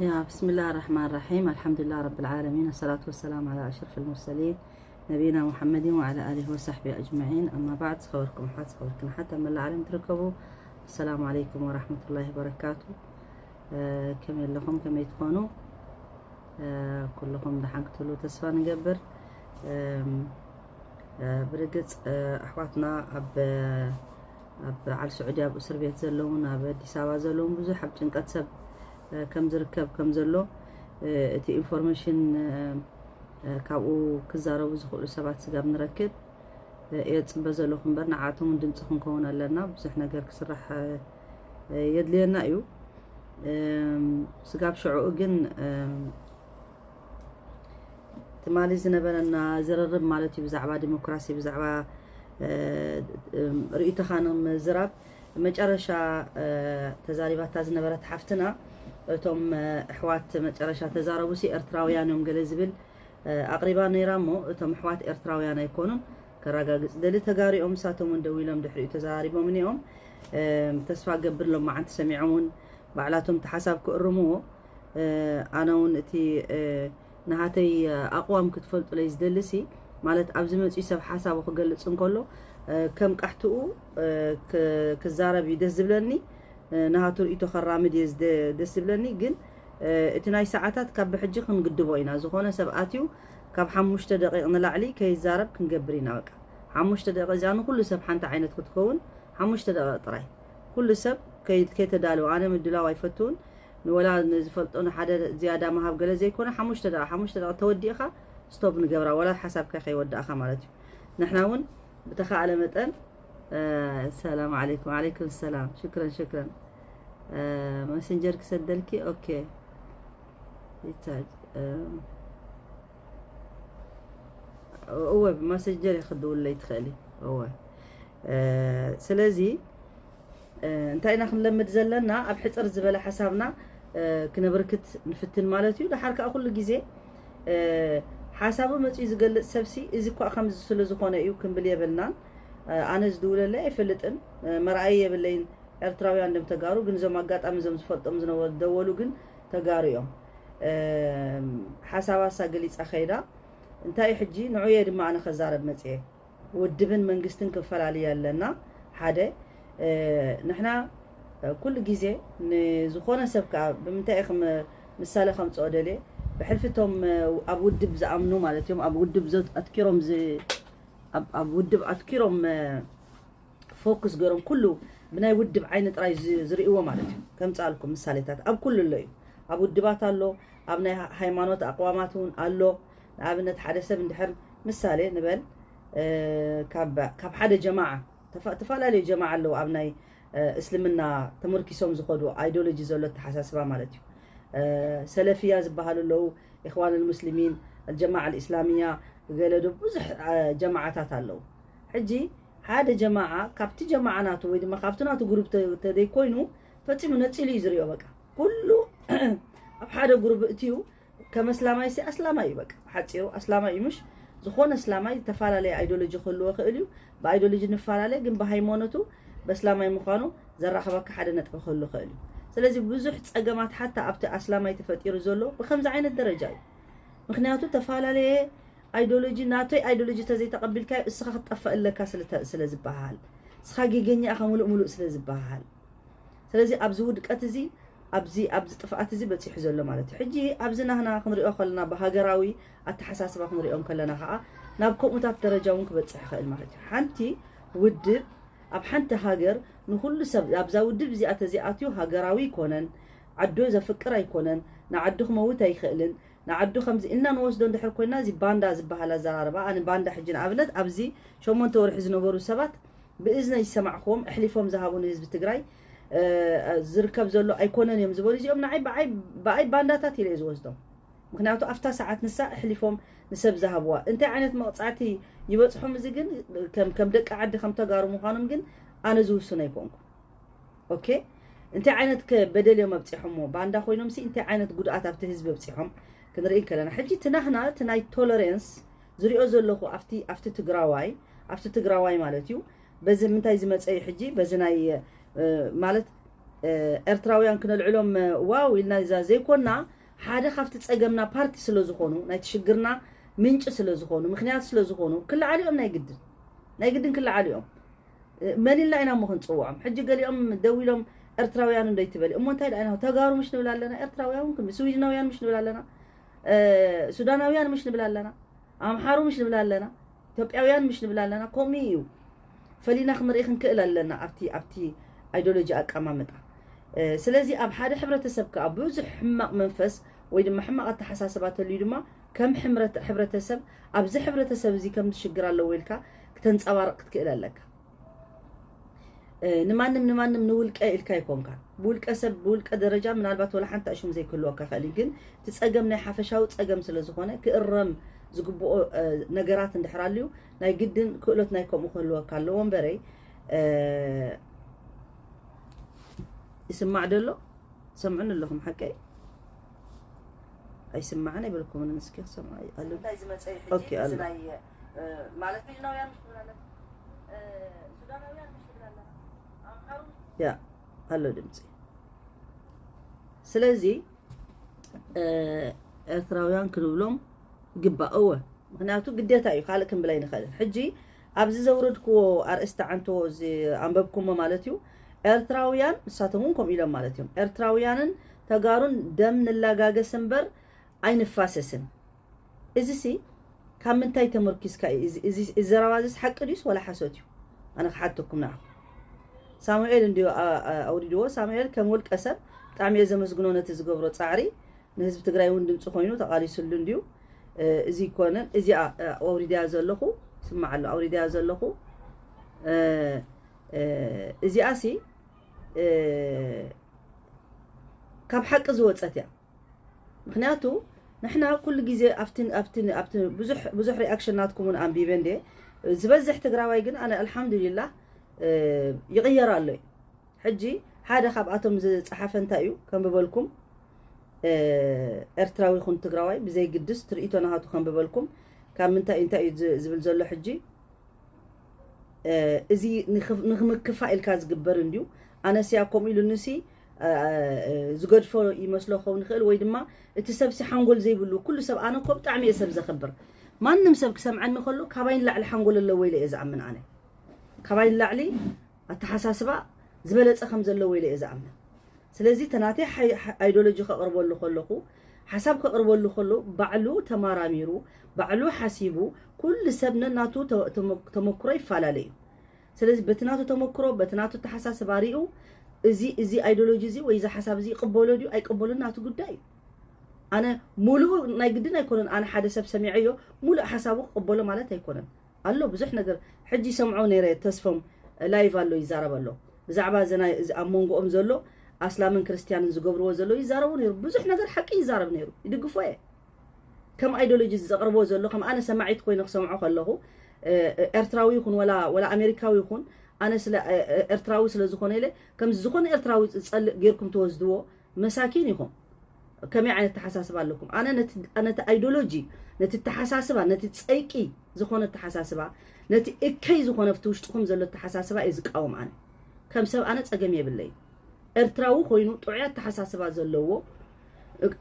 يا بسم الله الرحمن الرحيم. الحمد لله رب العالمين، الصلاة والسلام على أشرف المرسلين نبينا محمد وعلى آله وصحبه أجمعين. أما بعد، ዝኸበርኩም ኣሕዋት፣ ዝኸበርክን ኣሓት ኣብ መላእ ዓለም ትርከቡ፣ السلام عليكم ورحمة الله وبركاته. ከመይ ኣለኹም? ከመይ ትኾኑ? ኩልኹም ደሓን ክትህሉ ተስፋ ንገብር። ብርግጽ ኣሕዋትና ኣብ ኣብ ዓል ስዑዲ ኣብ እስር ቤት ዘለውን ኣብ ኣዲስ ኣበባ ዘለውን ብዙሕ ኣብ ጭንቀት ሰብ ከም ዝርከብ ከም ዘሎ እቲ ኢንፎርሜሽን ካብኡ ክዛረቡ ዝኽእሉ ሰባት ስጋብ ንረክብ እየ ዝጽበ ዘለኹ እምበር፣ ንዓቶም እውን ድምፂ ክንከውን ኣለና። ብዙሕ ነገር ክስራሕ የድልየና እዩ። ስጋብ ሽዕኡ ግን ትማሊ ዝነበረና ዝርርብ ማለት እዩ ብዛዕባ ዲሞክራሲ፣ ብዛዕባ ርእይቶኻ ንምዝራብ መጨረሻ ተዛሪባታ ዝነበረት ሓፍትና፣ እቶም ኣሕዋት መጨረሻ ተዛረቡሲ ኤርትራውያን እዮም ገለ ዝብል ኣቕሪባ ነይራ እሞ፣ እቶም ኣሕዋት ኤርትራውያን ኣይኮኑን። ከረጋግጽ ደሊ ተጋሩ እዮም። ንሳቶም እውን ደዊሎም ድሕሪኡ ተዘራሪቦም እዮም። ተስፋ ገብር ሎማዓንቲ ሰሚዖም እውን ባዕላቶም እቲ ሓሳብ ክእርምዎ። ኣነ እውን እቲ ናሃተይ ኣቕዋም ክትፈልጡለይ ዝደልሲ፣ ማለት ኣብዚ መፅኡ ሰብ ሓሳቡ ክገልፅ እንከሎ ከም ቃሕትኡ ክዛረብ እዩ ደስ ዝብለኒ። ናሃቱ ርእይቶ ከራምድ እየ ደስ ዝብለኒ። ግን እቲ ናይ ሰዓታት ካብ ብሕጂ ክንግድቦ ኢና። ዝኾነ ሰብ ኣትዩ ካብ ሓሙሽተ ደቂቕ ንላዕሊ ከይዛረብ ክንገብር ኢና። በቃ ሓሙሽተ ደቂቕ እዚኣ ንኩሉ ሰብ ሓንቲ ዓይነት ክትከውን ሓሙሽተ ደቂቕ ጥራይ። ኩሉ ሰብ ከይተዳለወ፣ ኣነ ምድላው ኣይፈትውን። ንወላ ንዝፈልጦ ንሓደ ዝያዳ ምሃብ ገለ ዘይኮነ ሓሙሽተ ደቂቕ፣ ሓሙሽተ ደቂቕ ተወዲእኻ ስቶፕ ንገብራ፣ ወላ ሓሳብካ ከይወዳእኻ ማለት እዩ። ንሕና እውን ብተኻእለ መጠን ሰላም ዓለይኩም። ዓለይኩም ሰላም። ሽክረን ሽክረን። መሰንጀር ክሰደልኪ። ኦኬ። ይቻል። እወ፣ ብመሰንጀር ክድውለይ ትኽእሊ። እወ። ስለዚ እንታይ ኢና ክንለምድ ዘለና? ኣብ ሕፅር ዝበለ ሓሳብና ክነብርክት ንፍትን ማለት እዩ። ደሓር ከዓ ኩሉ ግዜ ሓሳቡ መፅኡ ዝገልፅ ሰብሲ እዚ እኳ ከምዚ ስለ ዝኾነ እዩ ክንብል የብልናን። ኣነ ዝድውለለይ ኣይፈልጥን፣ መርኣይ የብለይን። ኤርትራውያን ደም ተጋሩ ግን እዞም ኣጋጣሚ እዞም ዝፈልጦም ዝነበሩ ደወሉ ግን ተጋሩ እዮም። ሓሳባሳ ገሊፃ ከይዳ። እንታይ ሕጂ ንዑየ ድማ ኣነ ከዛረብ መፅየ። ውድብን መንግስትን ክፈላለየ ኣለና። ሓደ ንሕና ኩሉ ግዜ ንዝኾነ ሰብ ከዓ ብምንታይ ከም ምሳሌ ከምፅኦ ደልየ፣ ብሕልፊ እቶም ኣብ ውድብ ዝኣምኑ ማለት እዮም፣ ኣብ ውድብ ኣትኪሮም ኣብ ውድብ ኣትኪሮም ፎክስ ገይሮም ኩሉ ብናይ ውድብ ዓይኒ ጥራይ ዝርእይዎ ማለት እዩ። ከምፅኣልኩም ምሳሌታት ኣብ ኩሉ ኣሎ እዩ። ኣብ ውድባት ኣሎ፣ ኣብ ናይ ሃይማኖት ኣቅዋማት እውን ኣሎ። ንኣብነት ሓደ ሰብ እንድሕር ምሳሌ ንበል ካብ ሓደ ጀማዓ፣ ተፈላለዩ ጀማዓ ኣለዉ ኣብ ናይ እስልምና ተመርኪሶም ዝኸዱ ኣይዲዮሎጂ ዘሎ ኣተሓሳስባ ማለት እዩ። ሰለፍያ ዝበሃሉ ኣለዉ፣ ኢኽዋን ልሙስሊሚን፣ ኣልጀማዓ ልእስላሚያ፣ ገለ ዶ ብዙሕ ጀማዓታት ኣለዉ። ሕጂ ሓደ ጀማዓ ካብቲ ጀማዓ ናቱ ወይ ድማ ካብቲ ናቱ ግሩፕ ተደይኮይኑ ፈፂሙ ነፂሉ እዩ ዝሪኦ። በቃ ኩሉ ኣብ ሓደ ግሩፕ እትዩ ከም ኣስላማይ ሲ ኣስላማይ እዩ። በቃ ሓፂሩ ኣስላማይ እዩ። ምሽ ዝኾነ ኣስላማይ ዝተፈላለየ ኣይዲዮሎጂ ክህልዎ ክእል እዩ። ብኣይዲዮሎጂ ንፈላለ ግን ብሃይማኖቱ በስላማይ ምዃኑ ዘራኽበካ ሓደ ነጥቢ ክህሉ ክእል እዩ። ስለዚ ብዙሕ ፀገማት ሓታ ኣብቲ ኣስላማይ ተፈጢሩ ዘሎ ብከምዚ ዓይነት ደረጃ እዩ። ምክንያቱ ተፈላለየ ኣይዲዮሎጂ ናተይ ኣይዲዮሎጂ ተዘይተቐቢልካዮ እስኻ ክትጠፍእ ኣለካ ስለ ዝበሃል፣ እስኻ ጌገኛ ኢኻ ሙሉእ ሙሉእ ስለ ዝበሃል፣ ስለዚ ኣብዚ ውድቀት እዚ ኣብዚ ኣብዚ ጥፍኣት እዚ በፂሑ ዘሎ ማለት እዩ። ሕጂ ኣብዚ ናህና ክንሪኦ ከለና ብሃገራዊ ኣተሓሳስባ ክንሪኦም ከለና ከዓ ናብ ከምኡታት ደረጃ እውን ክበፅሕ ይኽእል ማለት እዩ። ሓንቲ ውድብ ኣብ ሓንቲ ሃገር ንኩሉ ሰብ ኣብዛ ውድብ እዚኣ ተዘይኣትዩ ሃገራዊ ኣይኮነን፣ ዓዱ ዘፍቅር ኣይኮነን፣ ንዓዱ ክመውት ኣይኽእልን፣ ንዓዱ ከምዚ ኢልና ንወስዶ እንድሕር ኮይና እዚ ባንዳ ዝበሃል ኣዘራርባ ኣነ ባንዳ ሕጂ ንኣብነት ኣብዚ ሸሞንተ ወርሒ ዝነበሩ ሰባት ብእዝነይ ዝሰማዕክዎም ኣሕሊፎም ዝሃቡ ንህዝቢ ትግራይ ዝርከብ ዘሎ ኣይኮነን እዮም ዝበሉ እዚኦም ንዓይ ብኣይ ባንዳታት ኢለ እየ ዝወስዶም። ምክንያቱ ኣብታ ሰዓት ንሳ ኣሕሊፎም ንሰብ ዝሃብዋ እንታይ ዓይነት መቕፃዕቲ ይበፅሖም እዚ ግን ከም ደቂ ዓዲ ከም ተጋሩ ምዃኖም ግን ኣነ ዝውስን ኣይኮንኩ። ኦኬ፣ እንታይ ዓይነት ከ በደል እዮም ኣብፂሖሞ? ባንዳ ኮይኖም ሲ እንታይ ዓይነት ጉድኣት ኣብቲ ህዝቢ ኣብፂሖም ክንርኢ ከለና፣ ሕጂ እቲ ናህና እቲ ናይ ቶለሬንስ ዝሪኦ ዘለኹ ኣብቲ ኣብቲ ትግራዋይ ኣብቲ ትግራዋይ ማለት እዩ። በዚ ምንታይ ዝመፀ እዩ ሕጂ በዚ ናይ ማለት ኤርትራውያን ክነልዕሎም ዋው ኢልና እዛ ዘይኮና ሓደ ካብቲ ጸገምና ፓርቲ ስለ ዝኾኑ ናይቲ ሽግርና ምንጭ ስለ ዝኾኑ ምክንያት ስለ ዝኾኑ ክለዓሉ እዮም ናይ ግድን ናይ ግድን ክለዓሉ እዮም። መን ኢልና ኢና እሞ ክንጽውዖም? ሕጂ ገሊኦም ደው ኢሎም ኤርትራውያን እንዶ ይትበል እሞ እንታይ ደኣ ኢና ተጋሩ ምሽ ንብል ኣለና፣ ኤርትራውያን እውን ክንብል ስዊድናውያን ምሽ ንብል ኣለና፣ ሱዳናውያን ምሽ ንብል ኣለና፣ ኣምሓሩ ምሽ ንብል ኣለና፣ ኢትዮጵያውያን ምሽ ንብል ኣለና። ከምኡ እዩ ፈሊና ክንርኢ ክንክእል ኣለና ኣብቲ ኣብቲ ኣይዲዮሎጂ ኣቀማምጣ። ስለዚ ኣብ ሓደ ሕብረተሰብ ከዓ ብዙሕ ሕማቕ መንፈስ ወይ ድማ ሕማቕ ኣተሓሳስባ ተልዩ ድማ ከም ሕብረተሰብ ኣብዚ ሕብረተሰብ እዚ ከም ሽግር ኣለዎ ኢልካ ክተንፀባርቕ ክትክእል ኣለካ። ንማንም ንማንም ንውልቀ ኢልካ ይኮንካ ብውልቀ ሰብ ብውልቀ ደረጃ ምናልባት ወላ ሓንቲ ኣሽሙ ዘይክህልወካ ክእል ግን እቲ ፀገም ናይ ሓፈሻዊ ፀገም ስለ ዝኾነ ክእረም ዝግብኦ ነገራት እንድሕር ኣልዩ ናይ ግድን ክእሎት ናይ ከምኡ ክህልወካ ኣለዎ እምበረይ ይስማዕ ደሎ ሰምዑን ኣለኹም ሓቀይ ኣይስማዕን ኣይበልኩምን እስኪ ክሰምዑ ኣሎ እንታይ ዝመፀ እዩ ሕጂ ኦኬ ኣሎ ናይ ማለት ሚድናውያን ምሽ ትብላለን ሱዳናውያን ምሽ ትብላለን ኣምሓሩ ያ ኣሎ ድምፂ ስለዚ ኤርትራውያን ክንብሎም ይግባእ እወ ምክንያቱ ግዴታ እዩ ካልእ ክንብል ኣይንኽእልን ሕጂ ኣብዚ ዘውረድክዎ ኣርእስቲ ዓንቶ እዚ ኣንበብኩሞ ማለት እዩ ኤርትራውያን ንሳቶም እውን ከምኡ ኢሎም ማለት እዮም ኤርትራውያንን ተጋሩን ደም ንላጋገስ እምበር ኣይንፋሰስን እዚሲ ካብ ምንታይ ተመርኪስካ እዩ እዚ ዘረባ እዚስ ሓቂ ድዩስ ወላ ሓሶት እዩ ኣነ ክሓተኩም ንዓኹም ሳሙኤል እንድዩ ኣውሪድዎ ሳሙኤል ከም ውልቀ ሰብ ብጣዕሚ እየ ዘመስግኖ ነቲ ዝገብሮ ፃዕሪ ንህዝቢ ትግራይ እውን ድምፂ ኮይኑ ተቓሊስሉ እንድዩ እዚ ይኮነን እዚኣ ኣውሪድያ ዘለኹ ስማዕ ኣሎ ኣውሪድያ ዘለኹ እዚኣ ሲ ካብ ሓቂ ዝወፀት እያ ምክንያቱ ንሕና ኩሉ ግዜ ኣብቲ ኣብቲ ኣብቲ ብዙሕ ብዙሕ ሪኣክሽን ናትኩም እውን ኣንቢበ እንዴ ዝበዝሕ ትግራዋይ ግን ኣነ ኣልሓምዱሊላህ ይቕየር ኣሎ እዩ ሕጂ ሓደ ካብኣቶም ዝፀሓፈ እንታይ እዩ ከንብበልኩም ኤርትራዊ ይኹን ትግራዋይ ብዘይግድስ ትርኢቶ ናሃቱ ከንብበልኩም ካብ ምንታይ እንታይ እዩ ዝብል ዘሎ ሕጂ እዚ ንክምክፋ ኢልካ ዝግበር እንድዩ ኣነስያ ከምኡ ኢሉንሲ ዝገድፎ ይመስሎ ክኸውን ይኽእል ወይ ድማ እቲ ሰብሲ ሓንጎል ዘይብሉ ኩሉ ሰብ ኣነ እኮ ብጣዕሚ እየ ሰብ ዘኽብር ማንም ሰብ ክሰምዐኒ ከሎ ካባይ ንላዕሊ ሓንጎል ኣለዎ ኢለ እየ ዝኣምን ኣነ ካባይ ንላዕሊ ኣተሓሳስባ ዝበለፀ ከም ዘለዎ ኢለ እየ ዝኣምን ስለዚ ተናተይ ኣይዶሎጂ ከቕርበሉ ከለኹ ሓሳብ ከቕርበሉ ከሎ ባዕሉ ተማራሚሩ ባዕሉ ሓሲቡ ኩሉ ሰብ ነናቱ ተመክሮ ይፈላለ እዩ ስለዚ በቲ ናቱ ተመክሮ በቲ ናቱ ተሓሳስባ ሪኡ እዚ እዚ ኣይዶሎጂ እዚ ወይ እዚ ሓሳብ እዚ ይቅበሎ ድዩ ኣይቅበሉን ናቱ ጉዳይ እዩ ኣነ ሙሉእ ናይ ግድን ኣይኮነን ኣነ ሓደ ሰብ ሰሚዐዮ ሙሉእ ሓሳቡ ክቅበሎ ማለት ኣይኮነን ኣሎ ብዙሕ ነገር ሕጂ ይሰምዖ ነይረ ተስፎም ላይቭ ኣሎ ይዛረብ ኣሎ ብዛዕባ ዘና ኣብ መንጎኦም ዘሎ ኣስላምን ክርስትያንን ዝገብርዎ ዘሎ ይዛረቡ ነይሩ ብዙሕ ነገር ሓቂ ይዛረብ ነይሩ ይድግፎ እየ ከም ኣይዲዮሎጂ ዘቕርቦ ዘሎ ከም ኣነ ሰማዒት ኮይነ ክሰምዖ ከለኹ ኤርትራዊ ይኹን ወላ ወላ ኣሜሪካዊ ይኹን ኣነ ስለ ኤርትራዊ ስለ ዝኾነ ኢለ ከም ዝኾነ ኤርትራዊ ዝጸልእ ጌርኩም ትወስድዎ መሳኪን ኢኹም ከመይ ዓይነት ተሓሳስባ ኣለኩም ኣነ ነቲ ኣይዲዮሎጂ ነቲ ተሓሳስባ ነቲ ጸይቂ ዝኾነ ተሓሳስባ ነቲ እከይ ዝኾነ ብቲ ውሽጥኹም ዘሎ ተሓሳስባ እየ ዝቃወም ኣነ ከም ሰብ ኣነ ጸገም የብለይ ኤርትራዊ ኮይኑ ጥዑይ ኣተሓሳስባ ዘለዎ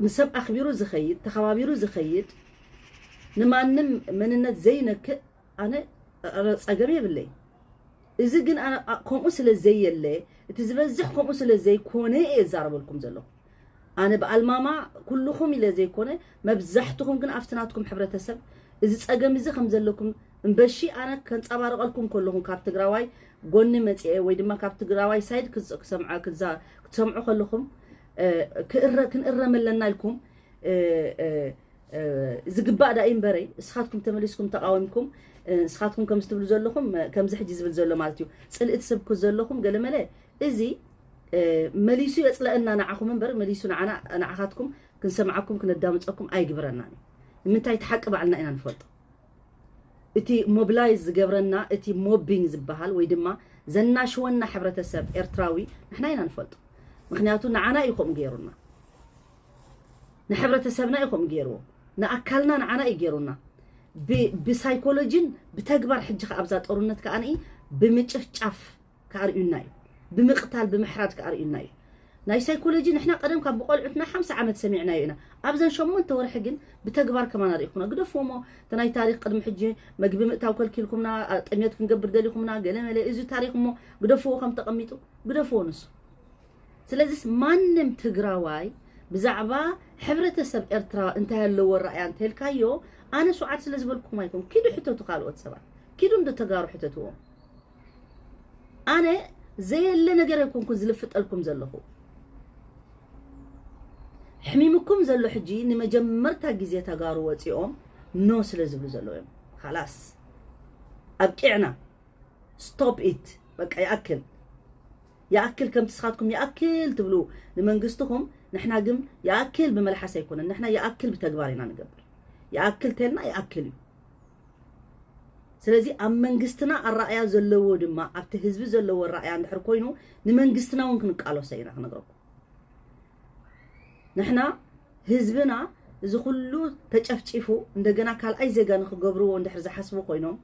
ንሰብ ኣኽቢሩ ዝኸይድ ተኸባቢሩ ዝኸይድ ንማንም መንነት ዘይነክእ ኣነ ጸገም የብለይ እዚ ግን ከምኡ ስለ ዘየለ እቲ ዝበዝሕ ከምኡ ስለ ዘይኮነ እየ እዛረበልኩም ዘለኹ ኣነ ብኣልማማ ኩልኹም ኢለ ዘይኮነ መብዛሕትኹም ግን ኣብቲ ናትኩም ሕብረተሰብ እዚ ጸገም እዚ ከም ዘለኩም እምበሺ ኣነ ከንጸባርቐልኩም ከለኹም ካብ ትግራዋይ ጎኒ መጽኤ ወይ ድማ ካብ ትግራዋይ ሳይድ ክትሰምዑ ከለኹም ክንእረም ኣለና ኢልኩም ዝግባእ ዳኢ እምበረይ እስኻትኩም ተመሊስኩም ተቃዊምኩም ንስኻትኩም ከምዚ ትብሉ ዘለኹም ከምዚ ሕጂ ዝብል ዘሎ ማለት እዩ ጽልኢ ትሰብኩ ዘለኹም ገለመለ እዚ መሊሱ የፅለአና ንዓኹም እምበር መሊሱ ንዓና ንዓኻትኩም ክንሰምዓኩም ክነዳምፀኩም ኣይግብረናን እዩ ንምንታይ እቲ ሓቂ ባዕልና ኢና ንፈልጦ እቲ ሞብላይዝ ዝገብረና እቲ ሞቢንግ ዝበሃል ወይ ድማ ዘናሽወና ሕብረተሰብ ኤርትራዊ ንሕና ኢና ንፈልጦ ምክንያቱ ንዓና እዩ ከምኡ ገይሩና ንሕብረተሰብና እዩ ከምኡ ገይርዎ ንኣካልና ንዓና እዩ ገይሩና ብሳይኮሎጂን ብተግባር ሕጂ ከ ኣብዛ ጦርነት ከኣ ብምጭፍጫፍ ከኣርእዩና እዩ ብምቕታል ብምሕራድ ከኣርእዩና እዩ ናይ ሳይኮሎጂ ንሕና ቀደም ካብ ብቆልዑትና ሓምሳ ዓመት ሰሚዕናዮ ኢና። ኣብዘን ሸሞንተ ወርሒ ግን ብተግባር ከማን ኣርእኹምና። ግደፍዎ እሞ፣ እቲ ናይ ታሪኽ ቅድሚ ሕጂ መግቢ ምእታው ከልኪልኩምና፣ ኣ፣ ጥምየት ክንገብር ደሊኹምና፣ ገለ መለ፣ እዚ ታሪኽ እሞ ግደፍዎ ከም ተቐሚጡ፣ ግደፍዎ ንሱ። ስለዚስ ማንም ትግራዋይ ብዛዕባ ሕብረተሰብ ኤርትራ እንታይ ኣለዎ ራእያ እንተልካዮ፣ ኣነ ሱዓት ስለ ዝበልኩም ኣይኮን። ኪዱ ሕተቱ ካልኦት ሰባት። ኪዱ እንዶ ተጋሩ ሕተትዎም። ኣነ ዘየለ ነገር ኣይኮንኩን ዝልፍጠልኩም ዘለኹ። ሕሚምኩም ዘሎ ሕጂ ንመጀመርታ ግዜ ተጋሩ ወፂኦም ኖ ስለ ዝብሉ ዘለዉ እዮም። ካላስ ኣብቂዕና። ስቶፕ ኢት። በቃ ይኣክል። ይኣክል ከምቲ ስኻትኩም ይኣክል ትብሉ ንመንግስትኹም፣ ንሕና ግን ይኣክል ብመልሓስ ኣይኮነን። ንሕና ይኣክል ብተግባር ኢና ንገብር። ይኣክል ተልና ይኣክል እዩ። ስለዚ ኣብ መንግስትና ኣረኣያ ዘለዎ ድማ ኣብቲ ህዝቢ ዘለዎ ኣረኣያ እንድሕር ኮይኑ ንመንግስትና እውን ክንቃለሶ ኢና ክነግረኩም። ንሕና ህዝብና እዚ ኩሉ ተጨፍጪፉ እንደገና ካልኣይ ዜጋ ንክገብርዎ እንድሕር ዝሓስቡ ኮይኖም፣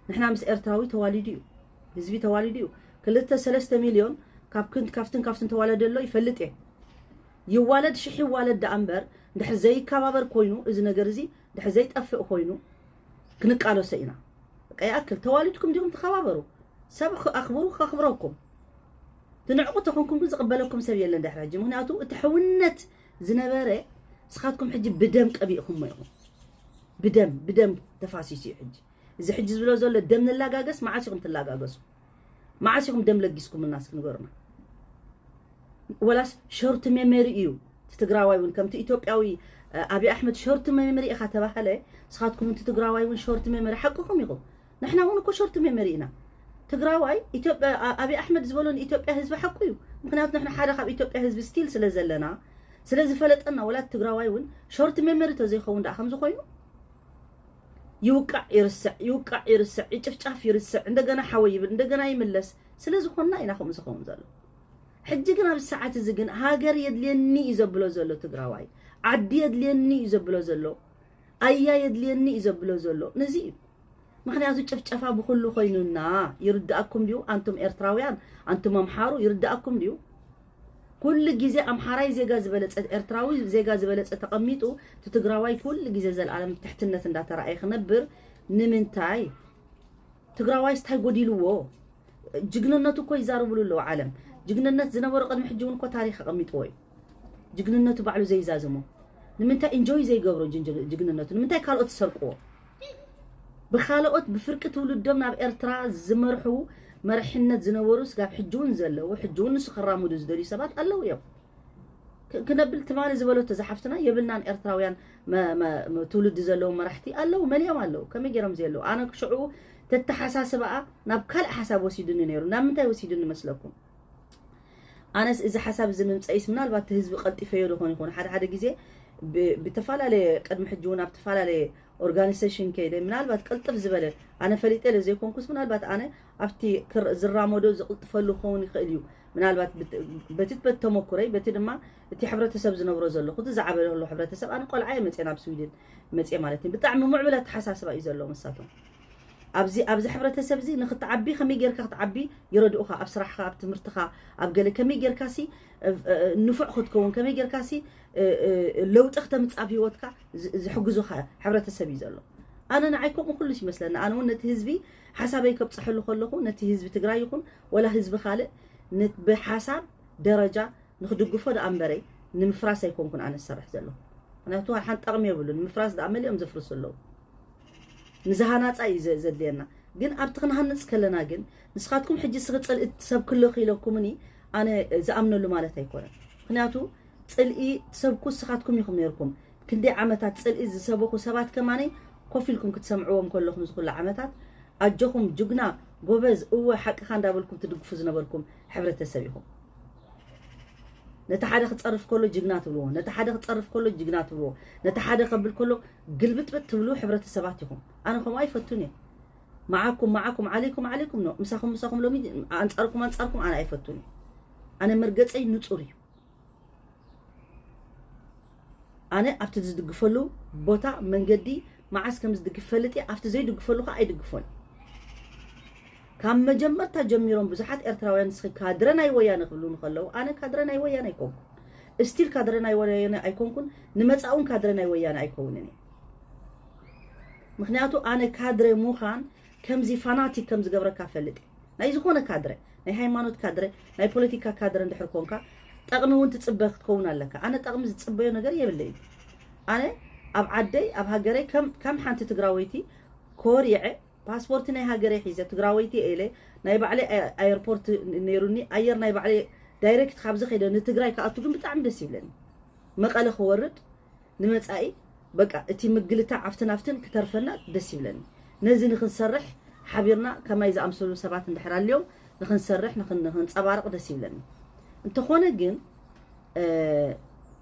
ንሕና ምስ ኤርትራዊ ተዋሊዱ እዩ፣ ህዝቢ ተዋሊዱ እዩ። ክልተ ሰለስተ ሚልዮን ካብ ክን-፣ ካብትን ካብትን ተዋለደ ኣሎ ይፈልጥ እየ። ይዋለድ ሽሕ ይዋለድ ደኣ እምበር እንድሕር ዘይከባበር ኮይኑ እዚ ነገር እዚ እንድሕር ዘይጠፍእ ኮይኑ ክንቃለሶ ኢና። በቃ ይኣክል። ተዋሊድኩም ዲኹም? ተኸባበሩ። ሰብ ኽ-፣ ኣኽብሩ፣ ከኽብረኩም። ትንዕቁ ተኾንኩም ግን ዝቕበለኩም ሰብ የለን ድሕሪ ሕጂ። ምኽንያቱ እቲ ሕውነት ዝነበረ ንስኻትኩም ሕጂ ብደም ቀቢእኹሞ ኢኹም። ብደም፣ ብደም ተፋሲሱ እዩ ሕጂ። እዚ ሕጂ ዝብሎ ዘሎ ደም ንላጋገስ፣ መዓስ ኢኹም ትላጋገሱ? መዓስ ኢኹም ደም ለጊስኩምና እስኪ ንገሩና። ወላስ ሾርት ሜመሪ እዩ? እቲ ትግራዋይ እውን ከምቲ ኢትዮጵያዊ፣ እ፣ ኣብይ ኣሕመድ ሾርት ሜመሪ ኢኻ ተባሃለ፣ ንስኻትኩም እቲ ትግራዋይ እውን ሾርት ሜመሪ ሓቅኹም ኢኹም። ንሕና እውን እኮ ሾርት ሜመሪ ኢና። ትግራዋይ ኢትዮጵያ፣ ኣ-፣ ኣብይ ኣሕመድ ዝበሎ ንኢትዮጵያ ህዝቢ ሓቁ እዩ። ምኽንያቱ ንሕና ሓደ ካብ ኢትዮጵያ ህዝቢ ስቲል ስለ ዘለና፣ ስለ ዝፈለጠና፣ ወላ እቲ ትግራዋይ እውን ሾርት ሜመሪ ተዘይኸውን ደኣ ከምዚ ኮይኑ ይውቃዕ ይርስዕ፣ ይውቃዕ ይርስዕ፣ ይጭፍጫፍ ይርስዕ፣ እንደገና ሓወይ ይብል፣ እንደገና ይምለስ። ስለ ዝኾንና ኢና ከምኡ ዝኸውን ዘሎ። ሕጂ ግን ኣብዚ ሰዓት እዚ ግን ሃገር የድልየኒ እዩ ዘብሎ ዘሎ ትግራዋይ፣ ዓዲ የድልየኒ እዩ ዘብሎ ዘሎ፣ ኣያ የድልየኒ እዩ ዘብሎ ዘሎ። ነዚ እዩ። ምኽንያቱ ጭፍጨፋ ብኹሉ ኮይኑና። ይርድኣኩም ድዩ? ኣንቱም ኤርትራውያን፣ ኣንቱም ኣምሓሩ፣ ይርድኣኩም ድዩ? ኩሉ ግዜ ኣምሓራይ ዜጋ ዝበለጸ፣ ኤርትራዊ ዜጋ ዝበለጸ ተቐሚጡ፣ እቲ ትግራዋይ ኩሉ ግዜ ዘልኣለም ትሕትነት እንዳተራእየ ክነብር ንምንታይ? ትግራዋይስ ታይ ጎዲልዎ? ጅግንነቱ እኮ ይዛረብሉ ኣለዉ ዓለም። ጅግንነት ዝነበሮ ቅድሚ ሕጂ እውን እኮ ታሪኽ ኣቐሚጥዎ እዩ። ጅግንነቱ ባዕሉ ዘይዛዝሞ ንምንታይ ኢንጆይ ዘይገብሮ ጅንጅ-፣ ጅግንነቱ? ንምንታይ ካልኦት ዝሰርቅዎ? ብኻልኦት ብፍርቂ ትውልዶም ናብ ኤርትራ ዝመርሑ መርሕነት ዝነበሩ ስጋብ ሕጂ እውን ዘለዉ፣ ሕጂ እውን ንሱ ከራምዱ ዝደልዩ ሰባት ኣለዉ እዮም። ክ-፣ ክነብል ትማሊ ዝበለቶ ዝሓፍትና የብልናን ኤርትራውያን መ-፣ መ-፣ መ-፣ ትውልዲ ዘለዎም መራሕቲ ኣለዉ። መን እዮም ኣለዉ? ከመይ ገይሮም ዘየለዉ? ኣነ ሽዑ ተተሓሳስበኣ ናብ ካልእ ሓሳብ ወሲዱኒ ነይሩ። ናብ ምንታይ ወሲዱኒ መስለኩም? ኣነስ እዚ ሓሳብ እዚ ምምፀኢስ ምናልባት እቲ ህዝቢ ቀልጢፈዮ ዶ ኾን ይኾን? ሓደ ሓደ ግዜ ብ-፣ ብተፈላለየ ቅድሚ ሕጂ እውን ኣብ ተፈላለየ ኦርጋኒዜሽን ከይደ ምናልባት ቅልጥፍ ዝበለ ኣነ ፈሊጠ ለ ዘይኮንኩስ ምናልባት ኣነ ኣብቲ ክር-፣ ዝራመዶ ዝቕልጥፈሉ ክኸውን ይኽእል እዩ። ምናልባት ብት-፣ በቲ በቲ ተመኩረይ በቲ ድማ እቲ ሕብረተሰብ ዝነብሮ ዘለኹ እቲ ዝዓበለሉ ሕብረተሰብ ኣነ ቆልዓ እየ መፅየ ናብ ስዊድን መፅየ ማለት እዩ። ብጣዕሚ ምዕቡል ኣተሓሳስባ እዩ ዘለዎም ንሳቶም። ኣብዚ፣ ኣብዚ ሕብረተሰብ እዚ ንክትዓቢ ከመይ ጌርካ ክትዓቢ ይረድኡኻ፣ ኣብ ስራሕኻ፣ ኣብ ትምህርትኻ፣ ኣብ ገለ ከመይ ጌርካ ሲ፣ እ፣ እ፣ ንፉዕ ክትከውን፣ ከመይ ጌርካ ሲ፣ እ፣ እ፣ ለውጢ ክተምጽእ ኣብ ህይወትካ ዝ-፣ ዝሕግዙኻ ሕብረተሰብ እዩ ዘሎ። ኣነ ንዓይ ከምኡ ኩሉስ ይመስለኒ። ኣነ እውን ነቲ ህዝቢ ሓሳበይ ከብጽሐሉ ከለኹ ነቲ ህዝቢ ትግራይ ይኹን ወላ ህዝቢ ካልእ ን-፣ ብሓሳብ ደረጃ ንክድግፎ ደኣ እምበረይ ንምፍራስ ኣይኮንኩን ኣነ ዝሰርሕ ዘለኹ። ምክንያቱ ሓንቲ ጠቕሚ የብሉን። ንምፍራስ ደኣ መሊኦም ዘፍርሱ ኣለዉ። ንዝሃናጻ እዩ ዘ-፣ ዘድልየና። ግን ኣብቲ ክንሃንጽ ከለና ግን ንስኻትኩም ሕጂ ስኺ ጽልኢ ትሰብክሉ ኢለኩምኒ ኣነ ዝኣምነሉ ማለት ኣይኮነን። ምክንያቱ ጽልኢ ትሰብኩ ንስኻትኩም ኢኹም ነይርኩም። ክንደይ ዓመታት ጽልኢ ዝሰበኹ ሰባት ከማነይ ኮፍ ኢልኩም ክትሰምዕዎም ከለኹም ዝኹሉ ዓመታት ኣጆኹም ጅግና ጎበዝ እወ ሓቅኻ እንዳበልኩም ትድግፉ ዝነበርኩም ሕብረተሰብ ኢኹም። ነቲ ሓደ ክጸርፍ ከሎ ጅግና ትብልዎ፣ ነቲ ሓደ ክጸርፍ ከሎ ጅግና ትብልዎ፣ ነቲ ሓደ ከብል ከሎ ግልብጥብጥ ትብሉ ሕብረተሰባት ኢኹም። ኣነ ከምኡ ኣይፈቱን እየ። መዓኩም መዓኩም ዓለይኩም ዓለይኩም ነው። ምሳኹም ምሳኹም ሎሚ ኣንጻርኩም ኣንጻርኩም ኣነ ኣይፈቱን እየ። ኣነ መርገጸይ ንጹር እዩ። ኣነ ኣብቲ ዝድግፈሉ ቦታ መንገዲ መዓስ ከም ዝድግፍ ፈልጥ እየ። ኣብቲ ዘይድግፈሉ ከዓ ኣይድግፎን። ካብ መጀመርታ ጀሚሮም ብዙሓት ኤርትራውያን ንስኺ ካድረ ናይ ወያነ ክብሉኒ ከለዉ፣ ኣነ ካድረ ናይ ወያነ ኣይኮንኩን። እስቲል ካድረ ናይ ወያነ ኣይኮንኩን፣ ንመጻእውን ካድረ ናይ ወያነ ኣይከውንን እየ። ምኽንያቱ ኣነ ካድረ ምዃን ከምዚ ፋናቲክ ከም ዝገብረካ ፈልጥ እየ። ናይ ዝኾነ ካድረ፣ ናይ ሃይማኖት ካድረ፣ ናይ ፖለቲካ ካድረ እንድሕር ኮንካ፣ ጠቕሚ እውን ትጽበ ክትከውን ኣለካ። ኣነ ጠቕሚ ዝጽበዮ ነገር የብለይን። ኣነ ኣብ ዓደይ፣ ኣብ ሃገረይ ከም፣ ከም ሓንቲ ትግራወይቲ ኮሪዐ፣ ፓስፖርት ናይ ሃገረይ ሒዘ፣ ትግራወይቲ እየ ኢለ፣ ናይ ባዕለይ ኣየ-፣ ኣየርፖርት ነይሩኒ፣ ኣየር ናይ ባዕለይ ዳይሬክት ካብዚ ከይደ ንትግራይ ክኣቱ ግን ብጣዕሚ ደስ ይብለኒ። መቐለ ክወርድ ንመጻኢ በቃ እቲ ምግልታዕ ኣብትን ኣብትን ክተርፈና ደስ ይብለኒ። ነዚ ንክንሰርሕ ሓቢርና ከማይ ዝኣምሰሉ ሰባት እንድሕር ኣልዮም ንክንሰርሕ ንክን-፣ ንክንጸባርቕ ደስ ይብለኒ። እንተኾነ ግን፣ እ፣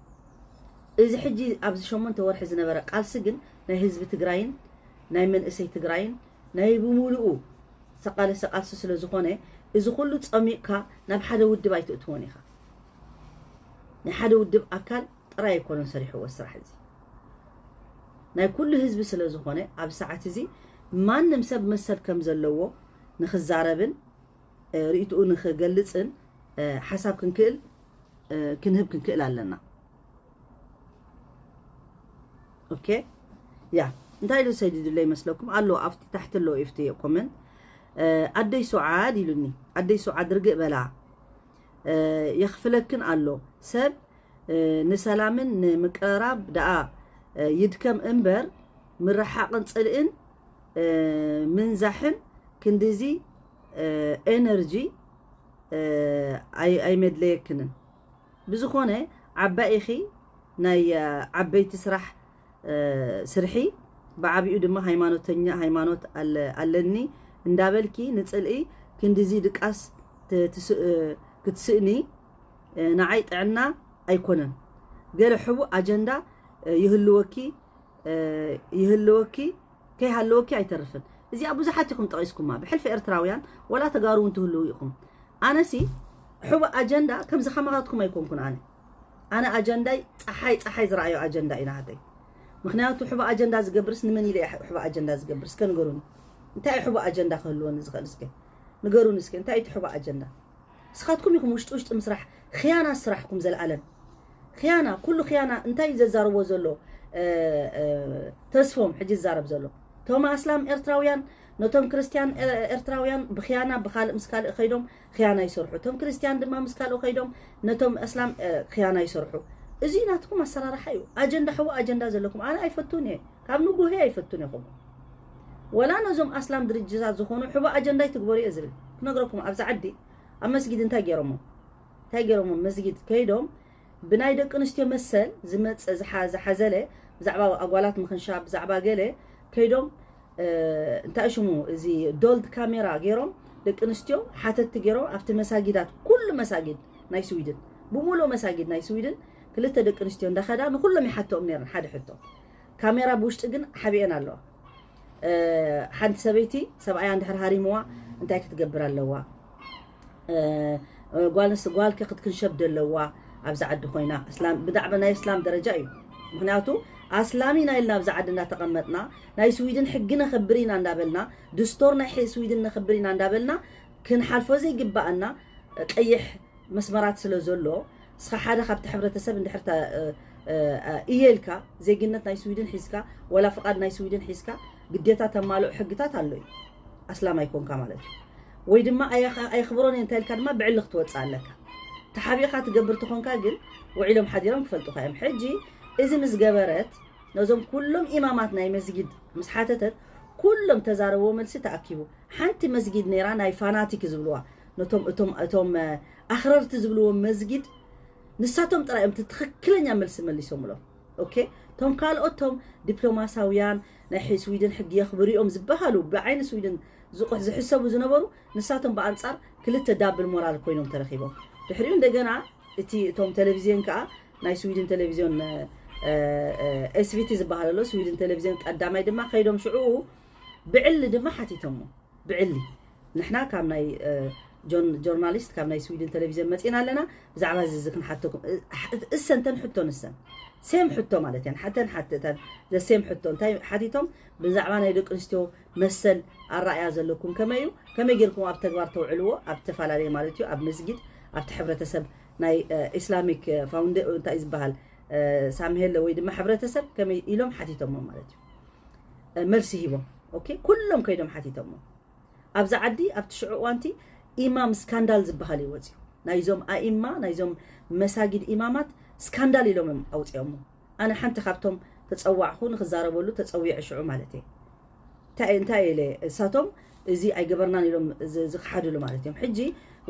እዚ ሕጂ ኣብዚ ሸሞንተ ወርሒ ዝነበረ ቃልሲ ግን ናይ ህዝቢ ትግራይን ናይ መንእሰይ ትግራይን ናይ ብምሉኡ ዝተቃለሰ ቃልሲ ስለ ዝኾነ፣ እዚ ኩሉ ጸሚቕካ ናብ ሓደ ውድብ ኣይትእትዎን ኢኻ። ናይ ሓደ ውድብ ኣካል ጥራይ ኣይኮነን ሰሪሕዎ ስራሕ እዚ። ናይ ኩሉ ህዝቢ ስለ ዝኾነ፣ ኣብ ሰዓት እዚ ማንም ሰብ መሰል ከም ዘለዎ ንክዛረብን፣ እ፣ ርእይትኡ ንክገልጽን፣ እ፣ ሓሳብ ክንክእል፣ እ፣ ክንህብ ክንክእል ኣለና። ኦኬ። ያ፣ እንታይ ኢሉ ሰዲዱለይ ይመስለኩም? ኣሎ፣ ኣብቲ ታሕቲ ኣሎ፣ ኢፍቲ ኮመንት። እ፣ ኣደይ ሱዓድ ኢሉኒ። ኣደይ ሱዓድ ርግእ በላ። እ፣ የኽፍለክን ኣሎ። ሰብ፣ እ፣ ንሰላምን ንምቅርራብ ደኣ፣ እ፣ ይድከም እምበር፣ ምርሓቕን ጽልእን፣ እ፣ ምንዛሕን ክንድዚ፣ እ፣ ኤነርጂ፣ እ፣ ኣይ-፣ ኣይመድለየክንን። ብዝኾነ፣ ዓባይ ኢኺ፣ ናይ፣ እ፣ ዓበይቲ ስራሕ፣ እ፣ ስርሒ፣ ብዓቢኡ ድማ ሃይማኖተኛ፣ ሃይማኖት ኣለ-፣ ኣለኒ እንዳበልኪ ንጽልኢ ክንድዚ ድቃስ ት-፣ ትስ-፣ እ፣ ክትስእኒ፣ እ፣ ንዓይ ጥዕና ኣይኮነን። ገለ ሕቡእ ኣጀንዳ፣ እ፣ ይህልወኪ፣ እ፣ ይህልወኪ፣ ከይሃለወኪ ኣይተርፍን። እዚኣ ብዙሓት ኢኹም ጠቒስኩማ፣ ብሕልፊ ኤርትራውያን፣ ወላ ተጋሩ እውን ትህልዉ ኢኹም። ኣነሲ ሕቡእ ኣጀንዳ ከምዚ ከማኻትኩም ኣይኮንኩን ኣነ። ኣነ ኣጀንዳይ ጸሓይ፣ ጸሓይ ዝረኣዮ ኣጀንዳ እዩ ናሃተይ። ምኽንያቱ ሕቡእ ኣጀንዳ ዝገብርስ ንመን ኢለ እየ ሕቡእ ኣጀንዳ ዝገብር? እስከ ንገሩኒ። እንታይ እዩ ሕቡእ ኣጀንዳ ክህልወኒ ዝኽእል? እስከ ንገሩኒ እስከ፣ እንታይ እዩ እቲ ሕቡእ ኣጀንዳ? ንስኻትኩም ኢኹም ውሽጢ ውሽጢ ምስራሕ፣ ኽያና ስራሕኩም ዘልኣለም። ኽያና፣ ኩሉ ኽያና እንታይ እዩ ዘዛርቦ ዘሎ፣ እ፣ እ፣ ተስፎም ሕጂ ዝዛረብ ዘሎ? እቶም ኣስላም ኤርትራውያን ነቶም ክርስትያን፣ እ፣ ኤርትራውያን ብኽያና ብኻልእ ምስ ካልእ ኸይዶም ኽያና ይሰርሑ። እቶም ክርስትያን ድማ ምስ ካልእ ኸይዶም ነቶም ኣስላም፣ እ፣ ኽያና ይሰርሑ። እዚ ናትኩም ኣሰራርሓ እዩ። ኣጀንዳ፣ ሕቡእ ኣጀንዳ ዘለኩም ኣነ ኣይፈቱን እየ። ካብ ንጉሄ ኣይፈቱን እየ ከምኡ። ወላ ነዞም ኣስላም ድርጅታት ዝኾኑ ሕቡእ ኣጀንዳ ይትግበሩ እየ ዝብል። ክነግረኩም፣ ኣብዚ ዓዲ ኣብ መስጊድ እንታይ ገይሮሞ? እንታይ ገይሮሞ? መስጊድ ከይዶም ብናይ ደቂ ኣንስትዮ መሰል ዝመጽእ ዝሓ-፣ ዝሓዘለ ብዛዕባ ኣጓላት ምኽንሻብ፣ ብዛዕባ ገለ ከይዶም፣ እ፣ እንታይ ሽሙ፣ እዚ ዶልድ ካሜራ ገይሮም ደቂ ኣንስትዮ ሓተትቲ ገይሮም ኣብቲ መሳጊዳት፣ ኩሉ መሳጊድ ናይ ስዊድን፣ ብምሉእ መሳጊድ ናይ ስዊድን ክልተ ደቂ ኣንስትዮ እንዳኸዳ ንኩሎም ይሓተኦም ነይረን ሓደ ሕቶ። ካሜራ ብውሽጢ ግን ሓቢኤን ኣለዋ። እ፣ ሓንቲ ሰበይቲ ሰብኣያ እንድሕር ሃሪምዋ እንታይ ክትገብር ኣለዋ? እ፣ ጓል ኣንስ-፣ ጓልከ ክትክንሸብ ደለዋ ኣብዚ ዓዲ ኮይና? እስላም፣ ብዛዕባ ናይ እስላም ደረጃ እዩ። ምኽንያቱ ኣስላም ኢና ኢልና ኣብዚ ዓዲ እንዳተቐመጥና፣ ናይ ስዊድን ሕጊ ነኽብር ኢና እንዳበልና፣ ድስቶር ናይ ሕ-፣ ስዊድን ነኽብር ኢና እንዳበልና፣ ክንሓልፎ ዘይግባኣና ቀይሕ መስመራት ስለ ዘሎ፣ ንስኻ ሓደ ካብቲ ሕብረተሰብ እንድሕር ተ-፣ እ፣ እ፣ እ፣ እየ ኢልካ፣ ዜግነት ናይ ስዊድን ሒዝካ፣ ወላ ፍቓድ ናይ ስዊድን ሒዝካ፣ ግዴታ ተማልኦ ሕግታት ኣሎ እዩ። ኣስላም ኣይኮንካ ማለት እዩ። ወይ ድማ ኣየኸ-፣ ኣየኽብሮን እየ እንታይ ኢልካ ድማ ብዕሊ ክትወጽእ ኣለካ። ተሓቢእካ ትገብር ተኾንካ ግን ውዒሎም ሓዲሮም ክፈልጡኻ እዮም። ሕጂ እዚ ምስ ገበረት፣ ነዞም ኩሎም ኢማማት ናይ መስጊድ ምስ ሓተተት፣ ኩሎም ተዛረብዎ መልሲ ተኣኪቡ። ሓንቲ መስጊድ ነይራ ናይ ፋናቲክ ዝብልዋ፣ ነቶም፣ እቶም፣ እቶም፣ እ፣ ኣኽረርቲ ዝብልዎም መስጊድ፣ ንሳቶም ጥራይ እዮም እቲ ትኽክለኛ መልሲ መሊሶምሎም። ኦኬ? እቶም ካልኦት፣ እቶም ዲፕሎማሳውያን፣ ናይ ሕ-፣ ስዊድን ሕጊ የኽብሩ እዮም ዝበሃሉ፣ ብዓይኒ ስዊድን ዝቑሕ ዝሕሰቡ ዝነበሩ፣ ንሳቶም ብኣንጻር ክልተ ዳብል ሞራል ኮይኖም ተረኺቦም። ድሕሪኡ እንደገና እቲ፣ እቶም ቴሌቪዝዮን ከኣ ናይ ስዊድን ቴሌቪዝዮን፣ እ፣ እ፣ እ፣ ኤስ ቪ ቲ ዝበሃል ኣሎ፣ ስዊድን ቴሌቪዝዮን ቀዳማይ ድማ ከይዶም ሽዑ ብዕሊ ድማ ሓቲቶሞ። ብዕሊ ንሕና ካብ ናይ፣ እ፣ ጆርናሊስት ካብ ናይ ስዊድን ቴሌቪዝን መፂና ኣለና። ብዛዕባ እዚ እዚ ክንሓተኩም እሰንተን ሕቶ ንሰን ሴም ሕቶ ማለት እየን ሓተን ሓተተን ዘሴም ሕቶ እንታይ ሓቲቶም ብዛዕባ ናይ ደቂ ኣንስትዮ መሰል ኣራእያ ዘለኩም ከመይ እዩ ከመይ ጌርኩም ኣብ ተግባር ተውዕልዎ ኣብ ተፈላለየ ማለት እዩ ኣብ መስጊድ ኣብቲ ሕብረተሰብ ናይ ኢስላሚክ ፋውንደ እንታይ ዝበሃል ሳምሄለ ወይ ድማ ሕብረተሰብ ከመይ ኢሎም ሓቲቶሞ ማለት እዩ መልሲ ሂቦም ኦኬ ኩሎም ከይዶም ሓቲቶሞ ኣብዚ ዓዲ ኣብቲ ሽዑ እዋንቲ ኢማም ስካንዳል ዝበሃል እዩ ወፂኡ ናይዞም ኣኢማ ናይዞም መሳጊድ ኢማማት ስካንዳል ኢሎም እዮም ኣውፅኦሞ ኣነ ሓንቲ ካብቶም ተፀዋዕኹ ንክዛረበሉ ተፀዊዐ ሽዑ ማለት እየ እንታይ እንታይ ኢለ እሳቶም እዚ ኣይገበርናን ኢሎም ዝክሓድሉ ማለት እዮም ሕጂ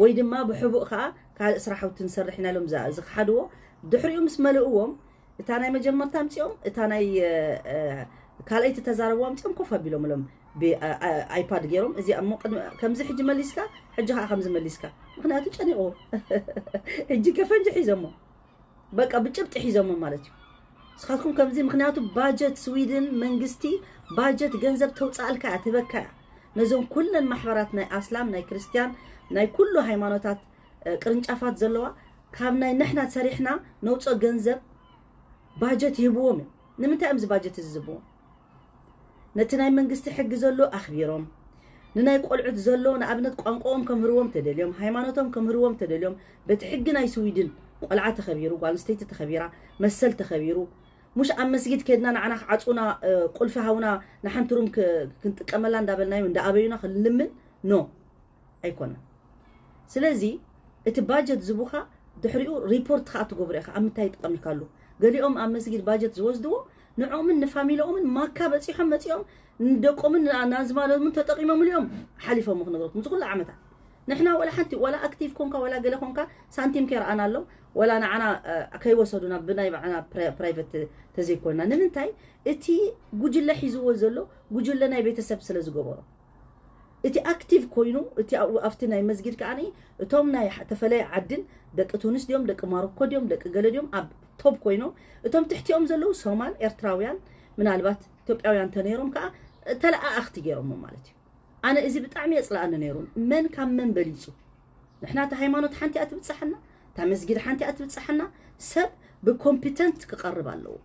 ወይ ድማ ብሕቡእ ከዓ ካልእ ስራሕውቲ ንሰርሕ ኢና ኢሎም ዝክሓድዎ ድሕሪኡ ምስ መልእዎም እታ ናይ መጀመርታ ኣምፅኦም እታ ናይ ካልኣይቲ ተዛረቡ ኣምፅኦም ኮፍ ኣቢሎም ሎም ኣይፓድ ገይሮም እዚ እሞ ከምዚ ሕጂ መሊስካ ሕጂ ከዓ ከምዚ መሊስካ ምክንያቱ ጨኒቑ ሕጂ ከፈንጂ ሒዞሞ በቃ ብጭብጢ ሒዞሞ ማለት እዩ ስኻትኩም ከምዚ ምክንያቱ ባጀት ስዊድን መንግስቲ ባጀት ገንዘብ ተውፃእልካ እያ ትህበካ እያ ነዞም ኩለን ማሕበራት ናይ ኣስላም ናይ ክርስትያን ናይ ኩሉ ሃይማኖታት ቅርንጫፋት ዘለዋ ካብ ናይ ንሕና ሰሪሕና ነውፅኦ ገንዘብ ባጀት ይህብዎም እዮም ንምንታይ እዮም እዚ ባጀት እዚ ዝህብዎም ነቲ ናይ መንግስቲ ሕጊ ዘሎ ኣኽቢሮም ንናይ ቆልዑት ዘሎ ንኣብነት ቋንቋኦም ከምህርዎም ተደልዮም ሃይማኖቶም ከምህርዎም ተደልዮም በቲ ሕጊ ናይ ስዊድን ቆልዓ ተኸቢሩ ጓል ኣንስተይቲ ተኸቢራ መሰል ተኸቢሩ ሙሽ ኣብ መስጊድ ከድና ንዓና ክዓፁና ቁልፊ ሃውና ንሓንቲ ሩም ክንጥቀመላ እንዳበልናዮም እንዳኣበዩና ክንልምን ኖ ኣይኮነን ስለዚ እቲ ባጀት ዝቡኻ ድሕሪኡ ሪፖርት ከዓ ትገብሮ ኢኻ ኣብ ምንታይ ይጥቀምልካ ኣሎ ገሊኦም ኣብ መስጊድ ባጀት ዝወስድዎ ንዕኦምን ንፋሚሊኦምን ማካ በፂሖም መፂኦም ንደቆምን ናዝማዶምን ተጠቂሞምሉ እዮም ሓሊፎም ክነግረኩም እዚ ኩሉ ዓመታት ንሕና ወላ ሓንቲ ወላ ኣክቲቭ ኮንካ ወላ ገለ ኮንካ ሳንቲም ከይረኣና ኣሎ ወላ ንዓና ከይወሰዱና ብናይ ባዕና ፕራይቨት ተዘይኮንና ንምንታይ እቲ ጉጅለ ሒዝዎ ዘሎ ጉጅለ ናይ ቤተሰብ ስለ ዝገበሮ እቲ ኣክቲቭ ኮይኑ እቲ ኣብቲ ናይ መስጊድ ከዓ እቶም ናይ ተፈለየ ዓድን ደቂ ቱኒስ ድዮም ደቂ ማሮኮ ድዮም ደቂ ገለ ድዮም ኣብ ቶፕ ኮይኖም እቶም ትሕቲኦም ዘለዉ ሶማል ኤርትራውያን ምናልባት ኢትዮጵያውያን ተነይሮም ከዓ ተለኣኣኽቲ ገይሮሞ ማለት እዩ ኣነ እዚ ብጣዕሚ የፅላኣኒ ነይሩ መን ካብ መን በሊፁ ንሕና እቲ ሃይማኖት ሓንቲ እያ ትብፅሓና እታ መስጊድ ሓንቲ እያ ትብፅሓና ሰብ ብኮምፒተንት ክቐርብ ኣለዎ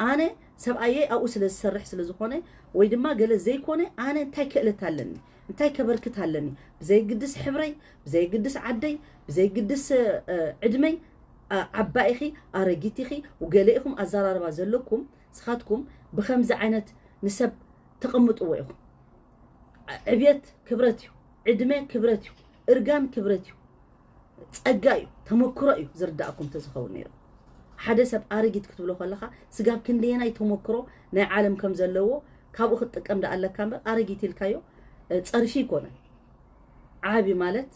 ኣነ ሰብኣየ ኣብኡ ስለ ዝሰርሕ ስለ ዝኾነ ወይ ድማ ገለ ዘይኮነ ኣነ እንታይ ክእለት ኣለኒ እንታይ ከበርክት ኣለኒ ብዘይግድስ ሕብረይ ብዘይግድስ ዓደይ ብዘይግድስ ዕድመይ ዓባይ ኢኺ ኣረጊት ኢኺ ገለ ኢኹም ኣዘራርባ ዘለኩም ስኻትኩም ብኸምዚ ዓይነት ንሰብ ተቐምጥዎ ኢኹም ዕብየት ክብረት እዩ ዕድመ ክብረት እዩ እርጋን ክብረት እዩ ጸጋ እዩ ተመክሮ እዩ ዝርዳእኩም ተዝኸውን ነይሩ ሓደ ሰብ ኣረጊት ክትብሎ ከለኻ ስጋብ ክንደየናይ ተመክሮ ናይ ዓለም ከም ዘለዎ ካብኡ ክትጥቀም ደኣ ኣለካ እምበር ኣረጊት ኢልካዮ ጸርፊ ይኮነን ዓቢ ማለት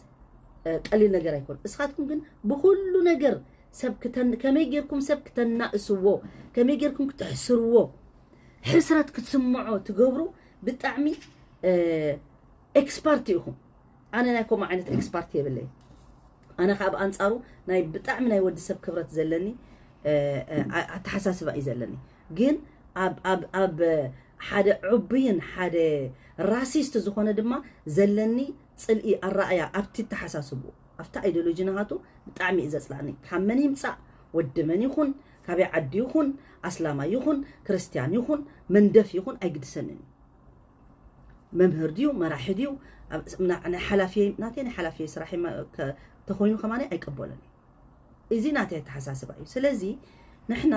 ቀሊል ነገር ኣይኮን እስኻትኩም ግን ብኩሉ ነገር ሰብ ከመይ ጌርኩም ሰብ ክተናእስዎ ከመይ ጌርኩም ክትሕስርዎ ሕስረት ክትስምዖ ትገብሩ ብጣዕሚ ኤክስፓርት ኢኹም ኣነ ናይ ከምኡ ዓይነት ኤክስፓርት የብለይ ኣነ ካብ ኣንጻሩ ናይ ብጣዕሚ ናይ ወዲ ሰብ ክብረት ዘለኒ ኣተሓሳስባ እዩ ዘለኒ ግን ኣብ ኣብ ኣብ ሓደ ዕቡይን ሓደ ራሲስት ዝኾነ ድማ ዘለኒ ጽልኢ ኣረኣያ ኣብቲ ተሓሳስቡ ኣብቲ ኣይዲዮሎጂ ናሃቱ ብጣዕሚ እዩ ዘጽላእኒ ካብ መን ይምጻእ ወዲ መን ይኹን ካበይ ዓዲ ይኹን ኣስላማይ ይኹን ክርስትያን ይኹን መንደፍ ይኹን ኣይግድሰንን እዩ መምህር ድዩ መራሒ ድዩ ናይ ሓላፊ ናተይ ናይ ሓላፊ ስራሕ ተኮይኑ ከማነ ኣይቀበሎን እዩ እዚ ናተይ ኣተሓሳስባ እዩ ስለዚ ንሕና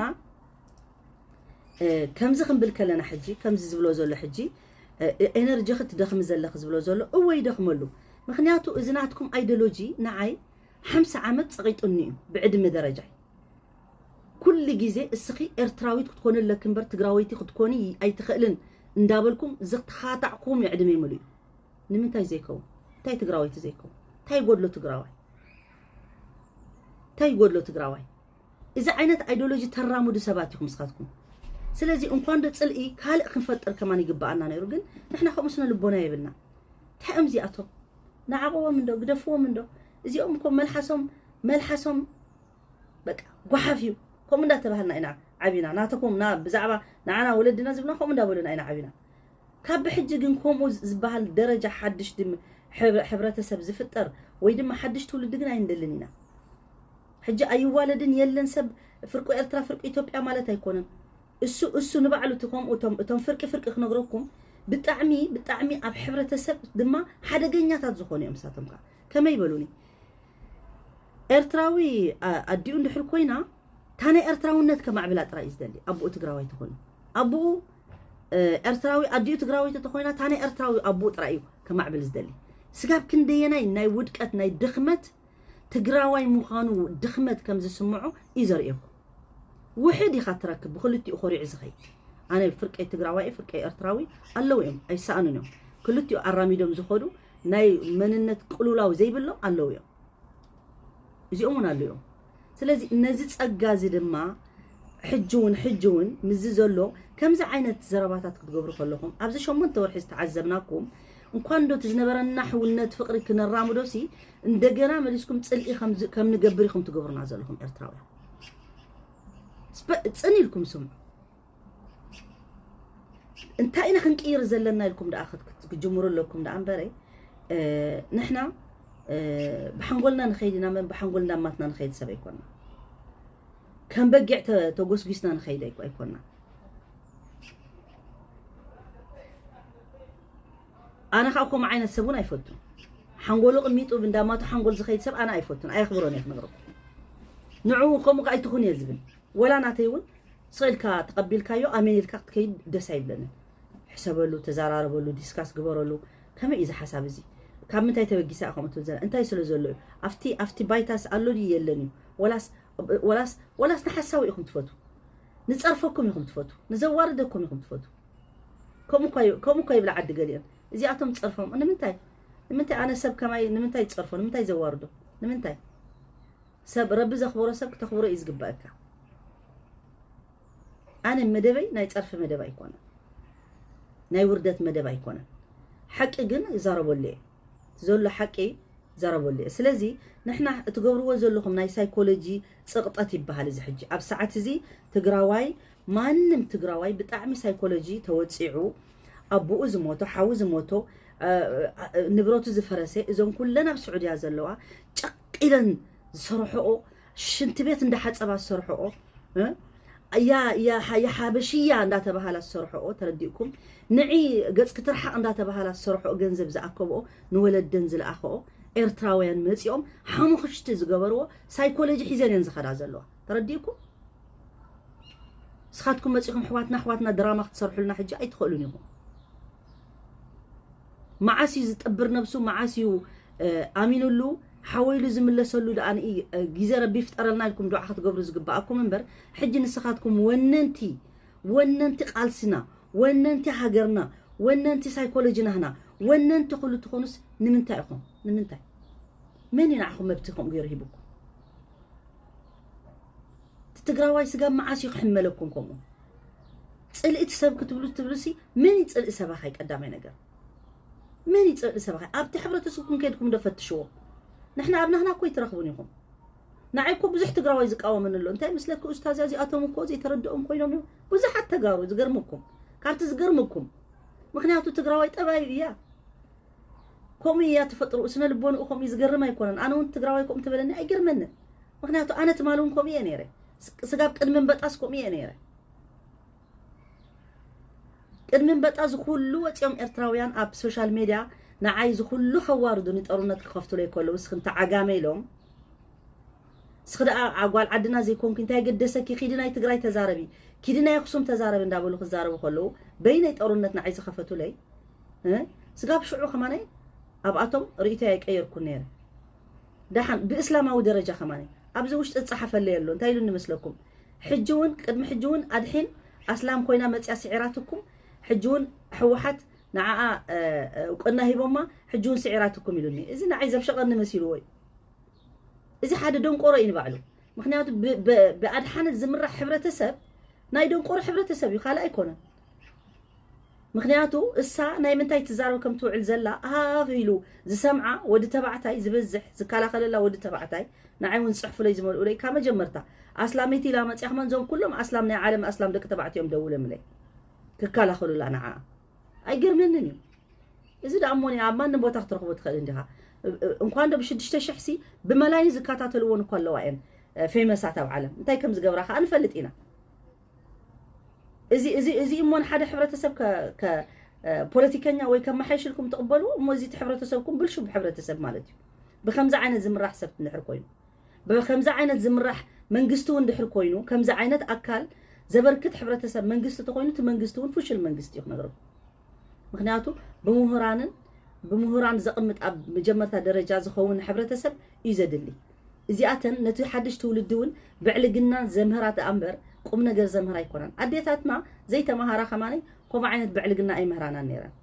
ከምዚ ክንብል ከለና ሕጂ ከምዚ ዝብሎ ዘሎ ሕጂ ኤነርጂ ክትደኽሚ ዘለኺ ዝብሎ ዘሎ እወ ይደኽመሉ ምክንያቱ እዚ ናትኩም ኣይዲዮሎጂ ንዓይ ሓምሳ ዓመት ጸቒጡኒ እዩ ብዕድመ ደረጃይ ኩሉ ግዜ እስኺ ኤርትራዊት ክትኮኒ ኣለኪ እምበር ትግራወይቲ ክትኮኒ ኣይትኽእልን እንዳበልኩም ዝተኻታዕኩም እዩ ዕድመይ ሙሉእ እዩ ንምንታይ ዘይከውን እንታይ ትግራወይቲ ዘይከውን እንታይ ይጎድሎ ትግራዋይ እንታይ ይጎድሎ ትግራዋይ እዚ ዓይነት ኣይዲዮሎጂ ተራምዱ ሰባት ኢኹም ስኻትኩም ስለዚ እንኳን ዶ ፅልኢ ካልእ ክንፈጥር ከማን ይግባኣና ነይሩ ግን ንሕና ከምኡ ስነ ልቦና የብልና እንታይ እዮም እዚኣቶም ንዓቕዎም እንዶ ግደፍዎም እንዶ እዚኦም እኮ መልሓሶም መልሓሶም በቃ ጓሓፍ እዩ ከምኡ እንዳተባሃልና ኢና ዓቢና ናተኩም ብዛዕባ ንዓና ወለድና ዝብልና ከምኡ እንዳበሉና ኢና ዓቢና ካብ ብሕጂ ግን ከምኡ ዝበሃል ደረጃ ሓድሽ ድም ሕብረተሰብ ዝፍጠር ወይ ድማ ሓድሽ ትውልዲ ግን ኣይንደልን ኢና። ሕጂ ኣይዋለድን የለን ሰብ ፍርቁ ኤርትራ ፍርቁ ኢትዮጵያ ማለት ኣይኮነን። እሱ እሱ ንባዕሉ እቲ ከምኡ እቶም እቶም ፍርቂ ፍርቂ ክነግረኩም ብጣዕሚ ብጣዕሚ ኣብ ሕብረተሰብ ድማ ሓደገኛታት ዝኾኑ እዮም። ሳቶም ከ ከመይ ይበሉኒ? ኤርትራዊ ኣዲኡ እንድሕር ኮይና፣ ታነ ኤርትራውነት ከማዕብላ ጥራይ እዩ ዝደሊ። ኣቦኡ ትግራዋይ ተኾይኑ፣ ኣቦኡ ኤርትራዊ ኣዲኡ ትግራወይቲ ተኾይና፣ ታነ ኤርትራዊ ኣቦኡ ጥራይ እዩ ከማዕብል ዝደሊ። ስጋብ ክንደየናይ ናይ ውድቀት ናይ ድኽመት ትግራዋይ ምዃኑ ድኽመት ከም ዝስምዖ እዩ ዘርእየኩም። ውሕድ ኢኻ ትረክብ ብክልቲኡ ኮሪዑ ዝኸይድ። ኣነ ፍርቀይ ትግራዋይ ፍርቀይ ኤርትራዊ ኣለዉ እዮም፣ ኣይሰኣኑን እዮም። ክልቲኡ ኣራሚዶም ዝኸዱ ናይ መንነት ቅሉላው ዘይብሎም ኣለዉ እዮም። እዚኦም እውን ኣለዉ እዮም። ስለዚ ነዚ ጸጋ እዚ ድማ ሕጂ እውን ሕጂ እውን ምስዚ ዘሎ ከምዚ ዓይነት ዘረባታት ክትገብሩ ከለኹም ኣብዚ ሸሞንተ ወርሒ ዝተዓዘብናኩም እንኳን ዶ እቲ ዝነበረና ሕውነት ፍቕሪ ክነራምዶ ሲ እንደገና መሊስኩም ጽልኢ ከም ንገብር ኢኹም ትገብሩና ዘለኹም ኤርትራውያን። ጽን ኢልኩም ስምዑ። እንታይ ኢና ክንቅይር ዘለና ኢልኩም ደኣ ክትጅምሩ ኣለኩም ደኣ እምበረ ንሕና ብሓንጎልና ንኸይድ ኢና መን ብሓንጎልና ማትና ንኸይድ ሰብ ኣይኮና። ከም በጊዕ ተጎስጒስና ንኸይድ ኣይኮና። ኣነ ከዓ ከምኡ ዓይነት ሰብ እውን ኣይፈቱን። ሓንጎሉ ቅሚጡ እንዳማቱ ሓንጎል ዝኸይድ ሰብ ኣነ ኣይፈቱን፣ ኣየኽብሮን እየ ክነግረኩም። ንዑ ከምኡ ከዓ ኣይትኹን እየ ዝብል። ወላ ናተይ እውን ስቕ ኢልካ ተቐቢልካዮ ኣሜን ኢልካ ክትከይድ ደስ ኣይብለንን። ሕሰበሉ፣ ተዘራረበሉ፣ ዲስካስ ግበረሉ። ከመይ እዩ እዚ ሓሳብ እዚ? ካብ ምንታይ ተበጊሳ እያ ከምኡ ትብል ዘላ? እንታይ ስለ ዘሎ እዩ? ኣብቲ ኣብቲ ባይታስ ኣሎ ድዩ የለን እዩ? ወላስ ወላስ ወላስ ንሓሳዊ ኢኹም ትፈቱ? ንጸርፈኩም ኢኹም ትፈቱ? ንዘዋርደኩም ኢኹም ትፈቱ? ከምኡ እኳ ይብላ ዓዲ ገሊኦም። እዚኣቶም ጸርፎም ንምንታይ ንምንታይ ኣነ ሰብ ከማይ ንምንታይ ጸርፎ ንምንታይ ዘዋርዶ ንምንታይ ሰብ ረቢ ዘኽብሮ ሰብ ክተኽብሮ እዩ ዝግባእካ። ኣነ መደበይ ናይ ጸርፊ መደብ ኣይኮነን፣ ናይ ውርደት መደብ ኣይኮነን። ሓቂ ግን ይዛረበሉ እየ፣ ዘሎ ሓቂ ይዛረበሉ እየ። ስለዚ ንሕና እትገብርዎ ዘለኹም ናይ ሳይኮሎጂ ጽቕጠት ይበሃል። እዚ ሕጂ ኣብ ሰዓት እዚ ትግራዋይ ማንም ትግራዋይ ብጣዕሚ ሳይኮሎጂ ተወፂዑ ኣቦኡ ዝሞቶ ሓዉ ዝሞቶ ንብረቱ ዝፈረሰ እዞም ኩለን ኣብ ስዑድያ ዘለዋ ጨቂለን ዝሰርሐኦ ሽንቲ ቤት እንዳሓፀባ ዝሰርሐኦ የሓበሽያ እንዳተባሃላ ዝሰርሐኦ ተረዲእኩም ንዒ ገፅኪ ትርሓቕ እንዳተባሃላ ዝሰርሐኦ ገንዘብ ዝኣከብኦ ንወለደን ዝለኣኸኦ ኤርትራውያን መፂኦም ሓሙኽሽቲ ዝገበርዎ ሳይኮሎጂ ሒዘን እየን ዝኸዳ ዘለዋ ተረዲእኩም። ንስኻትኩም መፂኹም ኣሕዋትና ኣሕዋትና ድራማ ክትሰርሑልና ሕጂ ኣይትኽእሉን ኢኹም። መዓስ እዩ ዝጠብር ነብሱ መዓስ እዩ ኣሚኑሉ ሓወይሉ ዝምለሰሉ ደኣ ግዜ ረቢ ይፍጠረልና ኢልኩም ዱዓ ክትገብሩ ዝግባኣኩም እምበር ሕጂ ንስኻትኩም ወነንቲ ወነንቲ ቃልስና ወነንቲ ሃገርና ወነንቲ ሳይኮሎጂ ናህና ወነንቲ ኩሉ ትኾኑስ ንምንታይ ኢኹም ንምንታይ መን እዩ ንዓኹም መብትኹም ገይሩ ሂብኩም ትግራዋይ ስጋ መዓስ እዩ ክሕመለኩም ከምኡ ፅልኢ ሰብ ክትብሉ ትብሉ ሲ መን እዩ ፅልኢ ሰባኻይ ቀዳማይ ነገር መን እዩ ፅልኢ ሰባኻይ ኣብቲ ሕብረተሰብኩም ከድኩም ዶ ፈትሽዎ ንሕና ኣብ ናህና እኮ ይትረኽቡን ኢኹም ንዓይ እኮ ብዙሕ ትግራዋይ ዝቃወምን ኣሎ እንታይ ምስለኪ ኡስታዝ እዚኣቶም እኮ ዘይተረድኦም ኮይኖም እዮም ብዙሓት ተጋሩ ዝገርምኩም ካብቲ ዝገርምኩም ምክንያቱ ትግራዋይ ጠባዩ እያ ከምኡ እያ ተፈጥሮ ስነ ልቦንኡ ከምኡ ዝገርም ኣይኮነን ኣነ እውን ትግራዋይ ከምኡ ተበለኒ ኣይገርመንን ምክንያቱ ኣነ ትማሊ እውን ከምኡ እየ ነይረ ስጋብ ቅድሚ እምበጣስ ከምኡ እየ ነይረ ቅድሚ እምበጣ ዝኩሉ ወፂኦም ኤርትራውያን ኣብ ሶሻል ሜድያ ንዓይ ዝኩሉ ከዋርዱኒ ጦርነት ክኸፍቱለይ ከለዉ እስኺ እንተ ዓጋመ ኢሎም እስኺ ደኣ ጓል ዓድና ዘይኮንኪ እንታይ ገደሰኪ ኪዲ ናይ ትግራይ ተዛረቢ ኪዲ ናይ ኣክሱም ተዛረቢ እንዳበሉ ክዛረቡ ከለዉ በይነይ ጦርነት ንዓይ ዝኸፈቱለይ ስጋብ ሽዑ ከማነይ ኣብኣቶም ርእይቶይ ኣይቀየርኩን ነይረ ደሓን ብእስላማዊ ደረጃ ከማነይ ኣብዚ ውሽጢ ዝፀሓፈለይ ኣሎ እንታይ ኢሉ ንመስለኩም ሕጂ እውን ቅድሚ ሕጂ እውን ኣድሒን ኣስላም ኮይና መፅያ ስዒራትኩም ሕጂ እውን ሕወሓት ንዓኣ እውቅና ሂቦማ ሕጂ እውን ስዒራትኩም ኢሉኒ እዚ ንዓይ ዘብሸቐኒ መሲልዎ እዩ እዚ ሓደ ደንቆሮ እዩ ንባዕሉ ምክንያቱ ብኣድሓነት ዝምራሕ ሕብረተሰብ ናይ ደንቆሮ ሕብረተሰብ እዩ ካልእ ኣይኮነን ምክንያቱ እሳ ናይ ምንታይ ትዛረብ ከም ትውዕል ዘላ ሃፍ ኢሉ ዝሰምዓ ወዲ ተባዕታይ ዝበዝሕ ዝከላኸለላ ወዲ ተባዕታይ ንዓይ እውን ዝፅሕፉለይ ዝመልኡለይ ካብ መጀመርታ ኣስላመይቲ ኢላ መፅያ ከማን እዞም ኩሎም ኣስላም ናይ ዓለም ኣስላም ደቂ ተባዕትዮም ደውለምለይ ክከላኸሉላ ንዓ ኣይገርመንን እዩ እዚ ደኣ እሞ ኣብ ማንም ቦታ ክትረኽቦ ትኽእል እንዲኻ። እንኳን ዶ ብሽዱሽተ ሽሕ ሲ ብመላይን ዝከታተልዎን እኮ ኣለዋ እየን፣ እ፣ ፌመሳት ኣብ ዓለም። እንታይ ከም ዝገብራ ከኣ ንፈልጥ ኢና። እዚ፣ እዚ፣ እዚ እሞ ንሓደ ሕብረተሰብ ከ-፣ ከ-፣ እ፣ ፖለቲከኛ ወይ ከመሓይሽልኩም ትቕበልዎ፣ እሞ እዚ እቲ ሕብረተሰብኩም ብልሹብ ሕብረተሰብ ማለት እዩ። ብከምዚ ዓይነት ዝምራሕ ሰብ እንድሕር ኮይኑ፣ ብከምዚ ዓይነት ዝምራሕ መንግስቲ እውን እንድሕር ኮይኑ፣ ከምዚ ዓይነት ኣካል ዘበርክት ሕብረተሰብ መንግስቲ ተኾይኑ፣ እቲ መንግስቲ እውን ፍሹል መንግስቲ እዩ ክነግረኩም። ምክንያቱ ብምሁራንን ብምሁራን ዘቕምጥ ኣብ መጀመርታ ደረጃ ዝኸውን ሕብረተሰብ እዩ ዘድሊ። እዚኣተን ነቲ ሓድሽ ትውልዲ እውን ብዕልግና ዘምህራ ደኣ እምበር ቁም ነገር ዘምህራ ኣይኮናን። ኣዴታትና ዘይተማሃራ ከማነይ ከምኡ ዓይነት ብዕልግና ኣይምህራናን ነይረን።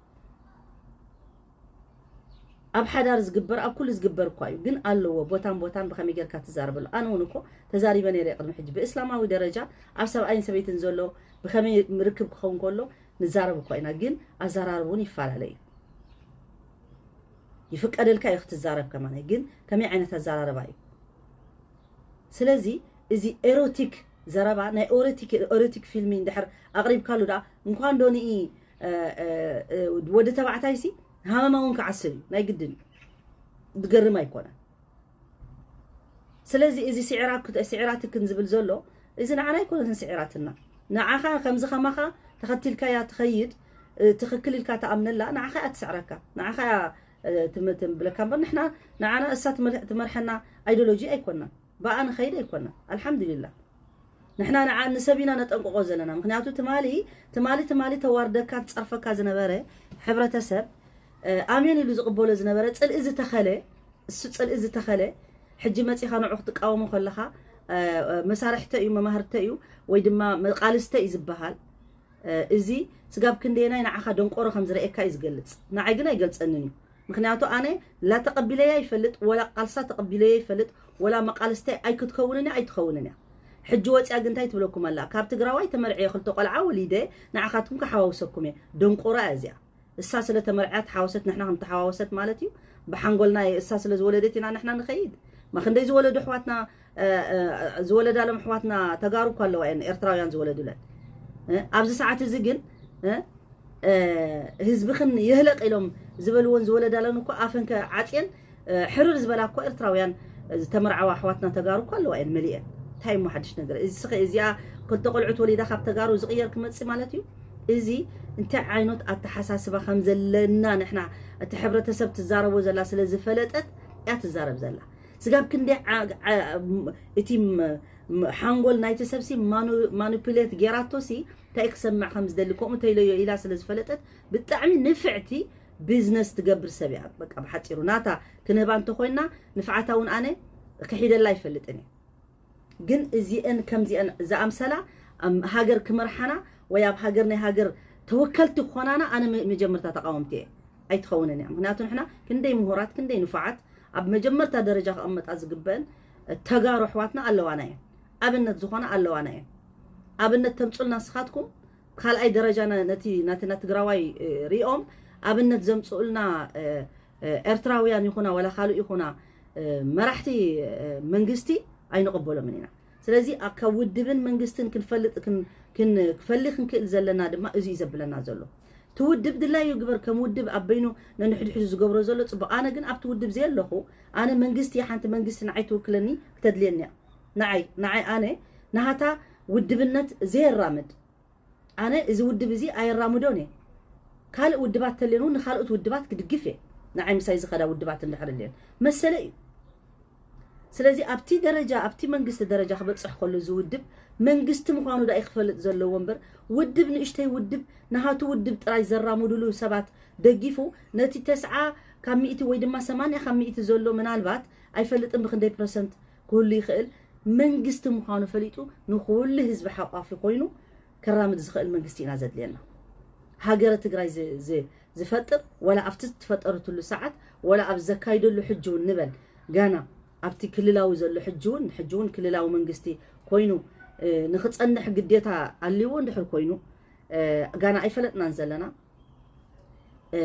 ኣብ ሓዳር ዝግበር፣ ኣብ ኩሉ ዝግበር እኳ እዩ፣ ግን ኣለዎ ቦታን ቦታን ብኸመይ ጌርካ ትዛረበሉ። ኣነ እውን እኮ ተዛሪበ ነይረ ቅድሚ ሕጂ ብእስላማዊ ደረጃ ኣብ ሰብኣይን ሰበይትን ዘሎ ብኸመይ ርክብ ክኸውን ከሎ ንዛረብ እኳ ኢና፣ ግን ኣዘራርብ እውን ይፈላለ እዩ። ይፍቀደልካ እዩ ክትዛረብ ከማን፣ ግን ከመይ ዓይነት ኣዘራርባ እዩ? ስለዚ እዚ ኤሮቲክ ዘረባ፣ ናይ ኤሮቲክ፣ ኤሮቲክ ፊልሚ እንድሕር ኣቕሪብካሉ ደኣ እንኳን ዶ ንኢ፣ እ፣ እ፣ እ፣ ወዲ ተባዕታይ ሲ ሃመማ እውን ክዓስብ እዩ፣ ናይ ግድን እዩ። ዝገርም ኣይኮነን። ስለዚ እዚ ስዕራ ክት-፣ ስዕራትክን ዝብል ዘሎ፣ እዚ ንዓና ኣይኮነትን ስዕራትና። ንዓኻ ከምዚ ከማኻ ተኸቲልካያ ትኸይድ፣ እ፣ ትኽክል ኢልካ ትኣምነላ፣ ንዓኻ እያ ትስዕረካ። ንዓኻ እያ፣ እ፣ ትም-፣ ትብለካ እምበር ንሕና፣ ንዓና እሳ ትመል-፣ ትመርሐና ኣይዲዮሎጂ ኣይኮናን። ብኣ ንኸይድ ኣይኮናን። ኣልሓምዱሊላህ። ንሕና ንዓ-፣ ንሰብ ኢና ነጠንቅቆ ዘለና። ምክንያቱ ትማሊ፣ ትማሊ፣ ትማሊ ተዋርደካ፣ ትጸርፈካ ዝነበረ ሕብረተሰብ፣ እ፣ ኣሜን ኢሉ ዝቕበሎ ዝነበረ ጽልኢ ዝተኸለ፣ እሱ ጽልኢ ዝተኸለ፣ ሕጂ መጺኻ ንዑ ክትቃወሞ ከለኻ፣ እ፣ እ፣ መሳርሕተ እዩ፣ መማህርተ እዩ፣ ወይ ድማ መቃልስተ እዩ ዝበሃል። እ፣ እዚ ስጋብ ክንደየናይ ንዓኻ ደንቆሮ ከም ዝረኤካ እዩ ዝገልጽ። ንዓይ ግን ኣይገልጸንን እዩ። ምክንያቱ ኣነ ላ ተቐቢለያ ይፈልጥ፣ ወላ ቃልሳ ተቐቢለያ ይፈልጥ፣ ወላ መቃልስተ ኣይክትከውንን እያ፣ ኣይትኸውንን እያ። ሕጂ ወፂኣ ግን እንታይ ትብለኩም ኣላ? ካብ ትግራዋይ ተመርዕየ ክልተ ቆልዓ ወሊደ ንዓኻትኩም ክሓዋውሰኩም እየ። ደንቆሮ እያ እዚኣ። እሳ ስለ ተመርዕያ ተሓወሰት፣ ንሕና ከም ተሓዋወሰት ማለት እዩ። ብሓንጎልና እየ፣ እሳ ስለ ዝወለደት ኢና ንሕና ንኸይድ። ማ ክንደይ ዝወለዱ ኣሕዋትና፣ እ፣ እ፣ ዝወለዳሎም ኣሕዋትና ተጋሩ እኮ ኣለዋ እየን፣ ኤርትራውያን ዝወለዱለን። እ፣ ኣብዚ ሰዓት እዚ ግን፣ እ፣ እ፣ ህዝብኽን የህለቕ ኢሎም ዝበልዎን ዝወለዳለን እኮ ኣፈን ከዓፅየን፣ እ፣ ሕርር ዝበላ እኮ ኤርትራውያን ዝተመርዓዋ ኣሕዋትና ተጋሩ እኮ ኣለዋ እየን መሊአን። እንታይ እሞ ሓድሽ ነገር? እዚ ስኸ-፣ እዚኣ ክልተ ቆልዑት ወሊዳ ካብ ተጋሩ ዝቕየር ክመጽእ ማለት እዩ? እዚ እንታይ ዓይነት ኣተሓሳስባ ከም ዘለና ንሕና እቲ ሕብረተሰብ ትዛረቦ ዘላ ስለ ዝፈለጠት እያ ትዛረብ ዘላ። ስጋብ ክንደይ ዓ-፣ ዓ-፣ ም-፣ እቲ ም-፣ ም-፣ ሓንጎል ናይቲ ሰብሲ ማኑ-፣ ማኒፑሌት ጌራቶሲ እንታይ ክሰምዕ ከም ዝደሊ ከምኡ ተይለዮ ኢላ ስለ ዝፈለጠት ብጣዕሚ ንፍዕቲ ቢዝነስ ትገብር ሰብ እያ። በቃ ብሓፂሩ ናታ ክንህባ እንተኮይና ንፍዓታ እውን ኣነ ክሒደላ ኣይፈልጥን እየ። ግን እዚአን ከምዚአን ዝኣምሰላ ኣብ ሃገር ክመርሓና ወይ ኣብ ሃገር ናይ ሃገር ተወከልቲ ክኾናና ኣነ መ-፣ መጀመርታ ተቃወምቲ እየ። ኣይትኸውንን እያ። ምክንያቱ ንሕና ክንደይ ምሁራት፣ ክንደይ ንፉዓት ኣብ መጀመርታ ደረጃ ክቐመጣ ዝግበአን ተጋሩ ኣሕዋትና ኣለዋና እየን። ኣብነት ዝኾና ኣለዋና እየን። ኣብነት ተምጹልና ንስኻትኩም ካልኣይ ደረጃ ነ-፣ ነቲ ናትና ትግራዋይ፣ እ፣ ሪኦም ኣብነት ዘምጽኡልና፣ እ፣ እ፣ ኤርትራውያን ይኹና ወላ ካልእ ይኹና፣ እ፣ መራሕቲ፣ እ፣ መንግስቲ ኣይንቕበሎምን ኢና። ስለዚ ኣ-፣ ካብ ውድብን መንግስትን ክንፈልጥ፣ ክን-፣ ክን-፣ ክፈሊ ክንክእል ዘለና ድማ እዚ እዩ ዘብለና ዘሎ። እቲ ውድብ ድላዩ ግበር፣ ከም ውድብ ኣብ በይኑ ነንሕድሕዱ ዝገብሮ ዘሎ ጽቡቕ። ኣነ ግን ኣብቲ ውድብ ዘየለኹ፣ ኣነ መንግስቲ፣ ሓንቲ መንግስቲ ንዓይ ትውክለኒ ክተድልየኒ እያ። ንዓይ፣ ንዓይ ኣነ ናሃታ ውድብነት ዘየራምድ፣ ኣነ እዚ ውድብ እዚ ኣየራምዶን እየ። ካልእ ውድባት ተልየን እውን ንኻልኦት ውድባት ክድግፍ እየ። ንዓይ ምሳይ ዝኸዳ ውድባት እንድሕር ኣልየን መሰለ እዩ። ስለዚ ኣብቲ ደረጃ፣ ኣብቲ መንግስቲ ደረጃ ክበጽሕ ከሎ እዚ ውድብ መንግስቲ ምዃኑ ዳኣ ክፈልጥ ዘለዎ እምበር፣ ውድብ ንእሽተይ ውድብ፣ ናሃቱ ውድብ ጥራይ ዘራምድሉ ሰባት ደጊፉ፣ ነቲ ተስዓ ካብ ሚእቲ ወይ ድማ ሰማንያ ካብ ሚእቲ ዘሎ ምናልባት ኣይፈልጥን ብክንደይ ፐርሰንት ክህሉ ይኽእል፣ መንግስቲ ምዃኑ ፈሊጡ ንኹሉ ህዝቢ ሓቋፊ ኮይኑ ከራምድ ዝኽእል መንግስቲ ኢና ዘድልየና። ሃገረ ትግራይ ዝ-፣ ዝ-፣ ዝፈጥር ወላ ኣብቲ ዝፈጠረትሉ ሰዓት ወላ ኣብ ዘካይደሉ ሕጂ እውን ንበል፣ ጋና ኣብቲ ክልላዊ ዘሎ ሕጂ እውን፣ ሕጂ እውን ክልላዊ መንግስቲ ኮይኑ፣ እ፣ ንኽጸንሕ ግዴታ ኣልዎ እንድሕር ኮይኑ፣ እ፣ ጋና ኣይፈለጥናን ዘለና። እ፣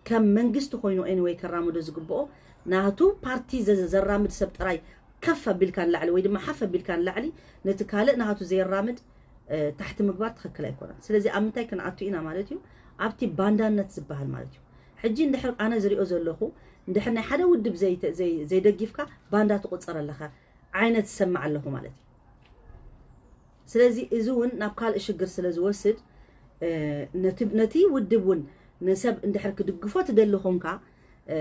ከም መንግስቲ ኮይኑ ኤኒወይ ከራምዶ ዝግብኦ ናቱ ፓርቲ ዘ-፣ ዘራምድ ሰብ ጥራይ ከፍ ኣቢልካ ንላዕሊ ወይ ድማ ሓፍ ኣቢልካ ንላዕሊ ነቲ ካልእ ናቱ ዘየራምድ፣ እ፣ ታሕቲ ምግባር ትኽክል ኣይኮነን። ስለዚ ኣብ ምንታይ ክንኣቱ ኢና ማለት እዩ? ኣብቲ ባንዳነት ዝበሃል ማለት እዩ። ሕጂ እንድሕር ኣነ ዝሪኦ ዘለኹ፣ እንድሕር ናይ ሓደ ውድብ ዘይተ-፣ ዘይ-፣ ዘይደጊፍካ፣ ባንዳ ትቑጸር ኣለኻ ዓይነት ዝሰምዕ ኣለኹ ማለት እዩ። ስለዚ እዚ እውን ናብ ካልእ ሽግር ስለ ዝወስድ፣ እ፣ ነቲ፣ ነቲ ውድብ እውን ንሰብ እንድሕር ክድግፎ ትደሊ ኾንካ፣ እ፣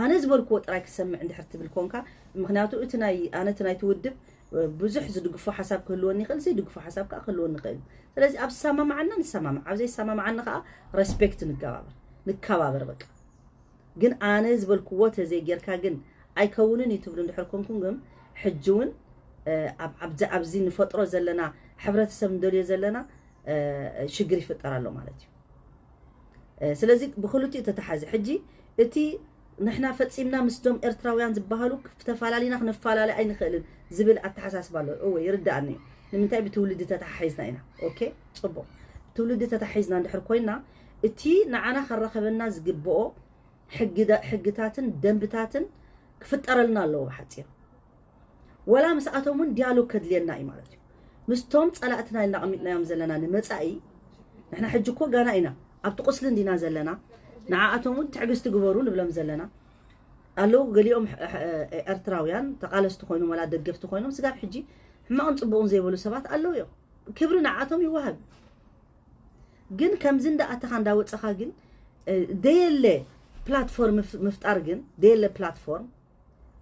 ኣነ ዝበልክዎ ጥራይ ክሰምዕ እንድሕር ትብል ኮንካ፣ ምኽንያቱ እቲ ናይ፣ ኣነ እቲ ናይቲ ውድብ፣ እ፣ ብዙሕ ዝድግፎ ሓሳብ ክህልወኒ ይኽእል፣ ዘይድግፎ ሓሳብ ከዓ ክህልወኒ ይኽእል። ስለዚ ኣብ ዝሰማማዓና ንሰማማዕ፣ ኣብ ዘይሰማማዓና ከዓ ሬስፔክት ንገባበር፣ ንከባበር በቃ። ግን ኣነ ዝበልክዎ ተዘይጌርካ ግን ኣይከውንን እዩ ትብሉ እንድሕር ኮንኩም ግን፣ ሕጂ እውን፣ እ፣ ኣብ፣ ኣብዚ፣ ኣብዚ ንፈጥሮ ዘለና፣ ሕብረተሰብ ንደልዮ ዘለና፣ እ፣ ሽግር ይፍጠር ኣሎ ማለት እዩ። እ፣ ስለዚ ብክልቲኡ ተተሓዘ። ሕጂ እቲ ንሕና ፈጺምና ምስቶም ኤርትራውያን ዝበሃሉ ክተፈላለና፣ ክነፈላለ ኣይንኽእልን ዝብል ኣተሓሳስባ ኣሎ። እወ፣ ይርድኣኒ እዩ። ንምንታይ? ብትውልዲ ተተሓሒዝና ኢና። ኦኬ፣ ጽቡቕ። ብትውልዲ ተተሓሒዝና እንድሕር ኮይና፣ እቲ ንዓና ከራኸበና ዝግብኦ ሕግዳ-፣ ሕግታትን ደንብታትን ክፍጠረልና ኣለዎ ብሓጺር። ወላ ምስኣቶም እውን ዲያሎግ ከድልየና እዩ ማለት እዩ። ምስቶም ጸላእትና ኢልና ኣቐሚጥናዮም ዘለና ንመጻኢ፣ ንሕና ሕጂ እኮ ጋና ኢና፣ ኣብቲ ቁስሊ እንዲና ዘለና። ንዓኣቶም እውን ትዕግስቲ ግበሩ ንብሎም ዘለና። ኣለዉ ገሊኦም ሕ-፣ ሕ-፣ ኤርትራውያን ተቓለስቲ ኮይኖም ወላ ደገፍቲ ኮይኖም ስጋብ ሕጂ ሕማቕን ጽቡቕን ዘይበሉ ሰባት ኣለዉ እዮም። ክብሪ ንዓኣቶም ይወሃብ። ግን ከምዚ እንዳኣተኻ እንዳወጸኻ ግን፣ እ፣ ደየለ ፕላትፎርም ምፍ-፣ ምፍጣር ግን፣ ደየለ ፕላትፎርም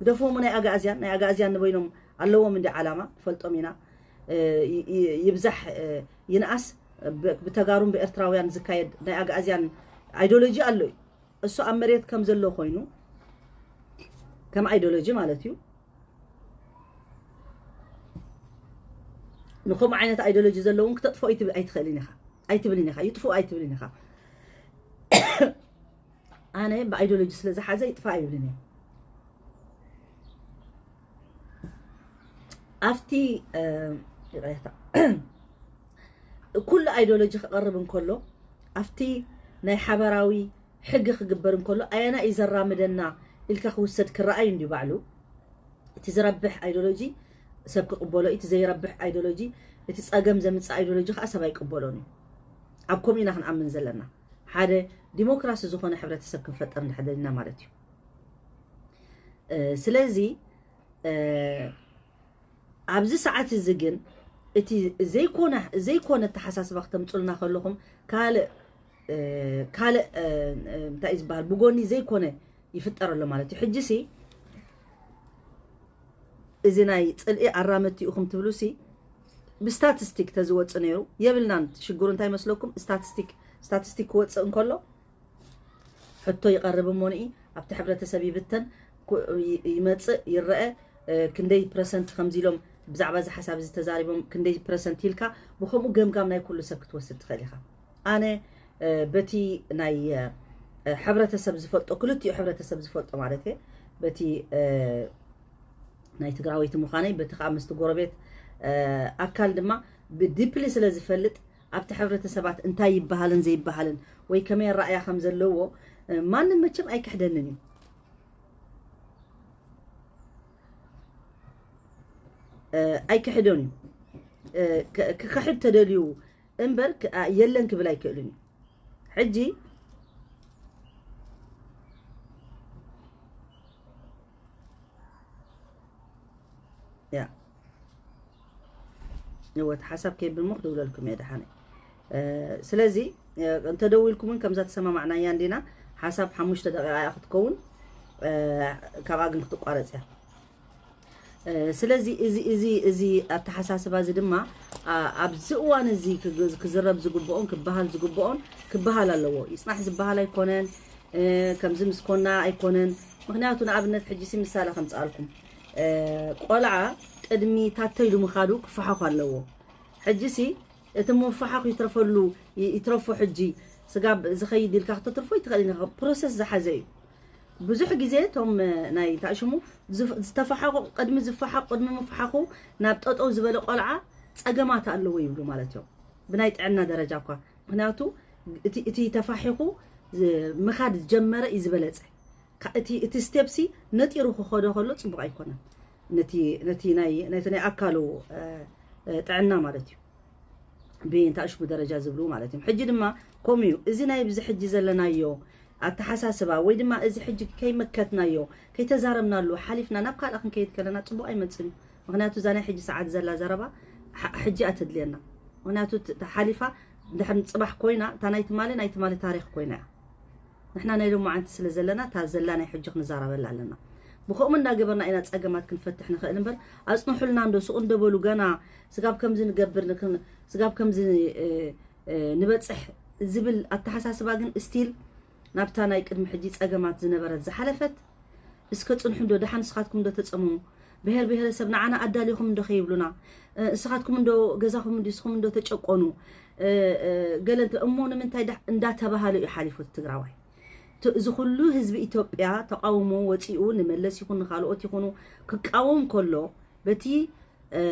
ግደፍዎ። ናይ ኣጋእዝያን፣ ናይ ኣጋእዝያን ንበይኖም ኣለዎም እንዲ ዓላማ፣ ንፈልጦም ኢና። እ፣ ይ-፣ ይ-፣ ይብዛሕ፣ እ፣ ይንኣስ፣ ብ-፣ ብተጋሩን ብኤርትራውያን ዝካየድ ናይ ኣጋእዝያን ኣይዲዮሎጂ ኣሎ እዩ። እሱ ኣብ መሬት ከም ዘሎ ኮይኑ፣ ከም ኣይዲዮሎጂ ማለት እዩ። ንከምኡ ዓይነት ኣይዲዮሎጂ ዘለውን ክተጥፍኦ ኣይትብ-፣ ኣይትኽእልን ኢኻ፣ ኣይትብልን ኢኻ፣ ይጥፍኡ ኣይትብልን ኢኻ። ኣነ ብኣይዲዮሎጂ ስለ ዝሓዘ ይጥፋእ ኣይብልን እየ። ኣብቲ፣ እ፣ ይቕሬታ፣ ኩሉ ኣይዲዮሎጂ ክቐርብ እንከሎ፣ ኣብቲ ናይ ሓበራዊ ሕጊ ክግበር እንከሎ፣ ኣየና እዩ ዘራምደና ኢልካ ክውሰድ ክረኣይ እንድዩ ባዕሉ። እቲ ዝረብሕ ኣይዲዮሎጂ ሰብ ክቕበሎ፣ እቲ ዘይረብሕ ኣይዲዮሎጂ፣ እቲ ጸገም ዘምጽእ ኣይዲዮሎጂ ከኣ ሰብ ኣይቅበሎን እዩ። ኣብ ከምኡ ኢና ክንኣምን ዘለና። ሓደ ዲሞክራሲ ዝኾነ ሕብረተሰብ ክንፈጥር እንድሕር ደሊና ማለት እዩ። እ፣ ስለዚ፣ እ፣ ኣብዚ ሰዓት እዚ ግን እቲ ዘይኮነ፣ ዘይኮነ ኣተሓሳስባ ክተምጹልና ከለኹም ካልእ፣ እ፣ ካልእ፣ እ፣ እ፣ እንታይ እዩ ዝበሃል፣ ብጎኒ ዘይኮነ ይፍጠር ኣሎ ማለት እዩ። ሕጂሲ እዚ ናይ ጽልኢ ኣራመድቲ ኢኹም ትብሉሲ ብስታቲስቲክ ተዝወጽእ ነይሩ የብልናን። ሽግሩ እንታይ መስለኩም? ስታቲስቲክ፣ ስታቲስቲክ ክወጽእ እንከሎ ሕቶ ይቐርብ እሞ ንኢ ኣብቲ ሕብረተሰብ ይብተን፣ ኩ-፣ ይ-፣ ይመጽእ፣ ይረአ፣ እ፣ ክንደይ ፐርሰንት ከምዚ ኢሎም ብዛዕባ እዚ ሓሳብ እዚ ተዛሪቦም፣ ክንደይ ፐርሰንት ኢልካ ብኸምኡ ገምጋም ናይ ኩሉ ሰብ ክትወስድ ትኽእል ኢኻ። ኣነ፣ እ፣ በቲ ናይ፣ እ፣ ሕብረተሰብ ዝፈልጦ፣ ክልቲኡ ሕብረተሰብ ዝፈልጦ ማለት እየ፣ በቲ፣ እ፣ ናይ ትግራወይቲ ምዃነይ፣ በቲ ከዓ ምስቲ ጎረቤት፣ እ፣ ኣካል ድማ ብዲፕሊ ስለ ዝፈልጥ፣ ኣብቲ ሕብረተሰባት እንታይ ይበሃልን ዘይበሃልን ወይ ከመይ ኣረኣእያ ከም ዘለዎ፣ እ፣ ማንም መቸም ኣይክሕደንን እዩ። እ፣ ኣይክሕዶን እዩ። እ፣ ክ-፣ ክኽሕድ ተደልዩ እምበር ክ-፣ ኣ፣ የለን ክብል ኣይክእልን እዩ። ሕጂ ያ፣ እወ፣ እቲ ሓሳብ ከይብል እሞ ክድውለልኩም እየ ደሓነ። እ፣ ስለዚ፣ እ፣ እንተደዊልኩም እውን ከምዛ ተሰማማዕናያ እንዲና፣ ሓሳብ ሓሙሽተ ደቂቓ እያ ክትከውን፣ እ፣ ካብኣ ግን ክትቋረጽ እያ። እ፣ ስለዚ እዚ፣ እዚ፣ እዚ ኣተሓሳስባ እዚ ድማ፣ ኣ-፣ ኣብዚ እዋን እዚ ክግ-፣ ክዝረብ ዝግብኦን ክበሃል ዝግብኦን ክበሃል ኣለዎ። ይጽናሕ ዝበሃል ኣይኮነን፣ እ፣ ከምዚ ምስ ኮና ኣይኮነን። ምኽንያቱ ንኣብነት ሕጂ ሲ ምሳሌ ከምጽኣልኩም፣ እ፣ ቆልዓ ቅድሚ ታተ ኢሉ ምኻዱ ክፈሓኹ ኣለዎ። ሕጂ ሲ እቲ ምፍሓኹ ይትረፈሉ፣ ይ-፣ ይትረፎ ሕጂ ስጋብ ዝኸይድ ኢልካ ክተትርፎ ይትኽእል ኢኻ። ፕሮሰስ ዝሓዘ እዩ። ብዙሕ ግዜ እቶም፣ እ፣ ናይ እንታይ ሽሙ ዝፍ-፣ ዝተፈሓቑ፣ ቅድሚ ዝፈሓቑ፣ ቅድሚ ምፍሓኹ ናብ ጠጠው ዝበለ ቆልዓ ጸገማት ኣለዎ ይብሉ ማለት እዮም። ብናይ ጥዕና ደረጃ እኳ። ምኽንያቱ እቲ፣ እቲ ተፋሒኹ ዝ-፣ ምኻድ ዝጀመረ እዩ ዝበለጸ። ካ-፣ እቲ፣ እቲ ስቴፕሲ ነጢሩ ክኸዶ ከሎ ጽቡቕ ኣይኮነን። ነቲ፣ ነቲ ናይ፣ ነቲ ናይ ኣካሉ፣ እ፣ እ፣ ጥዕና ማለት እዩ። ብእንታሽሙ ደረጃ ዝብሉ ማለት እዮም። ሕጂ ድማ ከምኡ እዩ። እዚ ናይ ብዚ ሕጂ ዘለናዮ፣ ኣተሓሳስባ ወይ ድማ እዚ ሕጂ ከይመከትናዮ ከይተዛረብናሉ ሓሊፍና ናብ ካልእ ክንከይድ ከለና ጽቡቕ ኣይመጽን እዩ። ምክንያቱ እዛ ናይ ሕጂ ሰዓት ዘላ ዘረባ ሕ- ሕጂ እያ ተድልየና። ምክንያቱ ት- ሓሊፋ ድሕር ጽባሕ ኮይና እታ ናይ ትማሊ ናይ ትማሊ ታሪክ ኮይና እያ። ንሕና ናይ ሎማዓንቲ ስለ ዘለና እታ ዘላ ናይ ሕጂ ክንዛረበላ ኣለና። ብኸምኡ እንዳገበርና ኢና ጸገማት ክንፈትሕ ንኽእል እምበር ኣጽንሑልና እንዶ ሱቕ እንደበሉ ገና ስጋብ ከምዚ ንገብር ንክን- ስጋብ ከምዚ እ፣ እ፣ ንበጽሕ ዝብል ኣተሓሳስባ ግን ስቲል ናብታ ናይ ቅድሚ ሕጂ ጸገማት ዝነበረት ዝሓለፈት እስከ ጽንሑ እንዶ ደሓን ንስኻትኩም እንዶ ተጸምሙ ብሄር ብሄረሰብ ንዓና ኣዳሊኹም እንዶ ከይብሉና እ፣ እስኻትኩም እንዶ ገዛኹም እንዲስኹም እንዶ ተጨቆኑ እ፣ እ፣ ገለ እንተ- እሞ ንምንታይ ዳ- እንዳተባሃለ እዩ ሓሊፉ እቲ ትግራዋይ እቲ- እዚ ኩሉ ህዝቢ ኢትዮጵያ ተቃውሞ ወፂኡ ንመለስ ይኹን ንካልኦት ይኹኑ ክቃወም ከሎ በቲ እ፣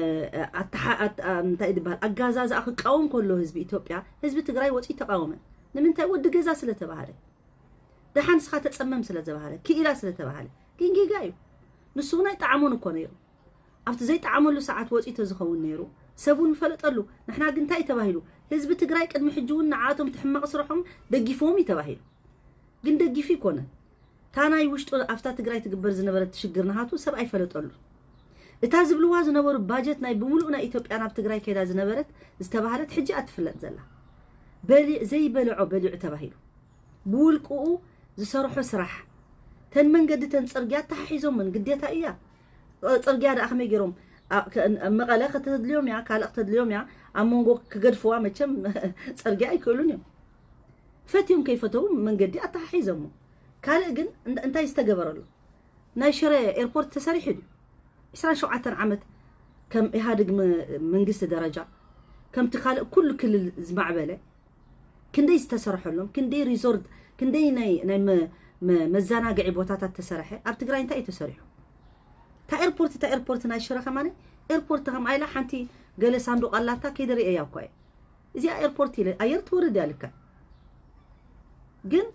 ኣተሓ- ኣት- ኣ- እንታይ ዝበሃል ኣጋዛዝኣ ክቃወም ከሎ ህዝቢ ኢትዮጵያ ህዝቢ ትግራይ ወፂኡ ተቃወመ ንምንታይ ወዲ ገዛ ስለተባሃለ ደሓን ስኻ ተፀመም ስለተባሃለ ክኢላ ስለተባሃለ ግን ጌጋ እዩ ንሱ እውን ኣይጠዓሞን እኮ ነይሩ ኣብቲ ዘይጠዓመሉ ሰዓት ወፂኡ ተዝኸውን ነይሩ ሰብ እውን ፈለጠሉ ንሕና ግን እንታይ እዩ ተባሂሉ ህዝቢ ትግራይ ቅድሚ ሕጂ እውን ንዓቶም ትሕማቕ ስርሖም ደጊፍዎም እዩ ተባሂሉ ግን ደጊፉ ይኮነ እታ ናይ ውሽጡ ኣብታ ትግራይ ትግበር ዝነበረት ሽግር ናሃቱ ሰብ ኣይፈለጠሉ እታ ዝብልዋ ዝነበሩ ባጀት ናይ ብምሉእ ናይ ኢትዮጵያ ናብ ትግራይ ከይዳ ዝነበረት ዝተባህለት ሕጂ እያ ትፍለጥ ዘላ በሊ ዘይበልዖ በሊዑ ተባሂሉ ብውልቅኡ ዝሰርሖ ስራሕ ተን መንገዲ ተን ፅርግያ ተሓሒዞምን ግዴታ እያ ፅርግያ ደኣ ከመይ ገይሮም መቐለ ከተድልዮም እያ ካልእ ከተድልዮም እያ ኣብ መንጎ ክገድፍዋ መቸም ፅርግያ ኣይክእሉን እዮም ፈትዮም ከይፈተው መንገዲ ኣተሓሒዞሞ ካልእ ግን እንታይ ዝተገበረሉ ናይ ሽረ ኤርፖርት ተሰሪሑ ድዩ 27 ዓመት ከም ኢህኣድግ መንግስቲ ደረጃ ከምቲ ካልእ ኩሉ ክልል ዝማዕበለ ክንደይ ዝተሰርሐሎም ክንደይ ሪዞርት ክንደይ ናይ ናይ መዘናግዒ ቦታታት ተሰርሐ ኣብ ትግራይ እንታይ እዩ ተሰሪሑ እታ ኤርፖርት እታ ኤርፖርት ናይ ሽረ ከማነ ኤርፖርት ከም ኣይላ ሓንቲ ገለ ሳንዱቅ ኣላታ ከይደ ርእየያ እኳ እየ እዚኣ ኤርፖርት ኢለ ኣየር ትወርድ እያ ልካ ግን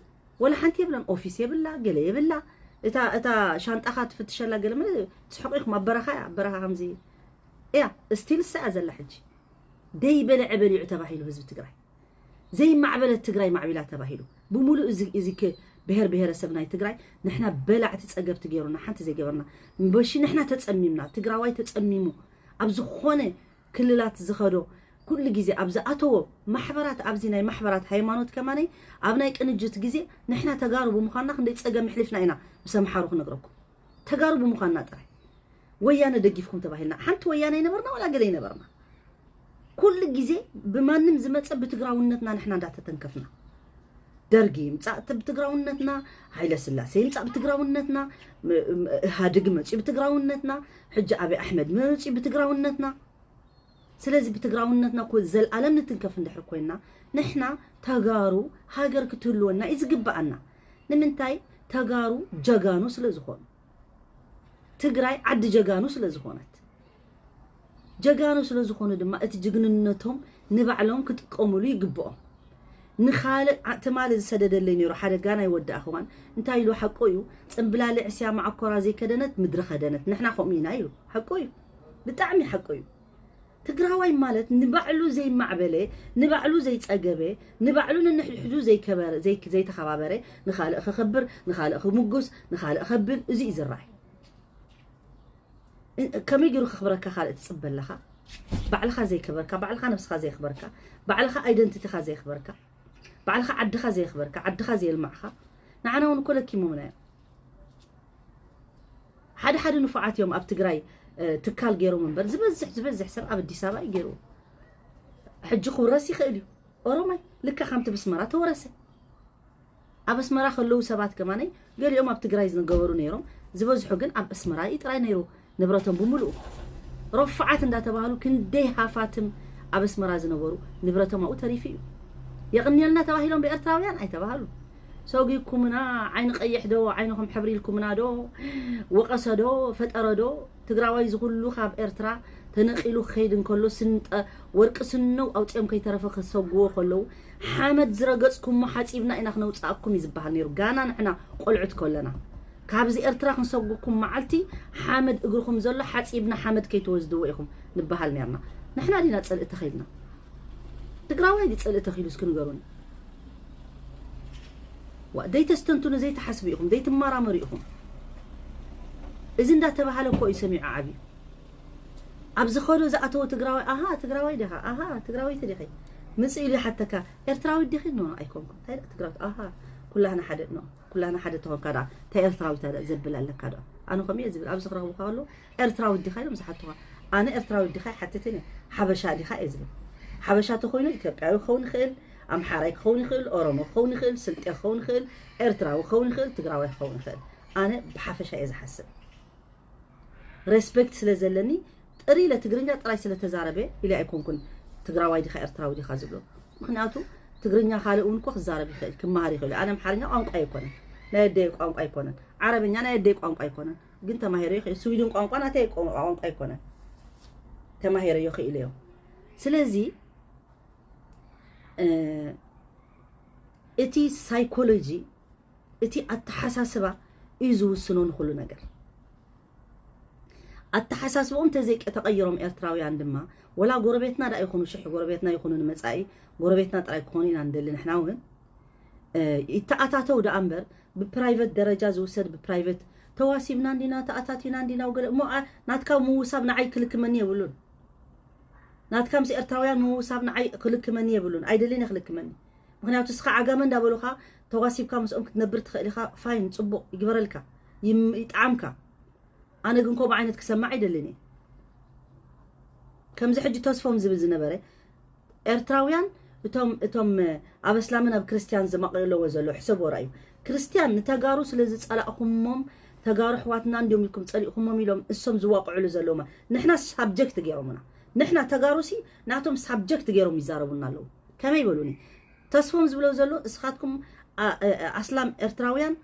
ወላ ሓንቲ የብላን ኦፊስ የብላ ገለ የብላ እታ እታ ሻንጣኻ ትፍትሸላ ገለ መለ ትስሕቁ ኢኹም ኣብ በረኻ እያ ኣብ በረኻ ከምዚ እያ ስቲል እሳ እያ ዘላ ሕጂ ደይ በልዐ በሊዑ ተባሂሉ ህዝቢ ትግራይ ዘይማዕበለት ትግራይ ማዕቢላ ተባሂሉ ብምሉእ እዚ እዚ ብሄር ብሄረሰብ ናይ ትግራይ ንሕና በላዕቲ ፀገብቲ ገይሩና ሓንቲ ዘይገበርና በሺ ንሕና ተፀሚምና ትግራዋይ ተፀሚሙ ኣብ ዝኾነ ክልላት ዝኸዶ ኩሉ ግዜ ኣብ ዝኣተዎ ማሕበራት ኣብዚ ናይ ማሕበራት ሃይማኖት ከማነይ ኣብ ናይ ቅንጅት ግዜ ንሕና ተጋሩ ብምዃንና ክንደይ ፀገም ኣሕሊፍና ኢና ምስ ኣምሓሩ ክነግረኩም ተጋሩ ብምዃንና ጥራይ ወያነ ደጊፍኩም ተባሂልና ሓንቲ ወያነ ይነበርና ዋላ ገለ ይነበርና ኩሉ ግዜ ብማንም ዝመፀ ብትግራውነትና ንሕና እንዳተተንከፍና ደርጊ ይምፃእ ብትግራውነትና ሃይለ ስላሴ ይምፃእ ብትግራውነትና ኢህኣድግ መፅኡ ብትግራውነትና ሕጂ ኣብይ ኣሕመድ መፅኡ ብትግራውነትና ስለዚ ብትግራውነትና እኮ ዘልኣለም ንትንከፍ እንድሕር ኮይንና ንሕና ተጋሩ ሃገር ክትህልወና እዩ ዝግበኣና ንምንታይ ተጋሩ ጀጋኑ ስለ ዝኾኑ ትግራይ ዓዲ ጀጋኑ ስለ ዝኾነት ጀጋኑ ስለ ዝኾኑ ድማ እቲ ጅግንነቶም ንባዕሎም ክጥቀሙሉ ይግብኦም ንኻልእ ትማሊ ዝሰደደለይ ነይሩ ሓደ ጋና ይወዳእ ክዋን እንታይ ኢሉ ሓቆ እዩ ፅምብላሊ ዕስያ ማዓኮራ ዘይከደነት ምድሪ ከደነት ንሕና ከምኡ ኢና ኢሉ ሓቆ እዩ ብጣዕሚ ሓቆ እዩ ትግራዋይ ማለት ንባዕሉ ዘይማዕበለ ንባዕሉ ዘይፀገበ ንባዕሉ ንንሕድሕዱ ዘይከበረ ዘይተኸባበረ ንኻልእ ከኸብር ንኻልእ ክምጉስ ንኻልእ ከብል እዚ እዩ ዝረኣይ ከመይ ገይሩ ከኽብረካ ካልእ ትፅበ ኣለኻ ባዕልኻ ዘይከበርካ ባዕልኻ ነብስኻ ዘይኽበርካ ባዕልኻ ኣይደንቲቲኻ ዘይኽበርካ ባዕልኻ ዓድኻ ዘይኽበርካ ዓድኻ ዘየልማዕኻ ንዓና እውን እኮ ለኪሞምና እዮም ሓደ ሓደ ንፉዓት እዮም ኣብ ትግራይ ትካል ገይሮም እምበር ዝበዝሕ ዝበዝሕ ሰብ ኣብ ኣዲስ ኣበባ እዩ ገይሩ ሕጂ ክውረስ ይኽእል እዩ ኦሮማይ ልካ ከምቲ ብስመራ ተወረሰ ኣብ ኣስመራ ከለዉ ሰባት ከማነይ ገሊኦም ኣብ ትግራይ ዝገበሩ ነይሮም ዝበዝሑ ግን ኣብ ኣስመራ እዩ ጥራይ ነይሩ ንብረቶም ብምሉኡ ረፉዓት እንዳተባህሉ ክንደይ ሃፋትም ኣብ ኣስመራ ዝነበሩ ንብረቶም ኣብኡ ተሪፉ እዩ የቕንየልና ተባሂሎም ብኤርትራውያን ኣይተባህሉ ሰጉኩምና ዓይኒ ቀይሕ ዶ ዓይንኹም ሕብሪ ኢልኩምና ዶ ወቀሰ ዶ ፈጠረ ዶ ትግራዋይ ዝኩሉ ካብ ኤርትራ ተነቂሉ ክኸይድ እንከሎ ስንጠ ወርቂ ስነው ኣውፅኦም ከይተረፈ ክሰጉዎ ከለዉ ሓመድ ዝረገፅኩሞ ሓፂብና ኢና ክነውፅኣኩም እዩ ዝበሃል ነይሩ ጋና ንሕና ቆልዑት ከለና ካብዚ ኤርትራ ክንሰጉኩም መዓልቲ ሓመድ እግርኹም ዘሎ ሓፂብና ሓመድ ከይትወስድዎ ኢኹም ንበሃል ነርና ንሕና ዲና ፅልኢ ተኺልና ትግራዋይ ዲ ፅልኢ ተኺሉ እስኪ ንገሩኒ ዋ፣ ዘይተስተንትኑ፣ ዘይትሓስቡ ኢኹም፣ ዘይትመራመሩ ኢኹም። እዚ እንዳተባሃለ እኮ እዩ ሰሚዑ ዓብዩ። ኣብ ዝኸዶ ዝኣተወ ትግራዋይ፣ ኣሃ ትግራዋይ ዲኻ፣ ኣሃ ትግራወይቲ ዲኺ፣ ምጽእ ኢሉ ይሓተካ፣ ኤርትራዊት ዲኺ? ኖ፣ ኣይኮንኩን። እንታይ ደኣ ትግራዊት? ኣሃ፣ ኩላህና ሓደ፣ ኖ፣ ኩላህና ሓደ ተኾንካ ደኣ እንታይ ኤርትራዊት ደኣ ዘብል ኣለካ ደኣ? ኣነ ከምኡ እየ ዝብል፣ ኣብዚ ክረኽቡካ ከለዉ ኤርትራዊት ዲኻ ኢሎም ዝሓቱኻ። ኣነ ኤርትራዊት ዲኻ ኣይሓትትን እየ፣ ሓበሻ ዲኻ እየ ዝብል። ሓበሻ ተኾይኑ ኢትዮጵያዊ ክኸውን ይኽእል፣ ኣምሓራይ ክኸውን ይኽእል፣ ኦሮሞ ክኸውን ይኽእል፣ ስልጤ ክኸውን ይኽእል፣ ኤርትራዊ ክኸውን ይኽእል፣ ትግራዋይ ክኸውን ይኽእል። ኣነ ብሓፈሻ እየ ዝሓስብ። ሬስፔክት ስለ ዘለኒ ጥሪ ኢለ ትግርኛ ጥራይ ስለ ተዛረበ ኢለ ኣይኮንኩን ትግራዋይ ዲኻ ኤርትራዊ ዲኻ ዝብሎ። ምኽንያቱ ትግርኛ ካልእ እውን እኮ ክዛረብ ይኽእል፣ ክመሃር ይኽእል። ኣነ ኣምሓርኛ ቋንቋ ኣይኮነን፣ ናይ ኣደይ ቋንቋ ኣይኮነን። ዓረብኛ ናይ ኣደይ ቋንቋ ኣይኮነን፣ ግን ተማሂረ ይኽእል። ስዊድን ቋንቋ ናተይ ቋንቋ ኣይኮነን፣ ተማሂረዮ ክኢለዮ። ስለዚ እ፣ እቲ ሳይኮሎጂ፣ እቲ ኣተሓሳስባ እዩ ዝውስኖ ንኹሉ ነገር። ኣተሓሳስብኦም ተዘይቀ-፣ ተቐይሮም ኤርትራውያን ድማ፣ ወላ ጎረቤትና ደኣ ይኹኑ፣ ሽሕ ጎረቤትና ይኹኑ፣ ንመጻኢ ጎረቤትና ጥራይ ክኾኑ ኢና ንደሊ ንሕና እውን። እ፣ ይተኣታተው ደኣ እምበር፣ ብፕራይቨት ደረጃ ዝውሰድ፣ ብፕራይቨት ተዋሲብና እንዲና፣ ተኣታቲና እንዲና፣ ወገለ እሞ፣ ኣ-፣ ናትካ ምውሳብ ንዓይ ክልክመኒ የብሉን። ናትካ ምስ ኤርትራውያን ምውሳብ ንዓይ ክልክመኒ የብሉን። ኣይደልን እየ ክልክመኒ። ምኽንያቱ እስኻ ዓጋመ እንዳበሉኻ ተዋሲብካ ምስኦም ክትነብር ትኽእል ኢኻ። ፋይን፣ ጽቡቕ፣ ይግበረልካ፣ ይም-፣ ይጥዓምካ። ኣነ ግን ከምኡ ዓይነት ክሰማዕ ኣይደልን እየ። ከምዚ ሕጂ ተስፎም ዝብል ዝነበረ፣ ኤርትራውያን እቶም፣ እቶም ኣብ እስላምን ኣብ ክርስትያን ዝማቕለዎ ዘሎ ሕሰቦ ራእዩ። ክርስትያን ንተጋሩ ስለ ዝጸላእኹሞም፣ ተጋሩ ኣሕዋትና እንዲዮም ኢልኩም ጸሊእኹሞም ኢሎም እሶም ዝዋቕዕሉ ዘለዉ ማ-፣ ንሕና ሳብጀክት ገይሮምና። ንሕና ተጋሩሲ ናቶም ሳብጀክት ገይሮም ይዛረቡና ኣለዉ። ከመይ በሉኒ? ተስፎም ዝብሎ ዘሎ እስኻትኩም ኣ-፣ ኣ-፣ ኣስላም ኤርትራውያን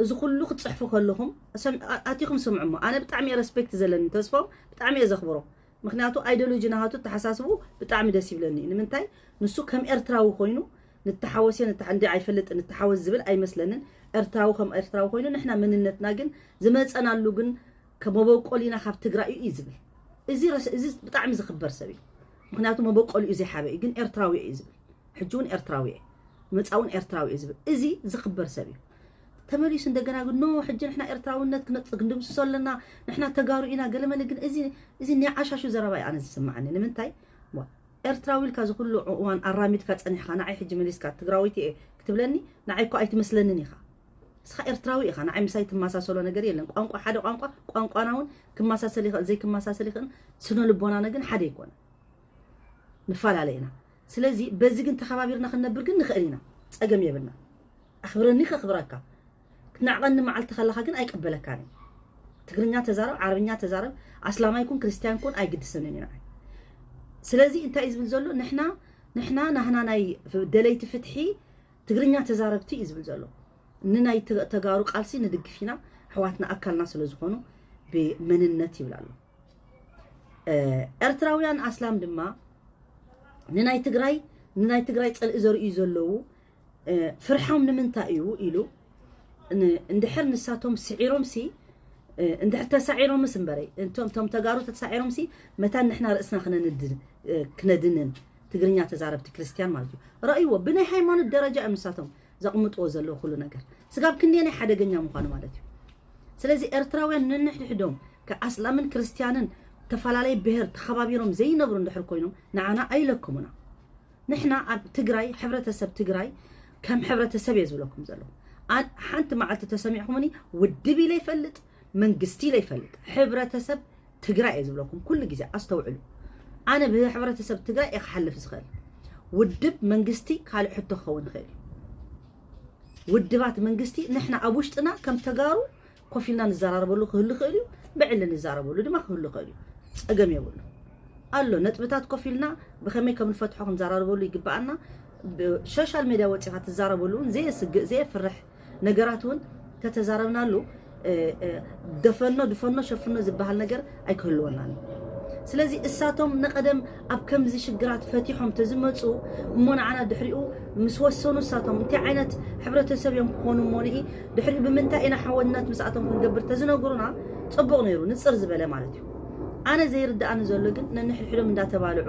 እዚ ኩሉ ክትጽሕፉ ከለኹም ሰም-፣ ኣ-፣ ኣቲኹም ስምዑ እሞ። ኣነ ብጣዕሚ እየ ረስፔክት ዘለኒ ተስፎም፣ ብጣዕሚ እየ ዘኽብሮ። ምኽንያቱ ኣይዲዮሎጂ ናሃቱ፣ ተሓሳስቡ ብጣዕሚ ደስ ይብለኒ። ንምንታይ? ንሱ ከም ኤርትራዊ ኮይኑ ንተሓወስ እየ፣ ንተሓ-፣ እንዲ ኣይፈልጥን፣ ንተሓወስ ዝብል ኣይመስለንን። ኤርትራዊ ከም ኤርትራዊ ኮይኑ ንሕና መንነትና ግን ዝመጸናሉ ግን ከመበቆሊና ካብ ትግራይ እዩ ዝብል። እዚ ረስ-፣ እዚ ብጣዕሚ ዝኽበር ሰብ እዩ። ምኽንያቱ መበቆሊኡ ዘይሓበ እዩ፣ ግን ኤርትራዊ እዩ ዝብል። ሕጂ እውን ኤርትራዊ እየ፣ መጻ እውን ኤርትራዊ እየ ዝብል። እዚ ዝኽበር ሰብ እዩ። ተመሊሱ እንደገና ግን ኖ፣ ሕጂ ንሕና ኤርትራውነት ክነጽ-፣ ክንድምስሶ ኣለና፣ ንሕና ተጋሩ ኢና፣ ገለመለ። ግን እዚ፣ እዚ ናይ ዓሻሹ ዘረባ እዩ ኣነ ዝስምዓኒ። ንምንታይ? ዋ፣ ኤርትራዊ ኢልካ እዚ ኩሉ እዋን ኣራሚድካ ጸኒሕካ፣ ንዓይ ሕጂ መሊስካ ትግራወይቲ እየ ክትብለኒ፣ ንዓይ እኮ ኣይትመስለንን ኢኻ። እስኻ ኤርትራዊ ኢኻ፣ ንዓይ ምሳይ ትመሳሰሎ ነገር የለን። ቋንቋ፣ ሓደ ቋንቋ፣ ቋንቋና እውን ክመሳሰል ይኽእል፣ ዘይክመሳሰል ይኽእል፣ ስነ ልቦናና ግን ሓደ ኣይኮነን። ንፈላለ ኢና። ስለዚ በዚ ግን ተኸባቢርና ክንነብር ግን ንኽእል ኢና። ጸገም የብልና። ኣኽብረኒ ከኽብረካ። ክትንዕቐኒ መዓልቲ ከለኻ ግን ኣይቅበለካን እየ። ትግርኛ ተዛረብ፣ ዓረብኛ ተዛረብ፣ ኣስላማይ ኩን ክርስትያን ኩን ኣይግድሰንን እዩ ንዓይ። ስለዚ እንታይ እዩ ዝብል ዘሎ? ንሕና፣ ንሕና ናህና ናይ ደለይቲ ፍትሒ ትግርኛ ተዛረብቲ እዩ ዝብል ዘሎ። ንናይ ተ-፣ ተጋሩ ቃልሲ ንድግፍ ኢና፣ ኣሕዋትና ኣካልና ስለ ዝኾኑ ብመንነት ይብል ኣሎ። እ፣ ኤርትራውያን ኣስላም ድማ ንናይ ትግራይ፣ ንናይ ትግራይ ጽልኢ ዘርእዩ ዘለዉ፣ እ፣ ፍርሖም ንምንታይ እዩ ኢሉ፣ ን-፣ እንድሕር ንሳቶም ስዒሮምሲ፣ እ፣ እንድሕር ተሳዒሮምስ እምበረይ፣ እንቶም፣ እቶም ተጋሩ ተሳዒሮምሲ፣ መታን ንሕና ርእስና ክነንድ-፣ እ፣ ክነድንን፣ ትግርኛ ተዛረብቲ ክርስትያን ማለት እዩ። ረእይዎ፣ ብናይ ሃይማኖት ደረጃ እዮም ንሳቶም ዘቕምጥዎ ዘለዉ ኩሉ ነገር። ስጋብ ክንደየናይ ሓደገኛ ምዃኑ ማለት እዩ። ስለዚ ኤርትራውያን ነንሕድሕዶም ከኣስላምን ክርስትያንን ተፈላለየ ብሄር ተኸባቢሮም ዘይነብሩ እንድሕር ኮይኖም ንዓና ኣይለክሙና። ንሕና ኣብ ትግራይ፣ ሕብረተሰብ ትግራይ ከም ሕብረተሰብ እየ ዝብለኩም ዘለኹ። ኣን-፣ ሓንቲ መዓልቲ ተሰሚዕኩምኒ ውድብ ኢለ ይፈልጥ፣ መንግስቲ ኢለ ይፈልጥ። ሕብረተሰብ ትግራይ እየ ዝብለኩም ኩሉ ግዜ፣ ኣስተውዕሉ። ኣነ ብሕብረተሰብ ትግራይ እየ ክሓልፍ ዝኽእል። ውድብ መንግስቲ ካልእ ሕቶ ክኸውን ይኽእል እዩ። ውድባት መንግስቲ ንሕና ኣብ ውሽጥና ከም ተጋሩ ኮፍ ኢልና ንዘራረበሉ ክህሉ ይኽእል እዩ፣ ብዕሊ ንዘራረበሉ ድማ ክህሉ ይኽእል እዩ። ጸገም የብሉ። ኣሎ ነጥብታት ኮፍ ኢልና ብኸመይ ከም ንፈትሖ ክንዘራረበሉ ይግብኣና። ብ-፣ ሶሻል ሜድያ ወጺኻ ትዛረበሉ እውን ዘየስግእ፣ ዘየፍርሕ ነገራት እውን ተተዛረብናሉ፣ እ፣ እ፣ ደፈኖ፣ ድፈኖ፣ ሸፍኖ ዝበሃል ነገር ኣይክህልወናን እዩ። ስለዚ እሳቶም ንቐደም ኣብ ከምዚ ሽግራት ፈቲሖም ተዝመጹ እሞ ንዓና ድሕሪኡ ምስ ወሰኑ እሳቶም እንታይ ዓይነት ሕብረተሰብ እዮም ክኾኑ እሞ ንኢ ድሕሪኡ ብምንታይ ኢና ሓወነት ምስኣቶም ክንገብር ተዝነግሩና ጽቡቕ ነይሩ፣ ንጽር ዝበለ ማለት እዩ። ኣነ ዘይርድኣኒ ዘሎ ግን ነንሕድሕዶም እንዳተባልዑ፣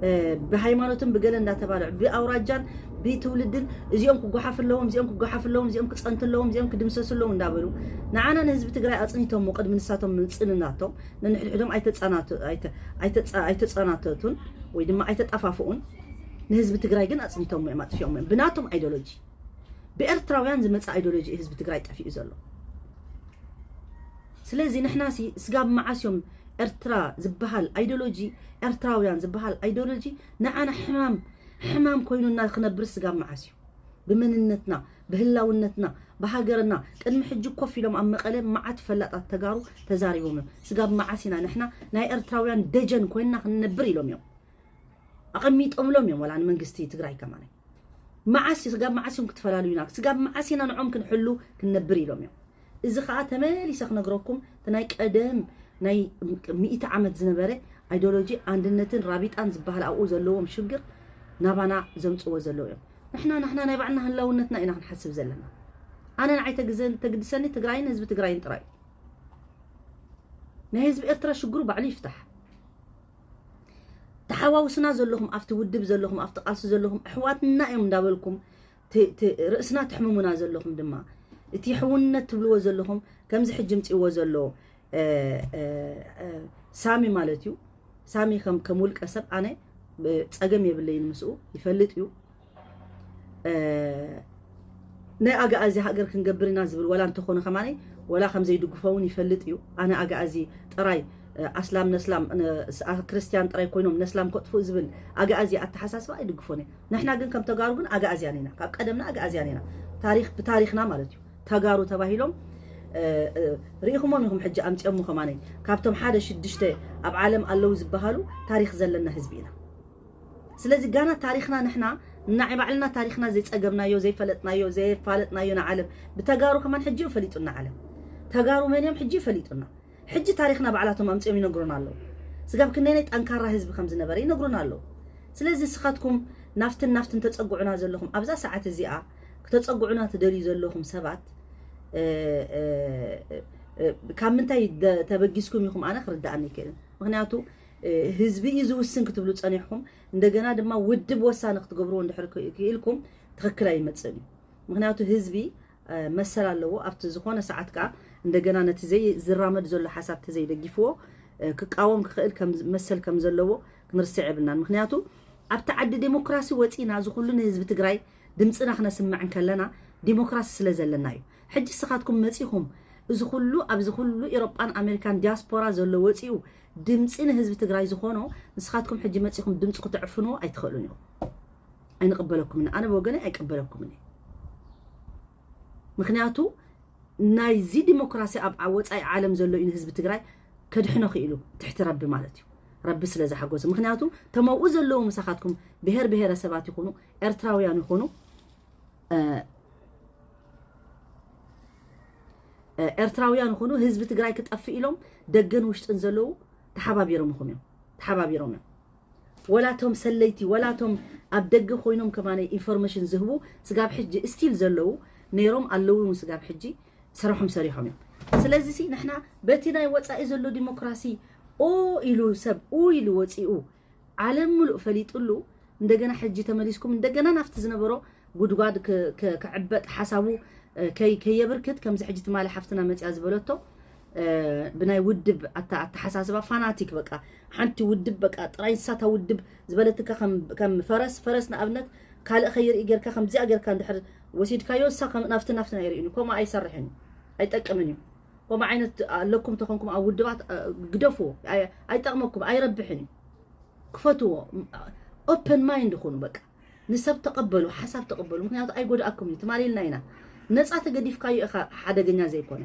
እ፣ ብሃይማኖትን ብገለ እንዳተባልዑ፣ ብኣውራጃን ብትውልድን እዚኦም ክጓሓፍ ኣለዎም፣ እዚኦም ክጓሓፍ ኣለዎም፣ እዚኦም ክጸንቱ ኣለዎም፣ እዚኦም ክድምሰሱ ኣለዎም እንዳበሉ ንዓና ንህዝቢ ትግራይ ኣጽኒቶሞ ቅድሚ ንሳቶም ምጽንናቶም ነንሕድሕዶም ኣይተጻናተ-፣ ኣይተ-፣ ኣይተጻ-፣ ኣይተጸናተቱን ወይ ድማ ኣይተጣፋፍኡን። ንህዝቢ ትግራይ ግን ኣጽኒቶሞ እዮም፣ ኣጥፊኦሞ እዮም። ብናቶም ኣይዲዮሎጂ፣ ብኤርትራውያን ዝመጸ ኣይዲዮሎጂ ህዝቢ ትግራይ ጠፊኡ ዘሎ። ስለዚ ንሕና ሲ ስጋብ መዓስ እዮም ኤርትራ ዝበሃል ኣይዲዮሎጂ፣ ኤርትራውያን ዝበሃል ኣይዲዮሎጂ ንዓና ሕማም፣ ሕማም ኮይኑና ክነብር ስጋብ መዓስ እዩ? ብመንነትና፣ ብህላውነትና፣ ብሃገርና ቅድሚ ሕጂ ኮፍ ኢሎም ኣብ መቐለ መዓት ፈላጣት ተጋሩ ተዛሪቦም እዮም። ስጋብ መዓስ ኢና ንሕና ናይ ኤርትራውያን ደጀን ኮይንና ክንነብር ኢሎም እዮም ኣቐሚጦምሎም እዮም። ወላ ንመንግስቲ ትግራይ ከማን መዓስ፣ ስጋብ መዓስ እዮም ክትፈላልዩና? ስጋብ መዓስ ኢና ንዖም ክንሕሉ ክንነብር ኢሎም እዮም። እዚ ኸዓ ተመሊሰ ክነግረኩም እቲ ናይ ቀደም ናይ ሚእቲ ዓመት ዝነበረ ኣይዲዮሎጂ ኣንድነትን ራቢጣን ዝበሃል ኣብኡ ዘለዎም ሽግር ናባና ዘምፅዎ ዘለዉ እዮም። ንሕና፣ ንሕና ናይ ባዕልና ህላውነትና ኢና ክንሓስብ ዘለና። ኣነ ንዓይ ተግዘን-፣ ተግድሰኒ ትግራይን ህዝቢ ትግራይን ጥራይ እዩ። ናይ ህዝቢ ኤርትራ ሽግሩ ባዕሉ ይፍታሕ። ተሓዋውስና ዘለኹም፣ ኣብቲ ውድብ ዘለኹም፣ ኣብቲ ቃልሲ ዘለኹም ኣሕዋትና እዮም እንዳበልኩም ት-፣ ት-፣ ርእስና ትሕምሙና ዘለኹም ድማ፣ እቲ ሕውነት ትብልዎ ዘለኹም ከምዚ ሕጂ ምፅእዎ ዘሎ፣ እ፣ እ፣ እ፣ ሳሚ ማለት እዩ። ሳሚ ከም፣ ከም ውልቀ ሰብ ኣነ፣ እ፣ ፀገም የብለይን ምስኡ፣ ይፈልጥ እዩ። እ፣ ናይ ኣግኣዚ ሃገር ክንገብር ኢና ዝብል ዋላ እንተኾነ ከማነይ፣ ዋላ ከም ዘይድግፎ እውን ይፈልጥ እዩ። ኣነ ኣግኣዚ ጥራይ፣ እ፣ ኣስላም ነስላም፣ እ፣ ስ-፣ ኣ-፣ ክርስትያን ጥራይ ኮይኖም ነስላም ከጥፍኡ ዝብል ኣግኣዚ ኣተሓሳስባ ኣይድግፎን እየ። ንሕና ግን ከም ተጋሩ ግን ኣግኣዝያን ኢና። ካብ ቀደምና ኣግኣዝያን ኢና። ታሪኽ ብታሪኽና ማለት እዩ። ተጋሩ ተባሂሎም፣ እ፣ እ፣ ርኢኹሞም ኢኹም ሕጂ ኣምጺኦሞ ከማነይ። ካብቶም ሓደ ሽዱሽተ ኣብ ዓለም ኣለዉ ዝበሃሉ ታሪኽ ዘለና ህዝቢ ኢና። ስለዚ ጋና ታሪኽና ንሕና ንናይ ባዕልና ታሪኽና ዘይጸገብናዮ፣ ዘይፈለጥናዮ፣ ዘየፋለጥናዮ ንዓለም ብተጋሩ ከማን ሕጂ እዩ ፈሊጡና ዓለም። ተጋሩ መን እዮም ሕጂ እዩ ፈሊጡና። ሕጂ ታሪኽና ባዕላቶም ኣምጺኦም ይነግሩና ኣለዉ። ስጋብ ክንደይናይ ጠንካራ ህዝቢ ከም ዝነበረ ይነግሩና ኣለዉ። ስለዚ ንስኻትኩም ናፍትን ናፍትን ተጸጉዑና ዘለኹም፣ ኣብዛ ሰዓት እዚኣ ክተጸጉዑና ትደልዩ ዘለኹም ሰባት፣ እ፣ እ፣ እ፣ ካብ ምንታይ ደ-፣ ተበጊስኩም ኢኹም ኣነ ክርድኣኒ ኣይክእልን። ምኽንያቱ፣ እ፣ ህዝቢ እዩ ዝውስን ክትብሉ ጸኒሕኩም፣ እንደገና ድማ ውድብ ወሳኒ ክትገብርዎ እንድሕር ክኢልኩም ትኽክል ኣይመጽእን እዩ። ምኽንያቱ ህዝቢ፣ እ፣ መሰል ኣለዎ። ኣብቲ ዝኾነ ሰዓት ከኣ እንደገና ነቲ ዘይ-፣ ዝራመድ ዘሎ ሓሳብ ተዘይደጊፍዎ፣ እ፣ ክቃወም ክኽእል ከም፣ መሰል ከም ዘለዎ ክንርስዕ የብልናን። ምኽንያቱ ኣብቲ ዓዲ ዴሞክራሲ ወጺና እዚ ኩሉ ንህዝቢ ትግራይ ድምፅና ክነስምዕ እንከለና ዲሞክራሲ ስለ ዘለና እዩ። ሕጂ ንስኻትኩም መፂኹም እዚ ኩሉ፣ ኣብዚ ኩሉ ኤሮጳን ኣሜሪካን ዲያስፖራ ዘሎ ወፂኡ ድምፂ ንህዝቢ ትግራይ ዝኾኖ ንስኻትኩም ሕጂ መፂኹም ድምፂ ክትዕፍንዎ ኣይትኽእሉን ኢኹም። ኣይንቕበለኩምን፣ ኣነ ብወገነይ ኣይቅበለኩምን እየ። ምኽንያቱ ናይዚ ዲሞክራሲ ኣብ ዓ-፣ ወፃኢ ዓለም ዘሎ እዩ ንህዝቢ ትግራይ ከድሕኖ ክኢሉ ትሕቲ ረቢ ማለት እዩ። ረቢ ስለ ዝሓጎሰ። ምኽንያቱ ተመኡ ዘለዉ ምሳኻትኩም ብሄር ብሄረሰባት ይኹኑ፣ ኤርትራውያን ይኹኑ፣ እ፣ እ፣ ኤርትራውያን ይኹኑ ህዝቢ ትግራይ ክጠፍእ ኢሎም ደገን ውሽጥን ዘለዉ ተሓባቢሮም ይኹም እዮም። ተሓባቢሮም እዮም። ወላቶም ሰለይቲ፣ ወላቶም ኣብ ደገ ኮይኖም ከማነ ኢንፎርሜሽን ዝህቡ ስጋብ ሕጂ ስቲል ዘለዉ ነይሮም ኣለዉ እውን ስጋብ ሕጂ ስራሖም ሰሪሖም እዮም። ስለዚ ሲ ንሕና በቲ ናይ ወፃኢ ዘሎ ዲሞክራሲ ኦ ኢሉ ሰብ ኡ ኢሉ ወፂኡ ዓለም ምሉእ ፈሊጥሉ እንደገና ሕጂ ተመሊስኩም እንደገና ናፍቲ ዝነበሮ ጉድጓድ ክ-፣ ክ-፣ ክዕበጥ ሓሳቡ፣ እ፣ ከይ-፣ ከየብርክት ከምዚ ሕጂ ትማሊ ሓፍትና መፅያ ዝበለቶ፣ እ፣ ብናይ ውድብ ኣታ-፣ ኣተሓሳስባ ፋናቲክ በቃ ሓንቲ ውድብ በቃ ጥራይ ንሳታ ውድብ ዝበለትካ ከም፣ ከም ፈረስ፣ ፈረስ ንኣብነት ካልእ ከይርኢ ጌርካ ከምዚኣ ጌርካ እንድሕር ወሲድካዮ እሳ ከም ናፍቲ ናፍቲ ኣይርእን እዩ። ከምኡ ኣይሰርሕን እዩ። ኣይጠቅምን እዩ። ከምኡ ዓይነት ኣለኩም ተኾንኩም ኣብ ውድባት፣ እ፣ ግደፍዎ። ኣይ-፣ ኣይጠቅመኩም፣ ኣይረብሕን እዩ። ክፈትዎ። ኦፐን ማይንድ ኩኑ በቃ። ንሰብ ተቐበሉ፣ ሓሳብ ተቐበሉ። ምኽንያቱ ኣይጎድኣኩም እዩ። ትማሊ ኢልና ኢና። ነፃ ተገዲፍካዮ ኢኻ ሓደገኛ ዘይኮነ።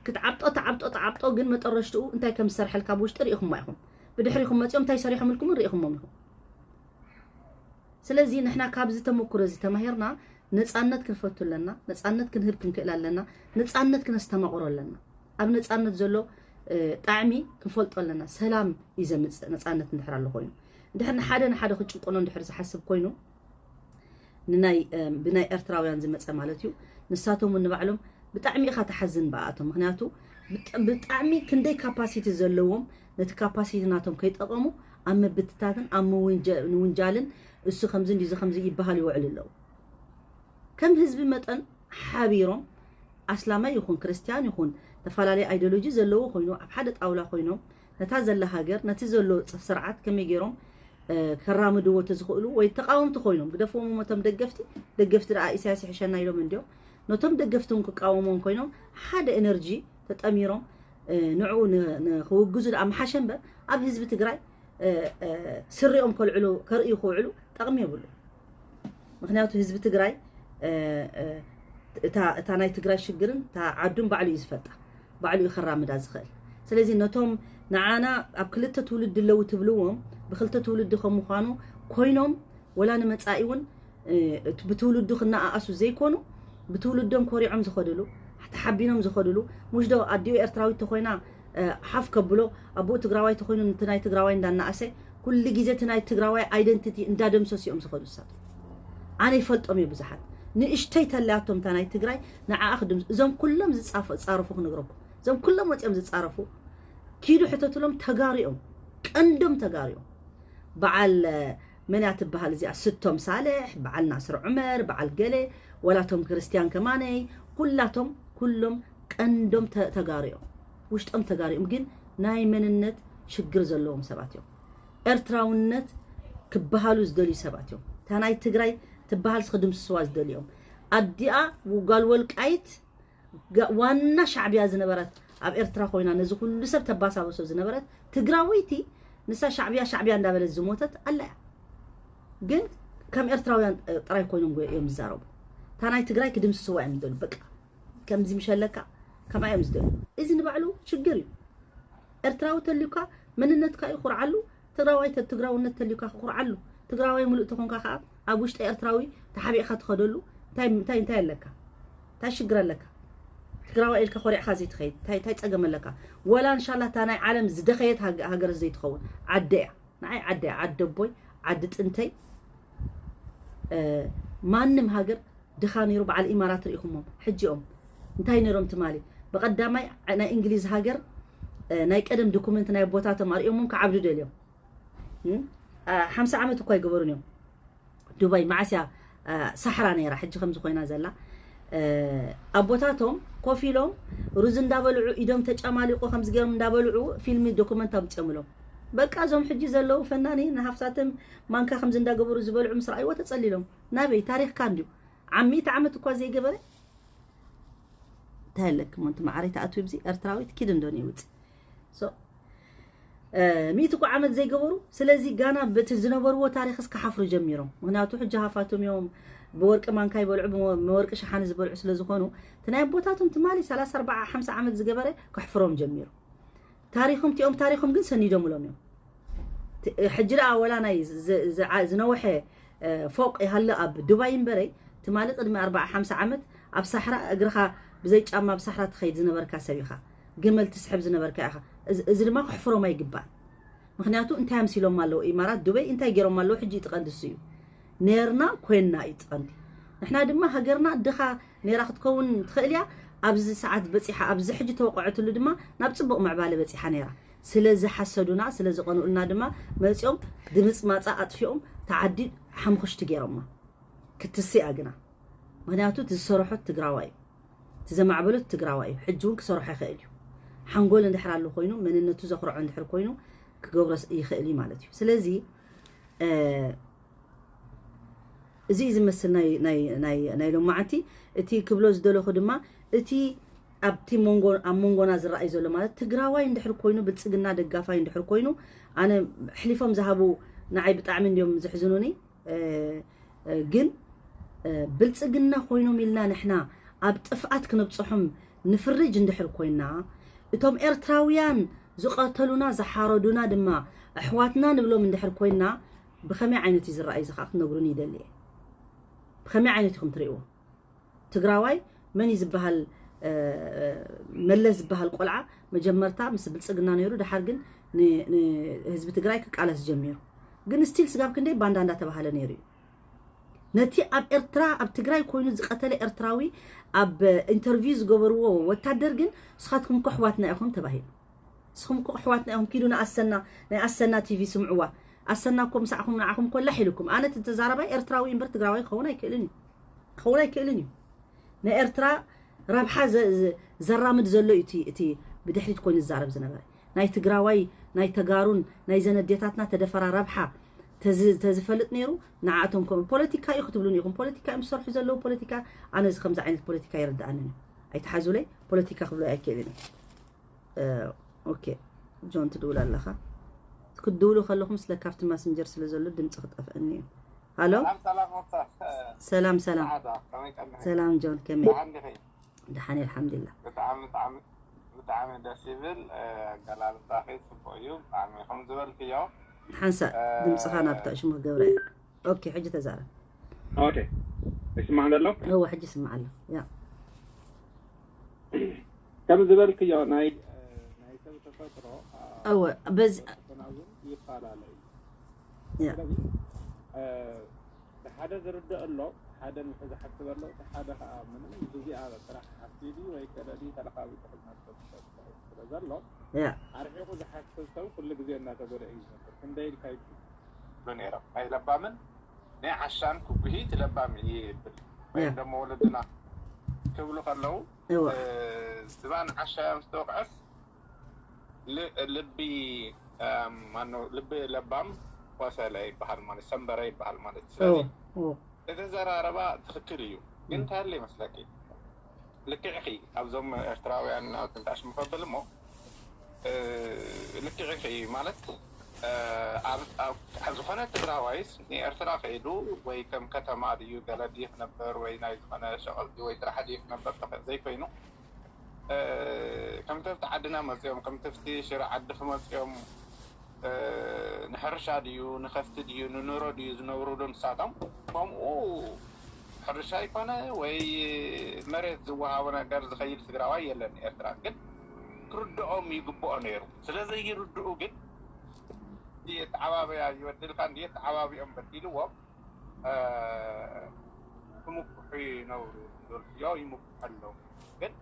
ክትዓብጦ፣ ትዓብጦ፣ ትዓብጦ ግን መጠረሽትኡ እንታይ ከም ዝሰርሐልካ ብውሽጢ ርኢኹሞ ኢኹም። ብድሕሪኹም መፂኦም እንታይ ሰሪሖምልኩም ርኢኹሞም ኢኹም። ስለዚ ንሕና ካብዚ ተመኩሮ እዚ ተማሂርና ነፃነት ክንፈቱ ኣለና። ነፃነት ክንህብ ክንክእል ኣለና። ነፃነት ክነስተማቕሮ ኣለና። ኣብ ነፃነት ዘሎ፣ እ፣ ጣዕሚ ክንፈልጦ ኣለና። ሰላም እዩ ዘምፅእ ነፃነት እንድሕር ኣሎ ኮይኑ። እንድሕር ንሓደ ንሓደ ክጭቁኖ እንድሕር ዝሓስብ ኮይኑ ንናይ፣ እ፣ ብናይ ኤርትራውያን ዝመፀ ማለት እዩ። ንሳቶም እውን ንባዕሎም ብጣዕሚ ኢኻ ትሓዝን ብኣቶም። ምኽንያቱ ብጣ-፣ ብጣዕሚ ክንደይ ካፓሲቲ ዘለዎም ነቲ ካፓሲቲ ናቶም ከይጠቐሙ ኣብ ምብትታትን ኣብ ምውንጀ-፣ ምውንጃልን እሱ ከምዚ እንዲ፣ እዚ ከምዚ ይበሃል ይውዕል ኣለዉ። ከም ህዝቢ መጠን ሓቢሮም ኣስላማይ ይኹን ክርስቲያን ይኹን ተፈላለየ ኣይዲዮሎጂ ዘለዎ ኮይኑ ኣብ ሓደ ጣውላ ኮይኖም ነታ ዘላ ሃገር ነቲ ዘሎ ስርዓት ከመይ ገይሮም ከራምድዎ ተዝኽእሉ ወይ ተቃወምቲ ኮይኖም ግደፍዎም እሞ እቶም ደገፍቲ ደገፍቲ ደኣ ኢሳያስ ይሕሸና ኢሎም እንዲዮም ነቶም ደገፍቲ እውን ክቃወምዎም ኮይኖም ሓደ ኤነርጂ ተጠሚሮም ንዕኡ ንክውግዙ ደኣ ምሓሸ እምበር ኣብ ህዝቢ ትግራይ ስሪኦም ከልዕሉ ከርእዩ ክውዕሉ ጠቕሚ የብሉ። ምክንያቱ ህዝቢ ትግራይ እታ ናይ ትግራይ ሽግርን እታ ዓዱን ባዕሉ እዩ ዝፈልጣ፣ ባዕሉ እዩ ከራምዳ ዝኽእል። ስለዚ ነቶም ንዓና ኣብ ክልተ ትውልዲ ኣለዉ ትብልዎም ብክልተ ትውልዲ ከም ምዃኑ ኮይኖም ወላ ንመፃኢ እውን ብትውልዱ ክነኣኣሱ ዘይኮኑ ብትውልዶም ኮሪዖም ዝኸድሉ ተሓቢኖም ዝኸድሉ ሙሽ ዶ ኣዲኡ ኤርትራዊት ተኮይና ሓፍ ከብሎ ኣቦኡ ትግራዋይ ተኮይኑ ነቲ ናይ ትግራዋይ እንዳናኣሰ ኩሉ ግዜ እቲ ናይ ትግራዋይ ኣይደንቲቲ እንዳደምሰሱ እዮም ዝኸዱ ንሳቶም። ኣነ ይፈልጦም እየ ብዙሓት ንእሽተይ ተለያቶም እታ ናይ ትግራይ ንዓኣ ክድምስ እዞም ኩሎም ዝፃረፉ ክነግረኩም እዞም ኩሎም ወፂኦም ዝፃረፉ ኪዱ ሕተትሎም ተጋሪኦም ቀንዶም ተጋሪኦም በዓል መን እያ ትበሃል እዚኣ ስቶም ሳልሕ በዓል ናስር ዑመር በዓል ገለ ወላቶም ክርስትያን ከማነይ ኩላቶም ኩሎም ቀንዶም ተጋሪኦም ውሽጦም ተጋሪኦም ግን ናይ መንነት ሽግር ዘለዎም ሰባት እዮም። ኤርትራውነት ክበሃሉ ዝደልዩ ሰባት እዮም። እታ ናይ ትግራይ ትበሃል ክድምስስዋ ዝደልዩ እዮም። ኣዲኣ ጓል ወልቃይት ዋና ሻዕብያ ዝነበረት ኣብ ኤርትራ ኮይና ነዚ ኩሉ ሰብ ተባሳበሶ ዝነበረት ትግራወይቲ ንሳ ሻዕብያ ሻዕብያ እንዳበለት ዝሞተት ኣላ እያ። ግን ከም ኤርትራውያን ጥራይ ኮይኖም እዮም ዝዛረቡ። እታ ናይ ትግራይ ክድምስስዋ እዮም ዝደልዩ። በቃ ከምዚ ምሸለካ ከምኣ እዮም ዝደልዩ። እዚ ንባዕሉ ሽግር እዩ። ኤርትራዊ ተልዩካ መንነትካ እዩ ኩርዓሉ። ትግራዋይ ትግራውነት ተልዩካ ክኩርዓሉ። ትግራዋይ ሙሉእ ተኾንካ ከዓ ኣብ ውሽጢ ኤርትራዊ ተሓቢእካ ትኸደሉ እንታይ እንታይ እንታይ ኣለካ? እንታይ ሽግር ኣለካ? ትግራዋይ ኢልካ ኮሪዕካ ዘይትኸይድ እንታይ እንታይ ፀገም ኣለካ? ወላ እንሻላ እታ ናይ ዓለም ዝደኸየት ሃገር ዘይትኸውን ዓደ እያ። ንዓይ ዓደ ዓደ ኣቦይ ዓዲ ጥንተይ ማንም ሃገር ድኻ ነይሩ በዓል ኢማራት ርኢኹሞም ሕጂኦም እንታይ ነይሮም ትማሊ ብቐዳማይ ናይ እንግሊዝ ሃገር ናይ ቀደም ዶኩመንት ናይ ኣቦታቶም ኣርእዮሞም ክዓብዱ ደልዮም ሓምሳ ዓመት እኳ ይገበሩን እዮም ዱባይ መዓስያ ሳሕራ ነይራ ሕጂ ከምዚ ኮይና ዘላ ኣቦታቶም ኮፍ ኢሎም ሩዝ እንዳበልዑ ኢዶም ተጫማሊቆ ከምዚ ገይሮም እንዳበልዑ ፊልሚ ዶኩመንት ኣምፅኦምሎም በቃ እዞም ሕጂ ዘለዉ ፈናኒ ንሃፍሳቶም ማንካ ከምዚ እንዳገበሩ ዝበልዑ ምስ ረኣይዎ ተፀሊሎም ናበይ ታሪኽካ እንድዩ ዓብ ሚእቲ ዓመት እኳ ዘይገበረ እንታይ ኣለኪ እሞ እንቲ መዓረይ ተኣትዊ ብዚ ኤርትራዊት ኪድ እንዶ ይውፅ ሚእቲ እኳ ዓመት ዘይገበሩ ስለዚ ጋና በቲ ዝነበርዎ ታሪክስ ክሓፍሩ ጀሚሮም ምክንያቱ ሕጂ ሃፋቶም እዮም ብወርቂ ማንካ ይበልዑ ብወርቂ ሸሓኒ ዝበልዑ ስለዝኾኑ እቲ ናይ ኣቦታቶም ትማሊ ሰላሳ ኣርባዓ ሓምሳ ዓመት ዝገበረ ከሕፍሮም ጀሚሩ ታሪኾም እቲኦም ታሪኾም ግን ሰኒዶምሎም እዮም ሕጂ ደኣ ወላ ናይ ዝነወሐ ፎቅ ይሃለ ኣብ ዱባይ እምበረይ ትማሊ ቅድሚ ኣርባዓ ሓምሳ ዓመት ኣብ ሳሕራ እግርኻ ብዘይ ጫማ ኣብ ሳሕራ ትኸይድ ዝነበርካ ሰብ ኢኻ ግመል ትስሕብ ዝነበርካ ኢኻ እዚ ድማ ክሕፍሮም ኣይግባእ ምክንያቱ እንታይ ኣምሲሎም ኣለዉ ኢማራት ዱበይ እንታይ ገይሮም ኣለዉ ሕጂ ይጥቐንዲ እሱ እዩ ነርና ኮይንና እዩ ጥቐንዲ ንሕና ድማ ሃገርና ድኻ ነይራ ክትከውን ትኽእል እያ ኣብዚ ሰዓት በፂሓ ኣብዚ ሕጂ ተወቀዐትሉ ድማ ናብ ፅቡቕ ምዕባለ በፂሓ ነይራ ስለ ዝሓሰዱና ስለ ዝቐንኡልና ድማ መፂኦም ድምፅማፃ ኣጥፊኦም ተዓዲ ሓምኹሽቲ ገይሮማ ክትስያ ግና ምክንያቱ እቲ ዝሰረሖት ትግራዋይ እዩ እቲ ዘማዕበሎት ትግራዋይ እዩ ሕጂ እውን ክሰርሖ ይኽእል እዩ ሓንጎል እንድሕር ኣሎ ኮይኑ መንነቱ ዘኽርዖ እንድሕር ኮይኑ ክገብሮ ይኽእል እዩ ማለት እዩ ስለዚ እዚ እዩ ዝመስል ናይ ሎማዓንቲ እቲ ክብሎ ዝደለኹ ድማ እቲ ኣብቲ ኣብ መንጎና ዝረኣይ ዘሎ ማለት ትግራዋይ እንድሕር ኮይኑ ብልፅግና ደጋፋይ እንድሕር ኮይኑ ኣነ ሕሊፎም ዝሃቡ ንዓይ ብጣዕሚ እንዲዮም ዘሕዝኑኒ ግን ብልፅግና ኮይኖም ኢልና ንሕና ኣብ ጥፍኣት ክነብፅሖም ንፍርጅ እንድሕር ኮይና እቶም ኤርትራውያን ዝቐተሉና ዝሓረዱና ድማ ኣሕዋትና ንብሎም እንድሕር ኮይና ብኸመይ ዓይነት እዩ ዝረኣይ እዚ ከዓ ክትነግሩኒ ይደሊ እየ ብኸመይ ዓይነት ኢኹም ትርእዎ ትግራዋይ መን እዩ ዝበሃል መለስ ዝበሃል ቆልዓ መጀመርታ ምስ ብልፅግና ነይሩ ድሓር ግን ንህዝቢ ትግራይ ክቃለስ ጀሚሩ ግን ስቲል ስጋብ ክንደይ ባንዳ እንዳተባሃለ ነይሩ እዩ ነቲ ኣብ ኤርትራ ኣብ ትግራይ ኮይኑ ዝቀተለ ኤርትራዊ ኣብ ኢንተርቪው ዝገበርዎ ወታደር ግን ንስኻትኩም እኮ ኣሕዋትና ኢኹም ተባሂሉ ንስኹም እኮ ኣሕዋትና ኢኹም ኪዱ ንኣሰና ናይ ኣሰና ቲቪ ስምዕዋ ኣሰና እኮ ምሳዕኹም ንዓኹም እኮ ላሕ ኢልኩም ኣነ እቲ ተዛራባይ ኤርትራዊ እምበር ትግራዋይ ክኸውን ኣይክእልን እዩ ክኸውን ኣይክእልን እዩ። ናይ ኤርትራ ረብሓ ዘ- ዘ- ዘራምድ ዘሎ እዩ እቲ እቲ ብድሕሪት ኮይኑ ዝዛረብ ዝነበረ። ናይ ትግራዋይ ናይ ተጋሩን ናይ ዘነዴታትና ተደፈራ ረብሓ ተዝ- ተዝፈልጥ ነይሩ። ንዓቶም ከም ፖለቲካ እዩ ክትብሉኒ ኢኹም። ፖለቲካ እዮም ዝሰርሑ ዘለዉ። ፖለቲካ ኣነ እዚ ከምዚ ዓይነት ፖለቲካ ይርድኣንን እዩ። ኣይትሓዙለይ። ፖለቲካ ክብሎ ኣይክእልን እዩ። ኦኬ፣ ጆን ትድውል ኣለኻ። ክትድውሉ ከለኹም ስለ ካብቲ ማስንጀር ስለ ዘሎ ድምፂ ክጠፍአኒ እዩ። ሃሎ። ሰላም ሰላም። ሰላም ጆን፣ ከመይ? ደሓን ኣልሓምዱሊላ። ብጣዕሚ ደስ ይብል ኣገላልፃኺ፣ ፅቡቅ እዩ። ብጣዕሚ ከም ዝበልክዮ ሓንሳእ ድምፅኻ ናብ ተዕሽሙ ክገብረ እየ። ኦኬ፣ ሕጂ ተዛረብ። ኦኬ፣ ይስማዕ ዘሎ? እወ፣ ሕጂ ይስማዕ ኣሎ። ያ ከም ዝበልክዮ ናይ ናይ ሰብ ተፈጥሮ እወ፣ በዚ ፈተና እውን ይፈላለ እዩ። ያ ስለዚ ሓደ ዝርድእ ኣሎ፣ ሓደ ንሱ ዝሓስብ ኣሎ፣ እቲ ሓደ ከዓ ምንም ብዚኣ ጥራሕ ሓሲብ ወይ ከለዲ ተለኻቢጡ ክዝነብ ሰብ ስለ ዘሎ ያ ኣርሒቑ ዝሓስብ ሰብ ኩሉ ግዜ እናተጎድአ እዩ ዝነብር። ክንደይ ኢልካ ይብሉ ነይሮም ናይ ለባምን ናይ ዓሻን ክጉሂ እቲ ለባም ይብል ወይም ደሞ ወለድና ክብሉ ከለዉ እወ ዝባን ዓሻ ምስ ተወቅዐስ ል- ልቢ ማነው ልቢ ለባም ቆሰለ ይበሃል ማለት ሰንበረ ይበሃል ማለት እዩ። እወ ስለዚ እወ እቲ ዘራረባ ትኽክል እዩ፣ ግን እንታይ ኣሎ ይመስለኪ? ልክዕኺ ኣብዞም ኤርትራውያን ኣብ ትንታሽ ምኸብል እሞ እ፣ ልክዕኺ ማለት እ፣ ኣብ ኣብ- ኣብ ዝኾነ ትግራዋይስ ንኤርትራ ከይዱ ወይ ከም ከተማ ድዩ ገለ ድዩ ክነበር ወይ ናይ ዝኾነ ሸቐል ድዩ ወይ ስራሕ ድዩ ክነበር ተኸ- ዘይኮይኑ እ፣ ከምቲ ኣብቲ ዓድና መፅኦም ከምቲ ኣብቲ ሽረ ዓዲ ክመፅኦም እ፣ ንሕርሻ ድዩ ንኸፍቲ ድዩ ንኑሮ ድዩ ዝነብሩሉ ንሳቶም ከምኡ ሕርሻ ይኮነ ወይ መሬት ዝወሃቦ ነገር ዝኸይድ ትግራዋይ የለን። ኤርትራ ግን ክርድኦም ይግብኦ ነይሩ። ስለ ዘይርድኡ ግን የተዓባበያ ይበድልካ እንዲ የተዓባቢኦም በዲልዎም እ፣ ክምኩሑ ይነብሩ። ዶልፍዮ ይምኩሑ ኣለዉ። ግን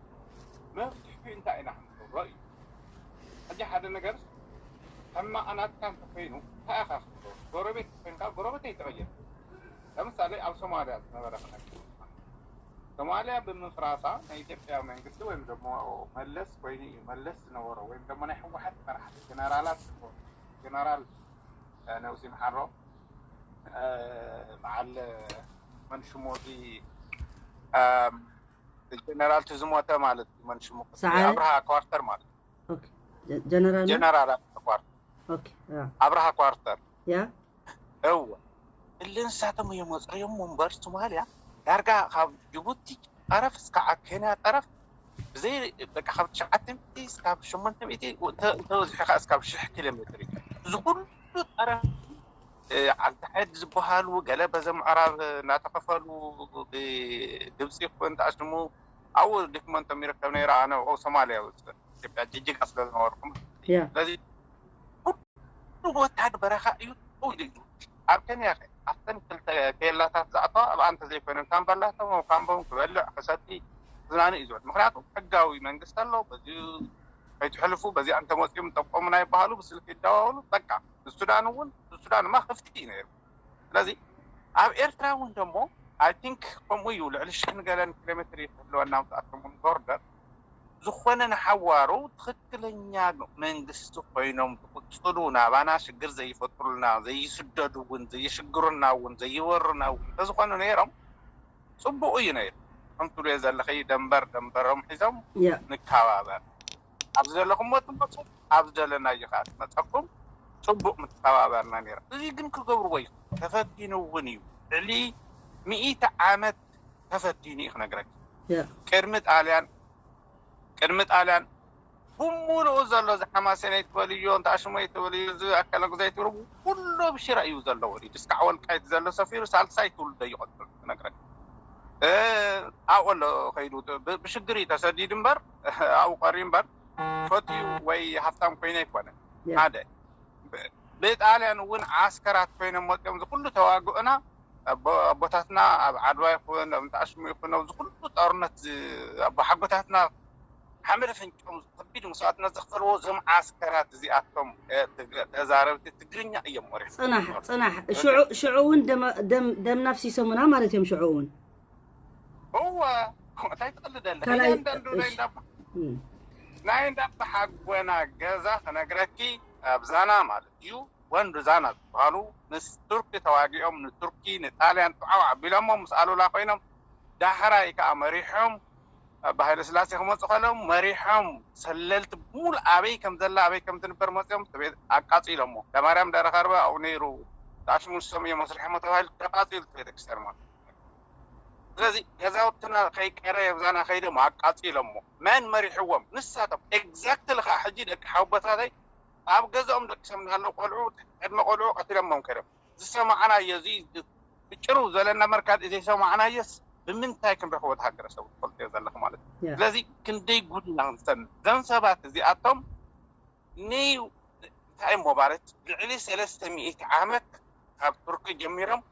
መፍትሒ እንታይ ኢና ክንገብሮ እዩ። ሕጂ ሓደ ነገር ሕማቕ ናትካ እንተኮይኑ እንታይ ኢኻ ክትገብሮ? ጎረቤት ኮይንካ ጎረቤት ኣይትቐይር። ለምሳሌ ኣብ ሶማልያ ዝነበረ ክነግር። ሶማልያ ብምፍራሳ ናይ ኢትዮጵያ መንግስቲ ወይም ደሞ መለስ ኮይኑ እዩ። መለስ ዝነበሮ ወይም ደሞ ናይ ህወሓት መራሕቲ ጀነራላት ዝኾኑ ጀነራል እ፣ ነብሲ ይምሓሮ እ፣ በዓል መን ሽሙ እቲ እ፣ ጀነራል እቲ ዝሞተ ማለት እዩ። መን ሽሙ ሰዓረ? ኣብርሃ ኳርተር ማለት እዩ። ኦኬ ጀ- ጀነራል ነው? ጀነራል ኣብርሃ ኳርተር ኦኬ ያ ኣብርሃ ኳርተር ያ እወ እለ ንሳቶም እዮም ወፅዮም እምበር ሶማልያ ዳርጋ ካብ ጅቡቲ ጠረፍ እስካብ ኬንያ ጠረፍ ብዘይ በቃ ካብ ትሽዓተ ሚእቲ እስካብ ሸሞንተ ሚእቲ እንተ- እንተበዚሑ ከዓ እስካብ ሽሕ ኪሎ ሜትር እዩ። እዚ ኩሉ ጠረፍ እ፣ ዓዲ ሓይድ ዝበሃሉ ገለ በዘ ምዕራብ እናተኸፈሉ ብግብፂ ይኹን ተኣሽሙ ኣብኡ ዶክመንቶም ይርከብ ነይረ። ኣነ ኣብኡ ሶማልያ ውፅእ ኢትዮጵያ ጅጅጋ ስለ ዝነበርኩም ያ ስለዚ ኩሉ ወታደር በረኻ እዩ ጠው ኢሉ እዩ። ኣብ ከንያ ከ ኣብተን ክልተ ኬላታት ዝኣተዋ ኣብኣ እንተዘይኮይኖም ካምባላቶም ኣብ ካምቦም ክበልዕ ክሰቲ ዝናነ እዩ ዝብል። ምክንያቱ ሕጋዊ መንግስቲ ኣሎ። በዚኡ ከይትሕልፉ በዚኣ እንተመፅኦም ጠቆሙና ይበሃሉ፣ ብስልኪ ይደዋወሉ። በቃ ንሱዳን እውን ንሱዳንማ ክፍቲ እዩ ነይሩ። ስለዚ ኣብ ኤርትራ እውን ደሞ I think ከምኡ እዩ። ልዕሊ ሽሕን ገለን ኪሎ ሜትር እዩ ክህልወና ምስኣቶም እውን ቦርደር ዝኾነ ንሓዋሩ ትኽክለኛ መንግስቲ ኮይኖም ዝቕፅሉ ናባና ሽግር ዘይፈጥሩልና ዘይስደዱ እውን ዘይሽግሩና እውን ዘይወሩና እውን እንተዝኾኑ ነይሮም ፅቡቕ እዩ ነይሩ። ከም ትብልዮ ዘለኺ ደንበር ደንበሮም ሒዞም ያ ንከባበር ኣብዚ ዘለኹሞ ትመፁ ኣብዚ ዘለናዮ ከዓ ትመፀኩም ፅቡቕ ምትኸባበርና ነይሮም። እዚ ግን ክገብርዎ እዩ ተፈቲኑ እውን እዩ። ልዕሊ ሚእቲ ዓመት ተፈቲኑ እዩ ክነግረኪ። ያ ቅድሚ ጣልያን ቅድሚ ጣልያን ብሙሉኡ ዘሎ እዚ ሓማሴን ኣይትበልዮ እንተ ኣሽሞ ኣይትበልዮ እዚ ኣካለ ጉዛይ ትብሉ ኩሉ ኣብ ሽረ እዩ ዘለዎ። ድስካዕ ወልቃይት ዘሎ ሰፊሩ ሳልሳይ ትውልዶ ይቐፅል ክነግረኪ። እ፣ ኣብኡ ኣሎ ከይዱ ብ- ብሽግር እዩ ተሰዲዱ እምበር ኣብኡ ቀሪ እምበር ፈትዩ ወይ ሃፍታም ኮይነ ኣይኮነ። ያ ሓደ ብ- ብጣልያን እውን ዓስከራት ኮይኖም መፅኦም ዝኩሉ ተዋግኡና ኣቦ- ኣቦታትና ኣብ ዓድዋ ይኹን ኣብ እንተኣሽሙ ይኹን ኣብዚ ኩሉ ጦርነት ዝ- ኣቦሓጎታትና ሓመደ ፈንጭኦም ከቢድ መስዋዕትነት ዘኽፈልዎ እዞም ዓስከራት እዚኣቶም እ፣ ትግ- ተዛረብቲ ትግርኛ እዮም ወሪሖም ፅናሕ ፅናሕ ሽዑ ሽዑ እውን ደም- ደም ደም ናፍሲሶምና ማለት እዮም። ሽዑ እውን እወ፣ እንታይ ትቕልደለ ካልኣይ- እያንዳንዱ ናይ እሺ። እንዳባ እም። ናይ እንዳባ ሓጎና ገዛ ክነግረኪ፣ ኣብ ዛና ማለት እዩ፣ ወንዱ ዛና ዝበሃሉ ምስ ቱርኪ ተዋጊኦም ንቱርኪ ንጣልያን ጥዓው ኣቢሎሞ ምስ ኣሉላ ኮይኖም፣ ዳሕራይ ከዓ መሪሖም፣ ኣብ ሃይለ ስላሴ ክመፁ ከሎም መሪሖም ሰለልቲ ብሙሉ ኣበይ ከም ዘላ ኣበይ ከም ትንበር መፅኦም ቤት ኣቃፂሎሞ። ለማርያም ደረኸርበ ኣብኡ ነይሩ፣ ዳሽሙን ሰም እዮም መስሪሖሞ ተባሂሉ ተቃፂሉ ቤተክርስትያን ማለት። ስለዚ ገዛውትና ከይቀረ የብዛና ከይዶም ኣቃፂሎሞ። መን መሪሕዎም? ንሳቶም። ኤግዛክትሊ ከዓ ሕጂ ደቂ ሓውቦታተይ ኣብ ገዛኦም ደቂሶም እናሃለዉ ቆልዑ፣ ዕድመ ቆልዑ ቀቲሎሞም ከይዶም። ዝሰማዕናዮ እዚ ብጭሩ ዘለና መርካት ዘይሰማዕናዮስ ብምንታይ ክንረኽቦ? ሃገረሰብ ትፈልጥዮ ዘለኹ ማለት እዩ። ስለዚ ክንደይ ጉድ ኢና ክንሰምዕ። እዞም ሰባት እዚኣቶም ንእንታይ እሞ ማለት ልዕሊ ሰለስተ ሚእቲ ዓመት ካብ ቱርኪ ጀሚሮም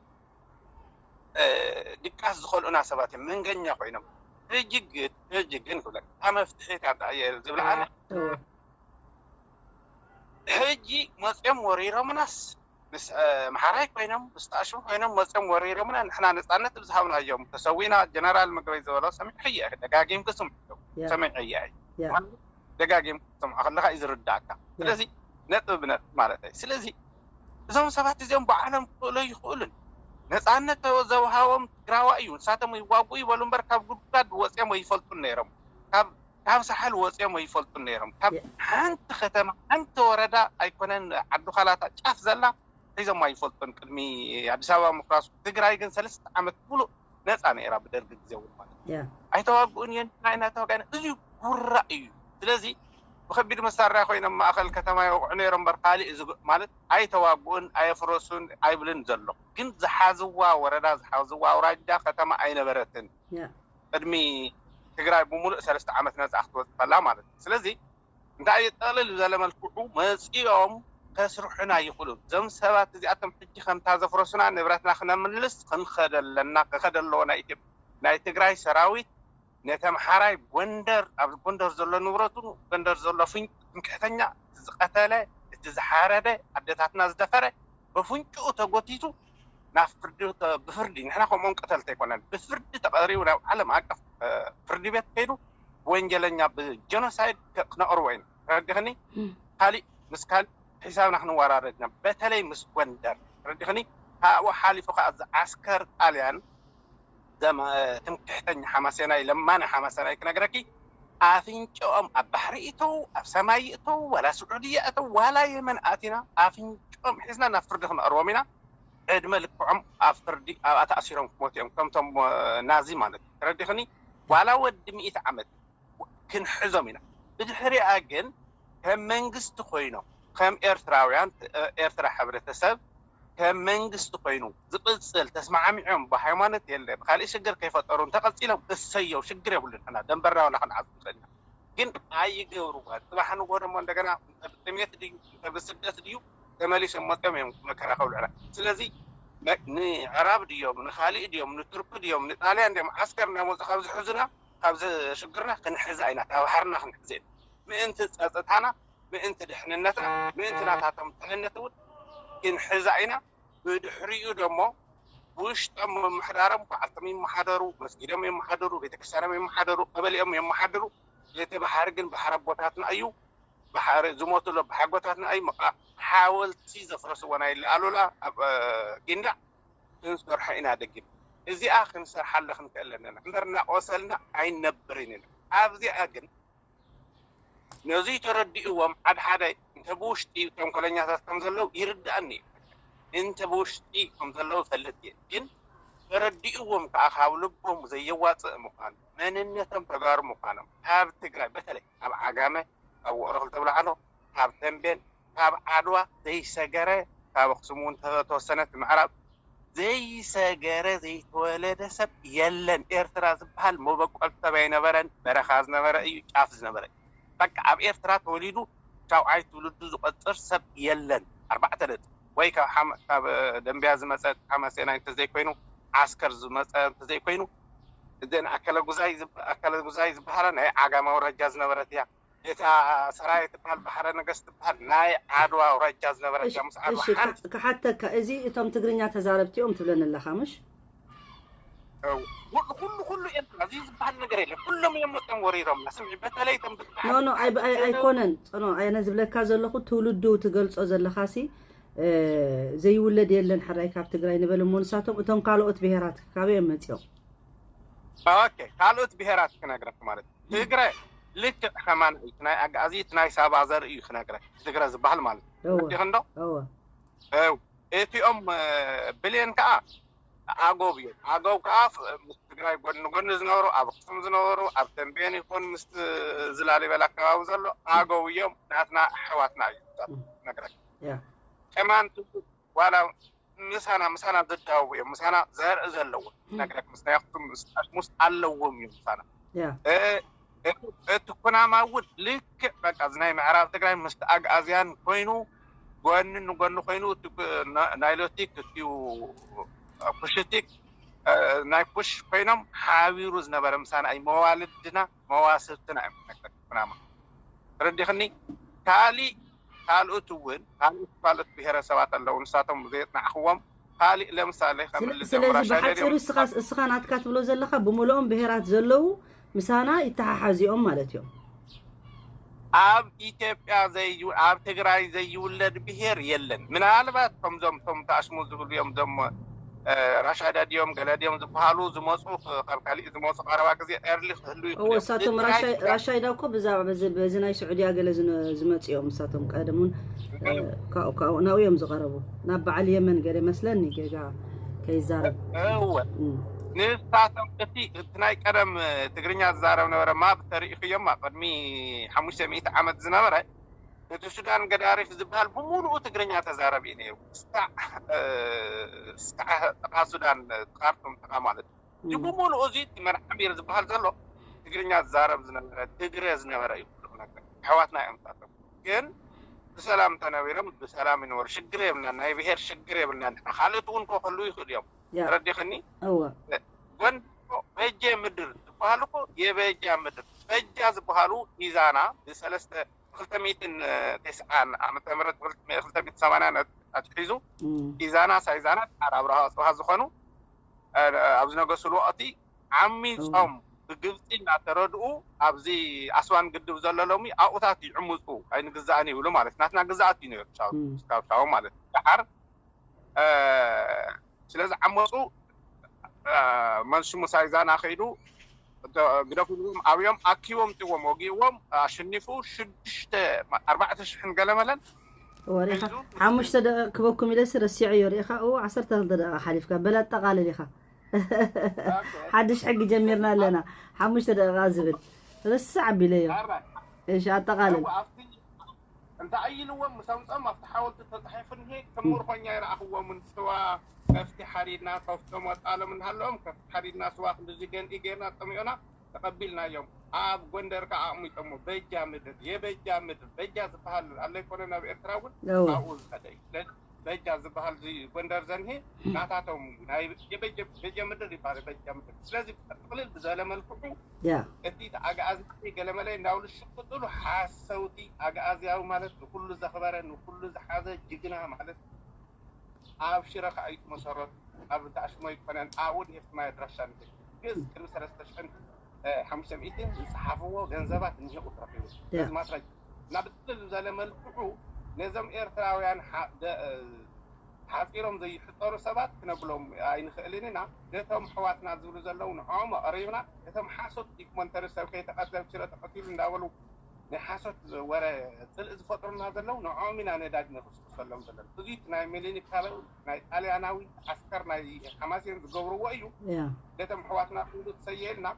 ድቃስ ዝኸልኡና ሰባት እዮም። መንገኛ ኮይኖም ሕጂ ግን ሕጂ ግን ክብለካ እታ መፍትሒት ኣብታ እየ ዝብልዓና ሕጂ መፅኦም ወሪሮምናስ ምስ ኣምሓራይ ኮይኖም ምስ ጣሽም ኮይኖም መፅኦም ወሪሮምና ንሕና ነፃነት ብዝሃብናዮም ተሰዊና ጀነራል ምግበይ ዝበሎ ሰሚዐ እየ። ደጋጊምኩ ስምዑ። ሰሚዐ እየ። ደጋጊምኩ ስምዖ ከለካ እዩ ዝርዳእካ። ስለዚ ነጥቢ ብነጥቢ ማለት እዩ። ስለዚ እዞም ሰባት እዚኦም ባዕሎም ክኽእሎ ይኽእሉን ነፃነት ዘውሃቦም ትግራዋ እዩ። ንሳቶም ይዋጉ ይበሉ እምበር ካብ ጉድጓድ ወፅኦም ኣይፈልጡን ነይሮም። ካብ ካብ ሳሕል ወፂኦም ኣይፈልጡን ነይሮም። ካብ ሓንቲ ከተማ ሓንቲ ወረዳ ኣይኮነን ዓዲ ዃላታ ጫፍ ዘላ ሒዞም ኣይፈልጡን። ቅድሚ ኣዲስ ኣበባ ምፍራሱ ትግራይ ግን ሰለስተ ዓመት ሙሉእ ነፃ ነይራ ብደርጊ ግዜ እውን ማለት እዩ። ኣይተዋግኡን እየን ንሕና ኢና ተዋጋእና። እዚ ጉራ እዩ። ስለዚ ብከቢድ መሳርያ ኮይኖም ማእኸል ከተማ ይወቕዑ ነይሮም እምበር ካሊእ ዝግ- ማለት ኣይተዋግኡን ኣየፍረሱን ኣይብልን ዘሎ። ግን ዝሓዝዋ ወረዳ ዝሓዝዋ ኣውራጃ ከተማ ኣይነበረትን። ቅድሚ ትግራይ ብምሉእ ሰለስተ ዓመት ነፃ ክትወፅእ ከላ ማለት እዩ። ስለዚ እንታይ እዩ ጠቕልል ብዘለ መልክዑ መፂኦም ከስርሑና ይኽእሉ። እዞም ሰባት እዚኣቶም ሕጂ ከምታ ዘፍረሱና ንብረትና ክነምልስ ክንኸደ ኣለና። ክኸደ ኣለዎ ናይ ኢትዮጵያ ናይ ትግራይ ሰራዊት ነቲ ኣምሓራይ ጎንደር ኣብ ጎንደር ዘሎ ንብረቱ ጎንደር ዘሎ ፍንጭ ትምክሕተኛ እቲ ዝቀተለ እቲ ዝሓረደ ኣደታትና ዝደፈረ ብፍንጭኡ ተጎቲቱ ናብ ፍርዲ ተ- ብፍርዲ ንሕና ከምኦም ቀተልቲ ኣይኮነን ብፍርዲ ተቐሪቡ ናብ ዓለም ኣቀፍ እ፣ ፍርዲ ቤት ከይዱ ወንጀለኛ ብጀኖሳይድ ከ- ክነቕርቦ ኢና። ተረዲኽኒ? ካሊእ ምስ ካሊእ ሒሳብና ክንወራረድ ኢና። በተለይ ምስ ጎንደር ተረዲኽኒ? ካብኡ ሓሊፉ ከዓ እዚ ዓስከር ጣልያን ዘመ- ትምክሕተኛ ሓማሴናይ ለማኒ ሓማሴናይ ክነግረኪ ኣፍንጭኦም ኣብ ባሕሪ ይእተው ኣብ ሰማይ ይእተው ዋላ ስዑድያ እተው ዋላ የመን ኣቲና ኣፍንጭኦም ሒዝና ናብ ፍርዲ ክነቕርቦም ኢና። ዕድመ ልክዖም ኣብ ፍርዲ ኣብኣ ተኣሲሮም ክሞቱ እዮም። ከምቶም ናዚ ማለት እዩ። ተረዲኽኒ? ዋላ ወዲ ሚእቲ ዓመት ክንሕዞም ኢና። ብድሕሪኣ ግን ከም መንግስቲ ኮይኖም ከም ኤርትራውያን ኤርትራ ሕብረተሰብ ከም መንግስቲ ኮይኑ ዝቅፅል ተስማዕሚዖም ብሃይማኖት የለ ብካሊእ ሽግር ከይፈጠሩ እንተቀፂሎም እሰየው ሽግር የብሉን። ሕና ደንበርና ዋላ ክንዓፅ ንኽእል ኢና። ግን ኣይገብርዋ ፅባሕ ንጎ ደሞ እንደገና ጥሜት ድዩ ብስደት ድዩ ተመሊሶም መፅኦም እዮም መከራ ከብልዑና። ስለዚ ንዕራብ ድዮም ንካሊእ ድዮም ንቱርኪ ድዮም ንጣልያን ድዮም ዓስከር እናመፁ ካብ ዝሕዙና ካብ ሽግርና ክንሕዛ ኢና ካብ ባሕርና ክንሕዘ ኢና። ምእንቲ ፀጥታና ምእንቲ ድሕንነትና ምእንቲ ናታቶም ድሕንነት እውን ክንሕዛ ኢና። ብድሕሪኡ ደሞ ውሽጦም ምምሕዳሮም በዓልቶም ይመሓደሩ መስጊዶም የመሓድሩ ቤተክርስትያኖም የመሓድሩ ቀበሌኦም የመሓድሩ። እቲ ባሕሪ ግን ባሕሪ ኣቦታትና እዩ። ባሕሪ ዝሞትሉ ባሕጎታትና እዩ። መቃ ሓወልቲ ዘፍረስዎ ናይ ኣሉላ ኣብ ጊንዳዕ ክንሰርሖ ኢና። ደጊም እዚኣ ክንሰርሓለ ክንክእል ኣለና እምበር እናቆሰልና ኣይነብርን ኢና። ኣብዚኣ ግን ነዙይ ተረዲእዎም ሓድሓደ እንተ ብውሽጢ ተንኮለኛታት ከም ዘለዉ ይርድኣኒ እዩ። እንተ ብውሽጢ ከም ዘለዉ ፈልጥ እየ። ግን ተረዲእዎም ከዓ ካብ ልቦም ዘየዋፅእ ምዃኑ መንነቶም ተጋሩ ምዃኖም ካብ ትግራይ በተለይ ኣብ ዓጋመ ኣብ ውቕሮ ክልተ ብላዕሎ ካብ ተንቤን ካብ ዓድዋ ዘይሰገረ ካብ ኣክሱም እውን ተወሰነት ምዕራብ ዘይሰገረ ዘይተወለደ ሰብ የለን። ኤርትራ ዝበሃል መበቆል ሰብ ኣይነበረን። በረኻ ዝነበረ እዩ፣ ጫፍ ዝነበረ እዩ። በቃ ኣብ ኤርትራ ተወሊዱ ሻውዓይ ትውልዱ ዝቆፅር ሰብ የለን። ኣርባዕተ ነጥብ። ወይ ካብ ሓመ- ካብ ደንቢያ ዝመፀ ሓማሴናይ እንተዘይኮይኑ ዓስከር ዝመፀ እንተዘይኮይኑ እዘን ኣከለ ጉዛይ ዝብ- ኣከለ ጉዛይ ዝበሃላ ናይ ዓጋመ ኣውራጃ ዝነበረት እያ። እታ ሰራየ ትበሃል ባሕረ ነገስት ትበሃል ናይ ዓድዋ ኣውራጃ ዝነበረት እያ። ምስ ዓድዋ እሺ ሓንቲ ክሓተካ እዚ እቶም ትግርኛ ተዛረብቲ እዮም ትብለኒ ኣለኻ ምሽ? ኩሉ ኩሉ ኤርትራ እዚ ዝበሃል ነገር የለ። ኩሎም እዮም መጥቶም ወሪሮምና። ስምዒ በተለይ ቶም ኖ ኖ ኣይኮነን። ፅኖ ኣነ ዝብለካ ዘለኹ ትውልዱ ትገልፆ ዘለኻሲ ዘይውለድ የለን። ሕራይ ካብ ትግራይ ንበል እሞ ንሳቶም እቶም ካልኦት ብሄራት ካበይ እዮም መፂኦም? ካልኦት ብሄራት ክነግረክ ማለት ትግረ ልክዕ ከማን እዩ። ናይ ኣጋዚ ናይ ሳባ ዘርኢ እዩ ክነግረክ ትግረ ዝበሃል ማለት እዩ። እንዶ እቲኦም ብሌን ከዓ ኣገው እዮም። ኣገው ከዓ ምስ ትግራይ ጎን ጎን ዝነበሩ ኣብ ኣክሱም ዝነበሩ ኣብ ተንቤን ይኹን ምስ ዝላሊበላ ኣከባቢ ዘሎ ኣገው እዮም። ናትና ኣሕዋትና እዩ ነግረክ ቅማንት ዋላ ምሳና ምሳና ዘዳውቡ እዮም። ምሳና ዘርኢ ዘለዎ ነግረክ ምስ ናይ ኣክሱም ምስ ኣለዎም እዮም ምሳና። እቲ ኩናማ እውን ልክዕ በቃ እዚ ናይ ምዕራብ ትግራይ ምስ ኣግኣዝያን ኮይኑ ጎኒ ንጎኒ ኮይኑ ናይሎቲክ እቲዩ ኩሽቲክ ናይ ኩሽ ኮይኖም ሓቢሩ ዝነበረ ምሳና እዩ። መዋልድና መዋስብትና እዮም ነግረክ ኩናማ ተረዲኽኒ። ካሊእ ካልኦት እውን ካልኦት ካልኦት ብሄረሰባት ኣለዉ። ንሳቶም ዘየፅናዕኽዎም ካሊእ ለምሳሌ ከምልስ ስለዚ ብሓፂሩ እስኻ ናትካ ትብሎ ዘለኻ ብምልኦም ብሄራት ዘለዉ ምሳና ይተሓሓዚኦም ማለት እዮም። ኣብ ኢትዮጵያ ኣብ ትግራይ ዘይውለድ ብሄር የለን። ምናልባት ከምዞም ቶም ተኣሽሙ ዝብሉ እዮም ዞም ራሻይዳ ድዮም ገለ ድዮም ዝበሃሉ ዝመፁ ካብ ካሊእ ዝመፁ ቀረባ ግዜ ኤርሊ ክህሉ ይኽእሉ እዮም። እሳቶም ራሻይዳ እኮ ብዛዕባ በዚ ናይ ስዑድያ ገለ ዝመፁ እዮም። እሳቶም ቀደም እውን ካብኡ ካብኡ ናብኡ እዮም ዝቐረቡ ናብ በዓል የመን ገለ መስለኒ ጌጋ ከይዛረብ እወ ንሳቶም እቲ እቲ ናይ ቀደም ትግርኛ ዝዛረብ ነበረ ማብ ተሪኢኽዮማ ቅድሚ ሓሙሽተ ሚእቲ ዓመት ዝነበረ እቲ ሱዳን ገዳሪፍ ዝበሃል ብምሉኡ ትግርኛ ተዛረቢ እዩ ነይሩ። እስካዕ እስካዕ ጥቓ ሱዳን ጥቓ ካርቱም ጥቓ ማለት እዩ። እዚ ብምሉኡ እዚ እቲ መርዓሚር ዝበሃል ዘሎ ትግርኛ ዝዛረብ ዝነበረ ትግረ ዝነበረ እዩ። ኩሉ ነገር ኣሕዋትና እዮም ንሳቶም ግን ብሰላም ተነቢሮም ብሰላም ይነበሩ። ሽግር የብልና፣ ናይ ብሄር ሽግር የብልና። ንሕና ካልኦት እውን ክህልዉ ይኽእሉ እዮም። ተረዲኽኒ? እወ። ጎንደር በጀ ምድር ዝበሃል እኮ የበጃ ምድር በጃ ዝበሃሉ ኢዛና ብሰለስተ ክልተ ሚእትን ተስዓን ዓመተ ምህረት ክልተ ሚእትን ሰማንያን ኣትሒዙ ኢዛና ሳይዛና ዳሓር ኣብርሃ ኣፅብሃ ዝኾኑ ኣብ ዝነገስሉ ወቕቲ ዓሚፆም ብግብፂ እናተረድኡ ኣብዚ ኣስዋን ግድብ ዘሎ ሎሚ ኣብኡታት ይዕምፁ ኣይንግዛእን ይብሉ ማለት ናትና ግዛኣት እዩ ነይሩ ካብ ሻው ማለት ዳሓር ስለዚ ዓመፁ መንሽሙ ሳይዛና ከይዱ ግደፉ ኢልዎም ኣብዮም ኣኪቦም ጥዎም ወጊእዎም ኣሽኒፉ ሽዱሽተ ኣርባዕተ ሽሕን ገለመለን ወሪኻ ሓሙሽተ ደቂቕ ክበኩም ኢለሲ ረሲዐዮ ሪኢኻ እዎ ዓሰርተ ክልተ ደቂቕ ሓሊፍካ በል ኣጠቓልል ኢኻ ሓድሽ ሕጊ ጀሚርና ኣለና ሓሙሽተ ደቂቓ ዝብል ርስዕ ኣቢለዮ እሺ ኣጠቓልል እንተ ኣይልዎም ምስ ኣምፀኦም ኣብቲ ሓወልቲ ተፃሒፉ እኒሄ ከም ምርኮኛ ይረኣኽዎም እንትዋ ከፍቲ ሓሪድና ከፍቶም ኣጣሎም እናሃለዎም ከፍቲ ሓሪድና ስዋ ክንድዚ ገንኢ ጌርና ፀሚኦና ተቐቢልናዮም ኣብ ጎንደር ከዓ ኣቕሚጦሞ በጃ ምድር የበጃ ምድር በጃ ዝበሃል ኣለይኮነ ናብ ኤርትራ እውን ኣብኡ ዝኸደ እዩ ስለዚ በጃ ዝበሃል እዚ ጎንደር ዘንሄ ናታቶም እዩ ናይ የበጀ በጀ ምድር ይባል በጃ ምድር ስለዚ ጥቕልል ብዘለ መልክዑ ያ እቲ ኣግኣዚ ገለመለ እንዳብሉ ሽቅጥሉ ሓሰውቲ ኣግኣዝያዊ ማለት ንኩሉ ዘኽበረ ንኩሉ ዝሓዘ ጅግና ማለት ኣብ ሽረ ከዓ እዩ ተመሰረቱ ኣብ ተኣሽሞ ይኮነን ኣብኡ ድሄፍቲ ማይ ኣድራሻ ንብል ግዝ ቅድሚ ሰለስተ ሽሕን ሓሙሽተ ሚእትን ዝፀሓፍዎ ገንዘባት እኒሄ ቁጥረፊ እዚ ማስረጃ ናብ ጥቅልል ብዘለ መልክዑ ነዞም ኤርትራውያን ሓፂሮም ዘይሕፀሩ ሰባት ክነብሎም ኣይንኽእልን ኢና ነቶም ሕዋትና ዝብሉ ዘለዉ ንዕኦም ኣቕሪብና እቶም ሓሶት ዲክመንተሪ ሰብ ከይተቐትለ ኣብ ሽረ ተቐቲሉ እንዳበሉ ናይ ሓሶት ወረ ፅልእ ዝፈጥሩና ዘለዉ ንዕኦም ኢና ነዳጅ ነክስኩሰሎም ዘለና እዚ ናይ ሚሊኒክ ካልእ ናይ ጣልያናዊ ዓስከር ናይ ሓማሴን ዝገብርዎ እዩ ነቶም ሕዋትና ክብሉ ትሰየልና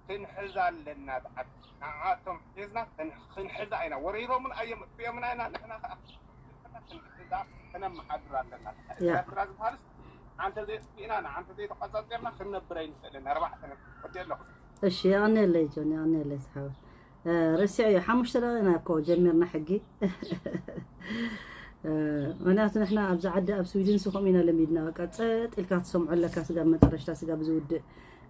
ክንሕዛ ኣለና ብዓቢ ንዓቶም ሒዝና ክንሕዛ ኢና ወሪሮምን ኣየምጥፍዮምና ኢና ንሕና ከዓ ክንሕዛ ክነመሓድር ኣለና ኤርትራ ዝበሃልስ ንዓንተ ዘየጥፊእና ንዓንተ ዘይተቆፃፂርና ክንነብር ኣይንኽእልን ኣርባዕተ ወዲ ኣለኹ እሺ የቐንየለይ ጆን የቐንየለይ ዝሓወ ረሲዐዮ ሓሙሽተ ደቂቕ ኢና እኮ ጀሚርና ሕጊ ምክንያቱ ንሕና ኣብዚ ዓዲ ኣብ ስዊድን ስኹም ኢና ለሚድና በቃ ፀጥ ኢልካ ትሰምዖ ኣለካ ስጋብ መጠረሽታ ስጋብ ዝውድእ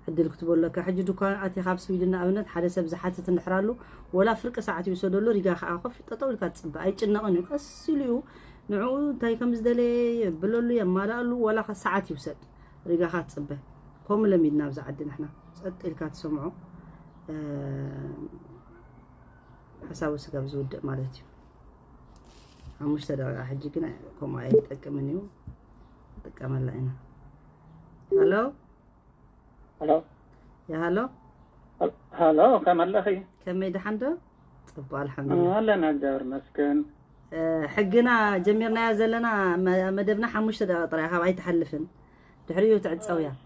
ዕድል ክትቦ ኣለካ ሕጂ ድኳን ኣቲኻ ኣብ ስዊድን ንኣብነት ሓደ ሰብ ዝሓትት እንድሕር ኣሉ ወላ ፍርቂ ሰዓት ይውሰደሉ ሪጋ ከዓ ኮፍ ጠጠው ኢልካ ትፅበ ኣይጭነቕን እዩ ቀስ ኢሉ እዩ ንዕኡ እንታይ ከም ዝደለየ የብለሉ የማልኣሉ ወላ ሰዓት ይውሰድ ሪጋኻ ትፅበ ከምኡ ለሚድና ኣብዚ ዓዲ ንሕና። ጸጥ ኢልካ ትሰምዖ፣ እ፣ ሓሳቡ ስጋብ ዝውድእ ማለት እዩ። ሓሙሽተ ደቂቃ ሕጂ ግን ከምኡ ኣይጠቅምን እዩ። ንጥቀመላ ኢና። ሃሎ? ሃሎ? ያ ሃሎ? ሃሎ፣ ከመይ ኣለኺ? ከመይ፣ ደሓን ዶ? ጽቡቕ፣ ኣልሓምዱሊላህ። ኣለና፣ እግዚኣብሔር ይመስገን። እ፣ ሕግና ጀሚርናያ ዘለና መ-፣ መደብና ሓሙሽተ ደቂቃ ጥራይ፣ ካብ ኣይትሓልፍን። ድሕሪኡ ትዕጸውያ። እሺ።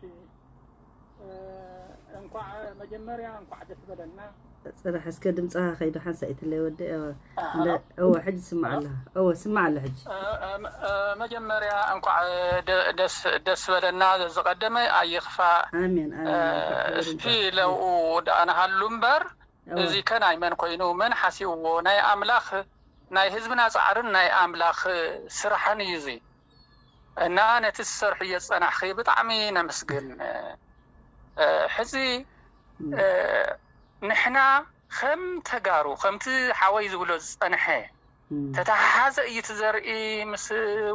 እ፣ እንኳዕ መጀመርያ እንኳዕ ደስ በለና። ጽናሕ እስከ፣ ድምጽኻ ከይዱ ሓንሳእ ኢትለይ ወዲ። እወ፣ እንደ-፣ እወ፣ ሕጂ ስማዕ ኣለኻ። እወ፣ ስማዕ ኣሎ ሕጂ። እ፣ እ፣ እ፣ መጀመርያ እንኳዕ ደ-፣ ደስ፣ ደስ በለና። ዝቐደመ ኣይኽፋእ። ኣሜን፣ ኣሜን። እንኳዕ ክብር እስቲ እንኳዕ። ለብኡ ደኣ ንሃሉ እምበር፣ እወ። እዚ ከ ናይ መን ኮይኑ፣ መን ሓሲብዎ? ናይ ኣምላኽ፣ ናይ ህዝብና ጻዕርን ናይ ኣምላኽ ስራሕን እዩ እዚ። እና ነቲ ዝሰርሑ እየ ዝጸናሕኺ ብጣዕሚ ነመስግን። እ፣ ሕዚ፣ እ፣ ንሕና ከም ተጋሩ፣ ከምቲ ሓወይ ዝብሎ ዝጸንሐ፣ እም። ተተሓሓዘ እዩ እቲ ዘርኢ ምስ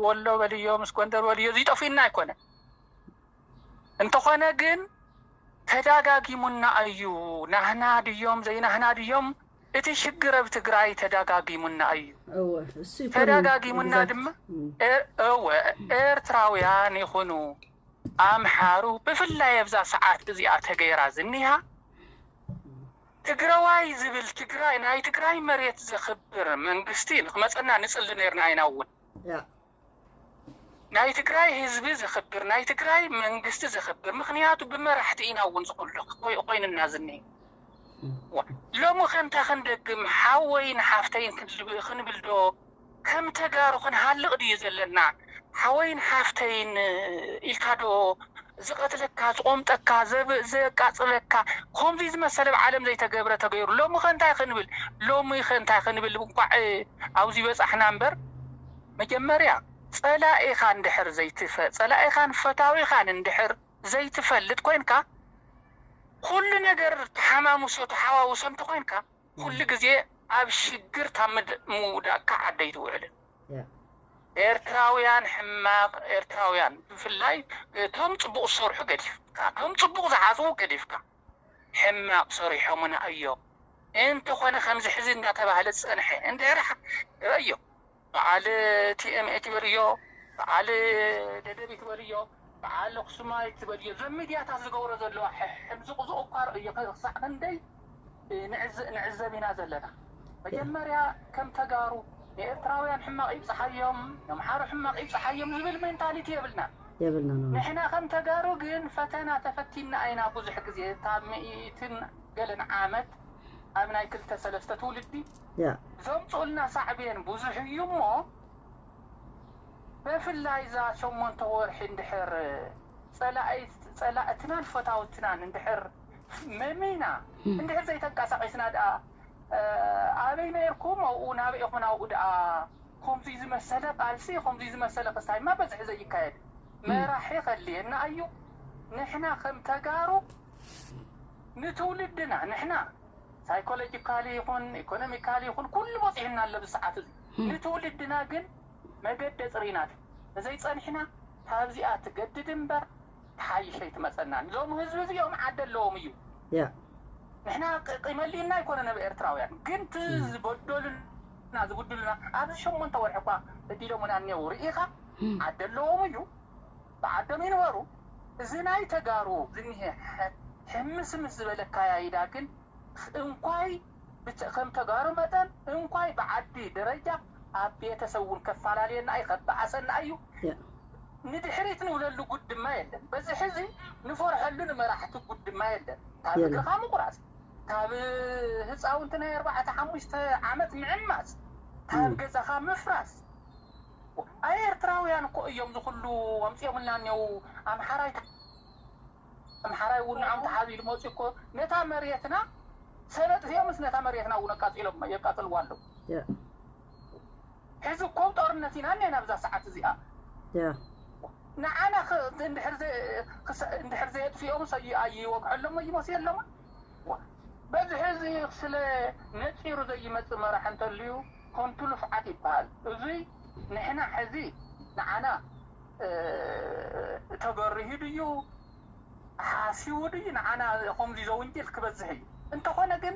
ወሎ በልዮ፣ ምስ ጎንደር በልዮ፣ እዚ ጠፊኡና ኣይኮነ። እንተኾነ ግን ተዳጋጊሙና እዩ። ናህና ድዮም ዘይናህና ድዮም፣ እቲ ሽግር ኣብ ትግራይ ተዳጋጊሙና እዩ። እወ፣ እሱ ይኮን ተዳጋጊሙና ግዛት። ድማ እም። ኤር-፣ እወ፣ ኤርትራውያን ይኹኑ ኣምሓሩ፣ ብፍላይ ኣብዛ ሰዓት እዚኣ ተገይራ ዝኒሃ፣ ትግራዋይ ዝብል፣ ትግራይ፣ ናይ ትግራይ መሬት ዘኽብር መንግስቲ ንክመፀና ንፅሊ ነርና ኢና እውን። ያ። ናይ ትግራይ ህዝቢ ዘኽብር፣ ናይ ትግራይ መንግስቲ ዘኽብር፣ ምኽንያቱ ብመራሕቲ ኢና እውን ዝኹሉ ኮይ-፣ ኮይንና ዝኒሄ። ዋ፣ ሎሚ ከ እንታይ ክንደግም፣ ሓወይን ሓፍተይን ክንልብ-፣ ክንብል ዶ? ከም ተጋሩ ክንሃልቕ ድዩ ዘለና? ሓወይን ሓፍተይን ኢልካ ዶ ዝቐትለካ፣ ዝቖምጠካ፣ ዘብ-፣ ዘቃጽለካ፣ ከምዚ ዝመሰለ ኣብ ዓለም ዘይተገብረ ተገይሩ። ሎሚ ከ እንታይ ክንብል? ሎሚ ከ እንታይ ክንብል? እንኳዕ ኣብዚ በጻሕና እምበር፣ መጀመርያ ጸላኢኻ እንድሕር ዘይትፈ-፣ ጸላኢኻን ፈታዊኻን እንድሕር ዘይትፈልጥ ኮይንካ፣ ኩሉ ነገር ተሓማምሶ፣ ተሓዋውሶ እንተኾይንካ፣ ኩሉ ግዜ ኣብ ሽግር ታብ ምድ-፣ ምውዳቕካ ዓደይ ትውዕልን። ያ። ኤርትራውያን ሕማቕ፣ ኤርትራውያን ብፍላይ እቶም ጽቡቕ ዝሰርሑ ገዲፍካ፣ እቶም ጽቡቕ ዝሓስቡ ገዲፍካ፣ ሕማቕ ሰሪሖምና እዮም። እንተኾነ ከምዚ ሕዚ እናተባህለ ዝጸንሐ እንድሕር ሓ-፣ ረእዮ፣ በዓል ቲኤምኤ ትበልዮ፣ በዓል ደደቢት በልዮ፣ በዓል ኣኽሱማይት ትበልዮ፣ እዞም ሚድያታት ዝገብሮ ዘለዋ ሕሕም ዝቕዝቑ እኳ ረእዮ፣ ክሳዕ ክንደይ ንዕዘ-፣ ንዕዘብ ኢና ዘለና። መጀመርያ ከም ተጋሩ ንኤርትራውያን ሕማቕ ይብጽሓዮም፣ ንኣምሓሩ ሕማቕ ይብጽሓዮም ዝብል ሜንታሊቲ የብልናን። የብልናን፣ እወ። ንሕና ከም ተጋሩ ግን ፈተና ተፈቲና ኢና ብዙሕ ግዜ፣ እታ ሚእትን ገለን ዓመት ኣብ ናይ ክልተ ሰለስተ ትውልዲ ያ። ዘምጽኡልና ሳዕቤን ብዙሕ እዩ እሞ፣ ብፍላይ እዛ ሸሞንተ ወርሒ እንድሕር ጸላኢ-፣ ጸላእትናን ፈታውትናን እንድሕር መሚና፣ እም። እንድሕር ዘይተንቀሳቒስና ደኣ፣ እ፣ ኣበይ ነይርኩም ኣብኡ፣ ናበይ ኢኹም ኣብኡ ደኣ፣ ከምዚ ዝመሰለ ቃልሲ፣ ከምዚ ዝመሰለ ክስታይማ በዝሒ ዘይካየድ። እም። መራሒ ከድልየና እዩ። ንሕና ከም ተጋሩ ንትውልድና፣ ንሕና ሳይኮሎጂካሊ ይኹን ኢኮኖሚካሊ ይኹን ኩሉ በፂሑና ኣሎ ብሰዓት እዚ። እም። ንትውልድና ግን መገዲ ኣፅሪና ተዘይፀኒሕና፣ ካብዚኣ ትገድድ እምበር ትሓይሽ ኣይትመፀናን። እዞም ህዝቢ እዚኦም ዓዲ ኣለዎም እዩ። ያ። ንሕና ቂ-፣ ቂመ ኣልዩና ኣይኮነን ኣብ ኤርትራውያን፣ ግን እቲ እም። ዝበደሉና፣ ዝብድሉና ኣብዚ ሸሞንተ ወርሒ እኳ በዲሎምና እኒአው ርኢኻ፣ እም። ዓዲ ኣለዎም እዩ፣ ብዓዶም ይንበሩ። እዚ ናይ ተጋሩ ዝኒሀ ሕ-፣ ሕምስምስ ዝበለ ኣካያይዳ ግን እንኳይ ብተ-፣ ከም ተጋሩ መጠን እንኳይ ብዓዲ ደረጃ ኣብ ቤተሰብ እውን ከፈላለየና እዩ፣ ከበኣሰና እዩ። ያ። ንድሕሪት ንብለሉ ጉድ ድማ የለን። በዚ ሕዚ ንፈርሐሉ ንመራሕቲ ጉድ ድማ የለን። ካብ የለን። እግርኻ ምቁራፅ፣ ካብ ህፃውንቲ ናይ ኣርባዕተ ሓሙሽተ ዓመት ምዕማፅ፣ ካብ እም። ገዛኻ ምፍራስ። ኣይ ኤርትራውያን እኮ እዮም ዝኹሉ ኣምፂኦምልና እኒው። ኣምሓራይ ተ-፣ ኣምሓራይ እውን ንዖም ተሓቢሉ መፂኡ እኮ ነታ መሬትና ሰብ ኣጥፊኦምስ ነታ መሬትና እውን ኣቃፂሎም፣ የቃፅልዋ ኣለዉ። ያ። ሕዚ እኮ ጦርነት ኢና እኒአና ኣብዛ ሰዓት እዚኣ። ያ። ንዓና ኸ-፣ እንድሕር ዘ-፣ ክሰ-፣ እንድሕር ዘየጥፊኦምስ ኣይ-፣ ኣይወግሐሎም ኣይመስ የሎምን። ዋ፣ በዚ ሕዚ ስለ ነፂሩ ዘይመፅእ መራሕ እንተልዩ ከንቱ ልፍዓት ይበሃል። እዙይ ንሕና ሕዚ ንዓና፣ እ፣ ተበሪሁ ድዩ? ሓሲቡ ድዩ ንዓና ከምዚ ዘውንጅል ክበዝሕ እዩ? እንተኾነ ግን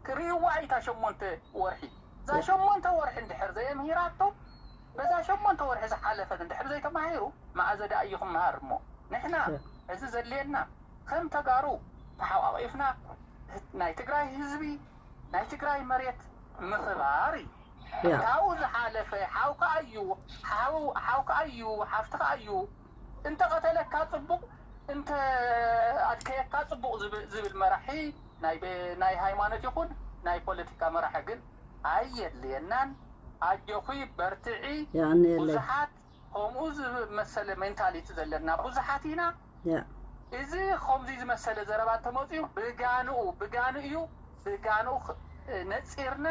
ክርእይዋ እዩ እታ ሸሞንተ ወርሒ። እዛ ሸሞንተ ወርሒ እንድሕር ዘየምሂራቶ፣ በዛ ሸሞንተ ወርሒ ዝሓለፈት እንድሕር ዘይተማሂሩ፣ መኣዘ ደኣ እዩ ክመሃር እሞ? ንሕና እዚ ዘድልየና ከም ተጋሩ ተሓቋቒፍና ናይ ትግራይ ህዝቢ፣ ናይ ትግራይ መሬት ምኽባር እዩ። ካብኡ ዝሓለፈ ሓውካ እዩ፣ ሓው- ሓውካ እዩ፣ ሓፍትኻ እዩ፣ እንተቐተለካ ጽቡቕ፣ እንተ ኣድከየካ ጽቡቕ ዝብ- ዝብል መራሒ ናይ በ- ናይ ሃይማኖት ይኹን ናይ ፖለቲካ መራሒ ግን ኣየድልየናን። ኣጆኺ በርትዒ። የቐንየለይ። ብዙሓት ከምኡ ዝመሰለ ሜንታሊቲ ዘለና ብዙሓት ኢና። ያ እዚ ከምዚ ዝመሰለ ዘረባ እንተመፅኡ ብጋንኡ ብጋንኡ እዩ፣ ብጋንኡ ኽ- ነፂርና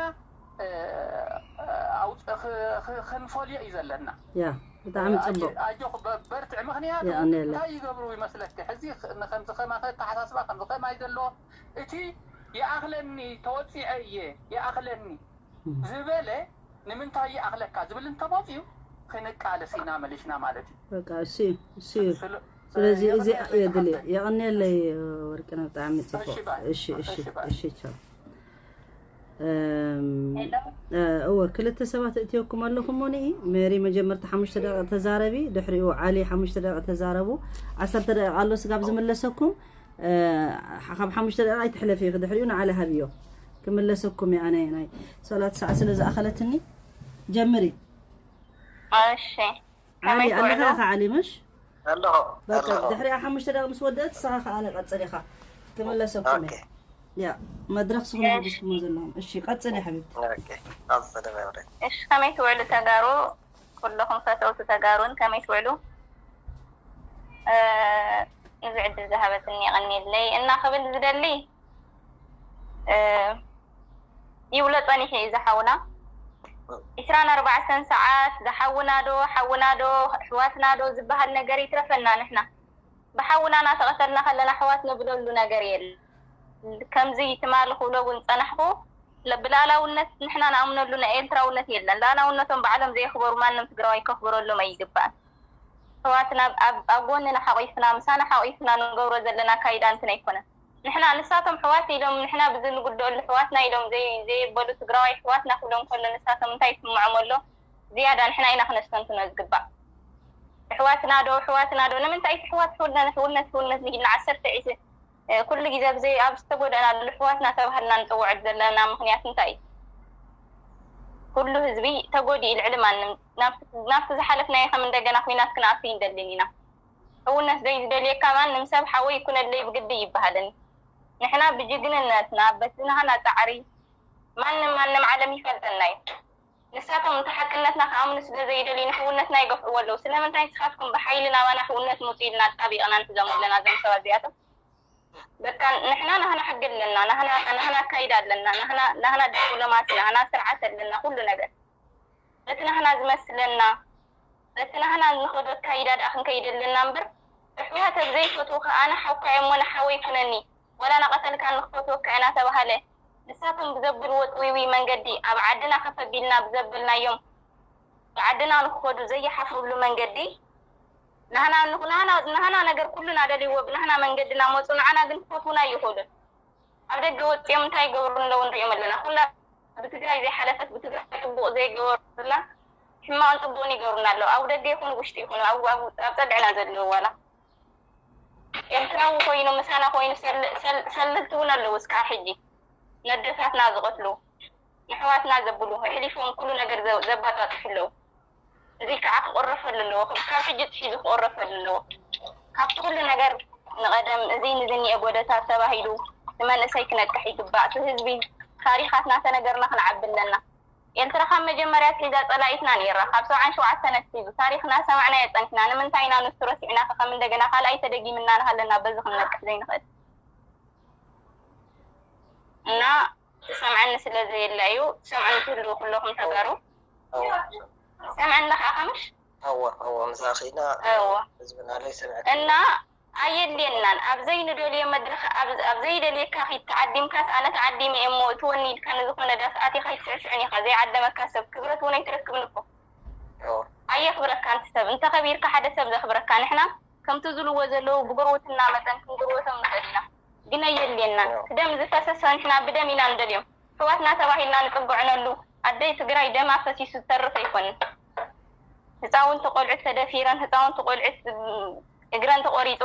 እ፣ ኣውፅ- ኽ- ኽ- ክንፈልዮ እዩ ዘለና። ያ ብጣዕሚ ጽቡቕ። ኣጆ- ኣጆኹ በ- በርትዕ። ምክንያቱ የቐንየለይ። እንታይ ይገብሩ ይመስለኪ? ሕዚ ኽ- ንከምዚ ከማኸ ኣተሓሳስባ ከምዚ ከማይ ዘለዎ እቲ ይኣኽለኒ ተወፂዐ እየ ይኣኽለኒ ዝበለ ንምንታይ ይኣኽለካ ዝብል እንተመፅኡ ክንቃለስ ኢና መሊስና ማለት እዩ። በቃ እሱ እዩ፣ እሱ እዩ። ስለ- ስለዚ የቕንየለይ እዚ የድልየ ንዓኻ። የቐንየለይ። ወርቅነህ ብጣዕሚ ጽቡቕ። እሺ፣ ባይ። እሺ እሺ እሺ፣ ባይ። እሺ ቻው። እም፣ ሄሎ። እ፣ እወ ክልተ ሰባት እእትየኩም ኣለኹም። ሞኒ ሜሪ መጀመርታ ሓሙሽተ ደቂቕ ተዛረቢ፣ ድሕሪኡ ዓሊ ሓሙሽተ ደቂቕ ተዛረቡ። ዓሰርተ ደቂቕ ኣሎ ስጋብ ዝምለሰኩም። እ፣ ካብ ሓሙሽተ ደቂቕ ኣይትሕለፊ ኢኺ፣ ድሕሪኡ ንዓሊ ሃብዮ። ክምለሰኩም እየ ኣነ ናይ ሰላት ሰዓት ስለ ዝኣኸለትኒ። ጀምሪ። እሺ ዓሊ ከመይ ኣለኻ ትውዕሉ? ኢኻ ዓሊ ምሽ? ኣለኹ በቃ ኣለኹ። ድሕሪኣ ሓሙሽተ ደቂቕ ምስ ወደአት ንስኻ ከኣ ኣነ ቀጽል ኢኻ። ክምለሰኩም ኦኬ እየ። ያ መድረኽ ስኹም እሺ። ሒዝኩሞ ዘለኹም። እሺ ቀጽል እየ ሓቢብቲ። ኦኬ። ኣብ ሰደበ ወደ እሺ ከመይ ትውዕሉ ተጋሩ? ኩለኹም ፈተውቲ ተጋሩን ከመይ ትውዕሉ? እ፣ እዚ ዕድል ዝሃበትኒ የቐንየለይ እና ክብል ዝደሊ እ፣ ይብሎ ጸኒሑ እዩ ዝሓውና። ዒስራን ኣርባዕተን ሰዓት ዝሓውና ዶ ሓውና ዶ ኣሕዋትና ዶ ዝበሃል ነገር ይትረፈና። ንሕና ብሓውና እናተቐተልና ከለና ኣሕዋት ንብለሉ ነገር የለን። ከምዚ ትማሊ ክብሎ እውን ዝጸናሕኩ ብልኣላውነት ንሕና ንኣምነሉ ናይ ኤርትራውነት የለን። ልኣላውነቶም ባዕሎም ዘየኽበሩ ማንም ትግራዋይ ከኽብረሎም ኣይግባእን። ኣሕዋትና ኣብ- ኣብ ጎንና ሓቒፍና ምሳና ሓቒፍና ንገብሮ ዘለና ኣካይዳ እንትን ኣይኮነን። ንሕና ንሳቶም ኣሕዋት ኢሎም ንሕና ብዚ ንጉደኣሉ ኣሕዋትና ኢሎም ዘይ- ዘየበሉ ትግራዋይ ኣሕዋትና ክብሎም ከሎ ንሳቶም እንታይ ይስምዖም ኣሎ? ዝያዳ ንሕና ኢና ክነስተንትኖ ዝግባእ። ኣሕዋትና ዶ ኣሕዋትና ዶ ንምንታይ እቲ ኣሕዋት ሕውነት ሕውነት ሕውነት ንኢልና ዓሰርተ ዒስ ኩሉ ግዜ ኣብዚ ኣብ ዝተጎደእናሉ ኣሕዋትና ተባህልና ንፅውዐሉ ዘለና ምኽንያት እንታይ እዩ? ኩሉ ህዝቢ ተጎዲኡ ልዕሊ ማንም ናብቲ ዝሓለፍናዮ ከም እንደገና ኩናት ክንኣቱ ይንደልን ኢና። ሕውነት ዘይዝደልየካ ማንም ሰብ ሓወይ ይኩነለይ ብግዲ ይበሃልን። ንሕና ብጅግንነትና በቲ ናህና ፃዕሪ ማንም ማንም ዓለም ይፈልጠና እዩ። ንሳቶም እቲ ሓቅነትና ክኣምኑ ስለ ዘይደልዩ ንሕውነትና ይገፍዕዎ ኣለዉ። ስለምንታይ ንስኻትኩም ብሓይሊ ናባና ሕውነት ምፁ ኢልና ኣጣቢቕና ንሕዞም ኣለና እዞም ሰባት እዚኣቶም። በቃ ንሕና ናህና ሕጊ ኣለና፣ ናህና ናህና ኣካይዳ ኣለና፣ ናህና ናህና ዲፕሎማሲ፣ ናህና ስርዓት ኣለና፣ ኩሉ ነገር በቲ ናህና ዝመስለና በቲ ናህና ንኸዶ ኣካይዳ ደኣ ክንከይድ ኣለና እምበር ኣሕዋት ኣብ ዘይፈትዎ ከኣነ ሓውካ እሞ ንሓወይ ኩነኒ ወላ ናቐተልካ ንክፈትወካ ኢና ተባሃለ ንሳቶም ብዘብልዎ ጥውይውይ መንገዲ ኣብ ዓድና ከፈቢልና ብዘበልናዮም ብዓድና ንክኸዱ ዘይሓፍሩሉ መንገዲ ናህና ንናህና ነገር ኩሉ ናደልይዎ ብናህና መንገዲ ናመፁ ንዓና ግን ክፈትውና ኣይኽእሉን። ኣብ ደገ ወፂኦም እንታይ ይገብሩ ኣለዉ ንሪኦም ኣለና። ኩላ ብትግራይ ዘይሓለፈት ብትግራይ ፅቡቕ ዘይገበሩላ ሕማቕን ፅቡቕን ይገብሩና ኣለዉ። ኣብ ደገ ይኹን ውሽጢ ይኹን ኣብ ኣብ- ኣብ ፀግዕና ዘለዉ ዋላ ኤርትራዊ ኮይኑ ምሳና ኮይኑ ሰል- ሰል- ሰለልቲ እውን ኣለዉ እስካብ ሕጂ ነደታትና ዝቐትሉ ንሕዋትና ዘብሉ ኣሕሊፎም ኩሉ ነገር ዘ- ዘባጣጥሑ ኣለዉ። እዚ ከዓ ክቕረፈሉ ኣለዎ። ካብ ሕጂ ኣትሒዙ ክቕረፈሉ ኣለዎ። ካብቲ ኩሉ ነገር ንቐደም እዚ ንዝኒኤ ጎደታት ተባሂሉ ንመንእሰይ ክነቅሕ ይግባእ። እቲ ህዝቢ ታሪኻትና ተነገርና ክንዓቢ ኣለና። ኤርትራ ካብ መጀመርያ ኣትሒዛ ጸላኢትና ነይራ። ካብ ሰብዓን ሸውዓተን ኣትሒዙ ታሪኽና ሰማዕናዮ ጸኒሕና። ንምንታይ ኢና ንሱ ረሲዕና ከ ከም እንደገና ካልኣይ ተደጊምና እናሃለና በዚ ክንነቅሕ ዘይንኽእል? እና ትሰምዐኒ ስለ ዘየላ እዩ። ትሰምዑኒ ትህልዉ ኩለኹም ተጋሩ። ትሰምዐኒ ኣለኻ ከምሽ? እወ እወ ምሳኺ ኢና እወ። ህዝብና ለይ ሰምዐ እና ኣየድልየናን ኣብ ዘይንደልዮ መድረኽ ኣብ ኣብ ዘይደልየካ ኺድ ተዓዲምካስ ኣነ ተዓዲመ እየ እሞ እትወኒ ኢልካ ንዝኾነ ዳስ ኣቲኻ ኣይትስዕስዕን ኢኻ ዘይዓደመካ ሰብ ክብረት እውን ኣይትረክብን እኮ እወ ኣየኽብረካን እቲ ሰብ እንተኸቢርካ ሓደ ሰብ ዘኽብረካ ንሕና ከምቲ ዝብልዎ ዘለዉ ብጉርብትና መጠን ክንጉርበቶም ንኽእል ኢና። ግን ኣየድልየናን። ክደም ዝፈሰሰ ንሕና ብደም ኢና ንደልዮም። ኣሕዋትና ተባሂልና ንጽግዕነሉ ኣደይ ትግራይ ደማ ፈሲሱ ዝተርፍ ኣይኮንን። ህፃውንቲ ቆልዑት ተደፊረን፣ ህፃውንቲ ቆልዑት እግረን ተቆሪፁ፣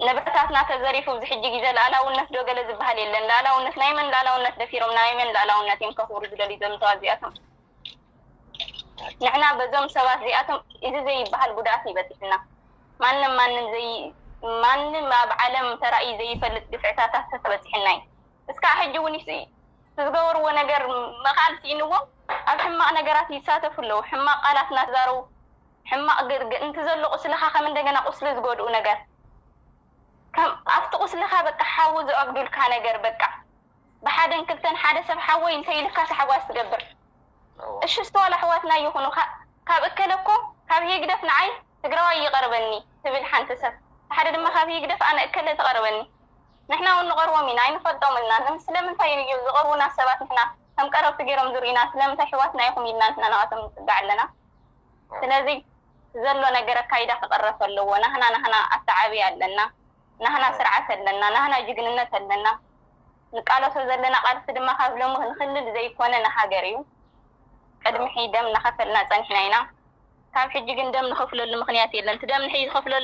ንብረታትና ተዘሪፉ ኣብዚ ሕጂ ግዜ ሉኣላውነት ዶ ገለ ዝበሃል የለን። ሉኣላውነት ናይ መን ሉኣላውነት ደፊሮም ናይ መን ሉኣላውነት እዮም ከኽብሩ ዝደልዩ ዘምተዋ እዚኣቶም? ንሕና በዞም ሰባት እዚኣቶም እዚ ዘይበሃል ጉድኣት ይበፅሕና። ማንም ማንም ዘይ ማንም ኣብ ዓለም ተራእዩ ዘይፈልጥ ግፍዕታታት ተበፂሕና እዩ። እስካዕ ሕጂ እውን ይስ- ዝገበርዎ ነገር ምኽኣል ስኢንዎም ኣብ ሕማቕ ነገራት ይሳተፉ ኣለዉ። ሕማቕ ቃላት እናተዛረቡ ሕማቕ ግርግ እንት ዘሎ ቁስልኻ ከም እንደገና ቁስሊ ዝጎድኡ ነገር ከም ኣብቲ ቁስልኻ በቃ ሓዊ ዝኣግዱልካ ነገር በቃ ብሓደን ክልተን ሓደ ሰብ ሓወይ እንተ ኢልካ ታሕጓስ ትገብር። እሺ እስተዋል ኣሕዋትና ይኹኑ ካብ እከለ እኮ ካብ ህግደፍ ንዓይ ትግራዋይ ይቐርበኒ ትብል ሓንቲ ሰብ ሓደ ድማ ካብ ህግደፍ ኣነ እከለ ትቐርበኒ። ንሕና እውን ንቐርቦም ኢና ኣይንፈልጦም እና ስለምንታይ እዩ ዝቐርቡና ሰባት ንሕና ከም ቀረብቲ ገይሮም ዝርእዩና ስለምንታይ ኣሕዋትና ኢኹም ኢልና ንሕና ናባቶም ንፅጋዕ ኣለና። ስለዚ ዘሎ ነገር ኣካይዳ ክቐረፍ ኣለዎ። ናህና ናህና ኣተዓብያ ኣለና። ናህና ስርዓት ኣለና። ናህና ጅግንነት ኣለና። ንቃለሶ ዘለና ቃልሲ ድማ ካብ ሎሚ ንክልል ዘይኮነ ንሃገር እዩ። ቅድሚ ሕጂ ደም እናኸፈልና ፀኒሕና ኢና። ካብ ሕጂ ግን ደም ንኸፍለሉ ምኽንያት የለን። እቲ ደም ንሕጂ ዝኸፍለሉ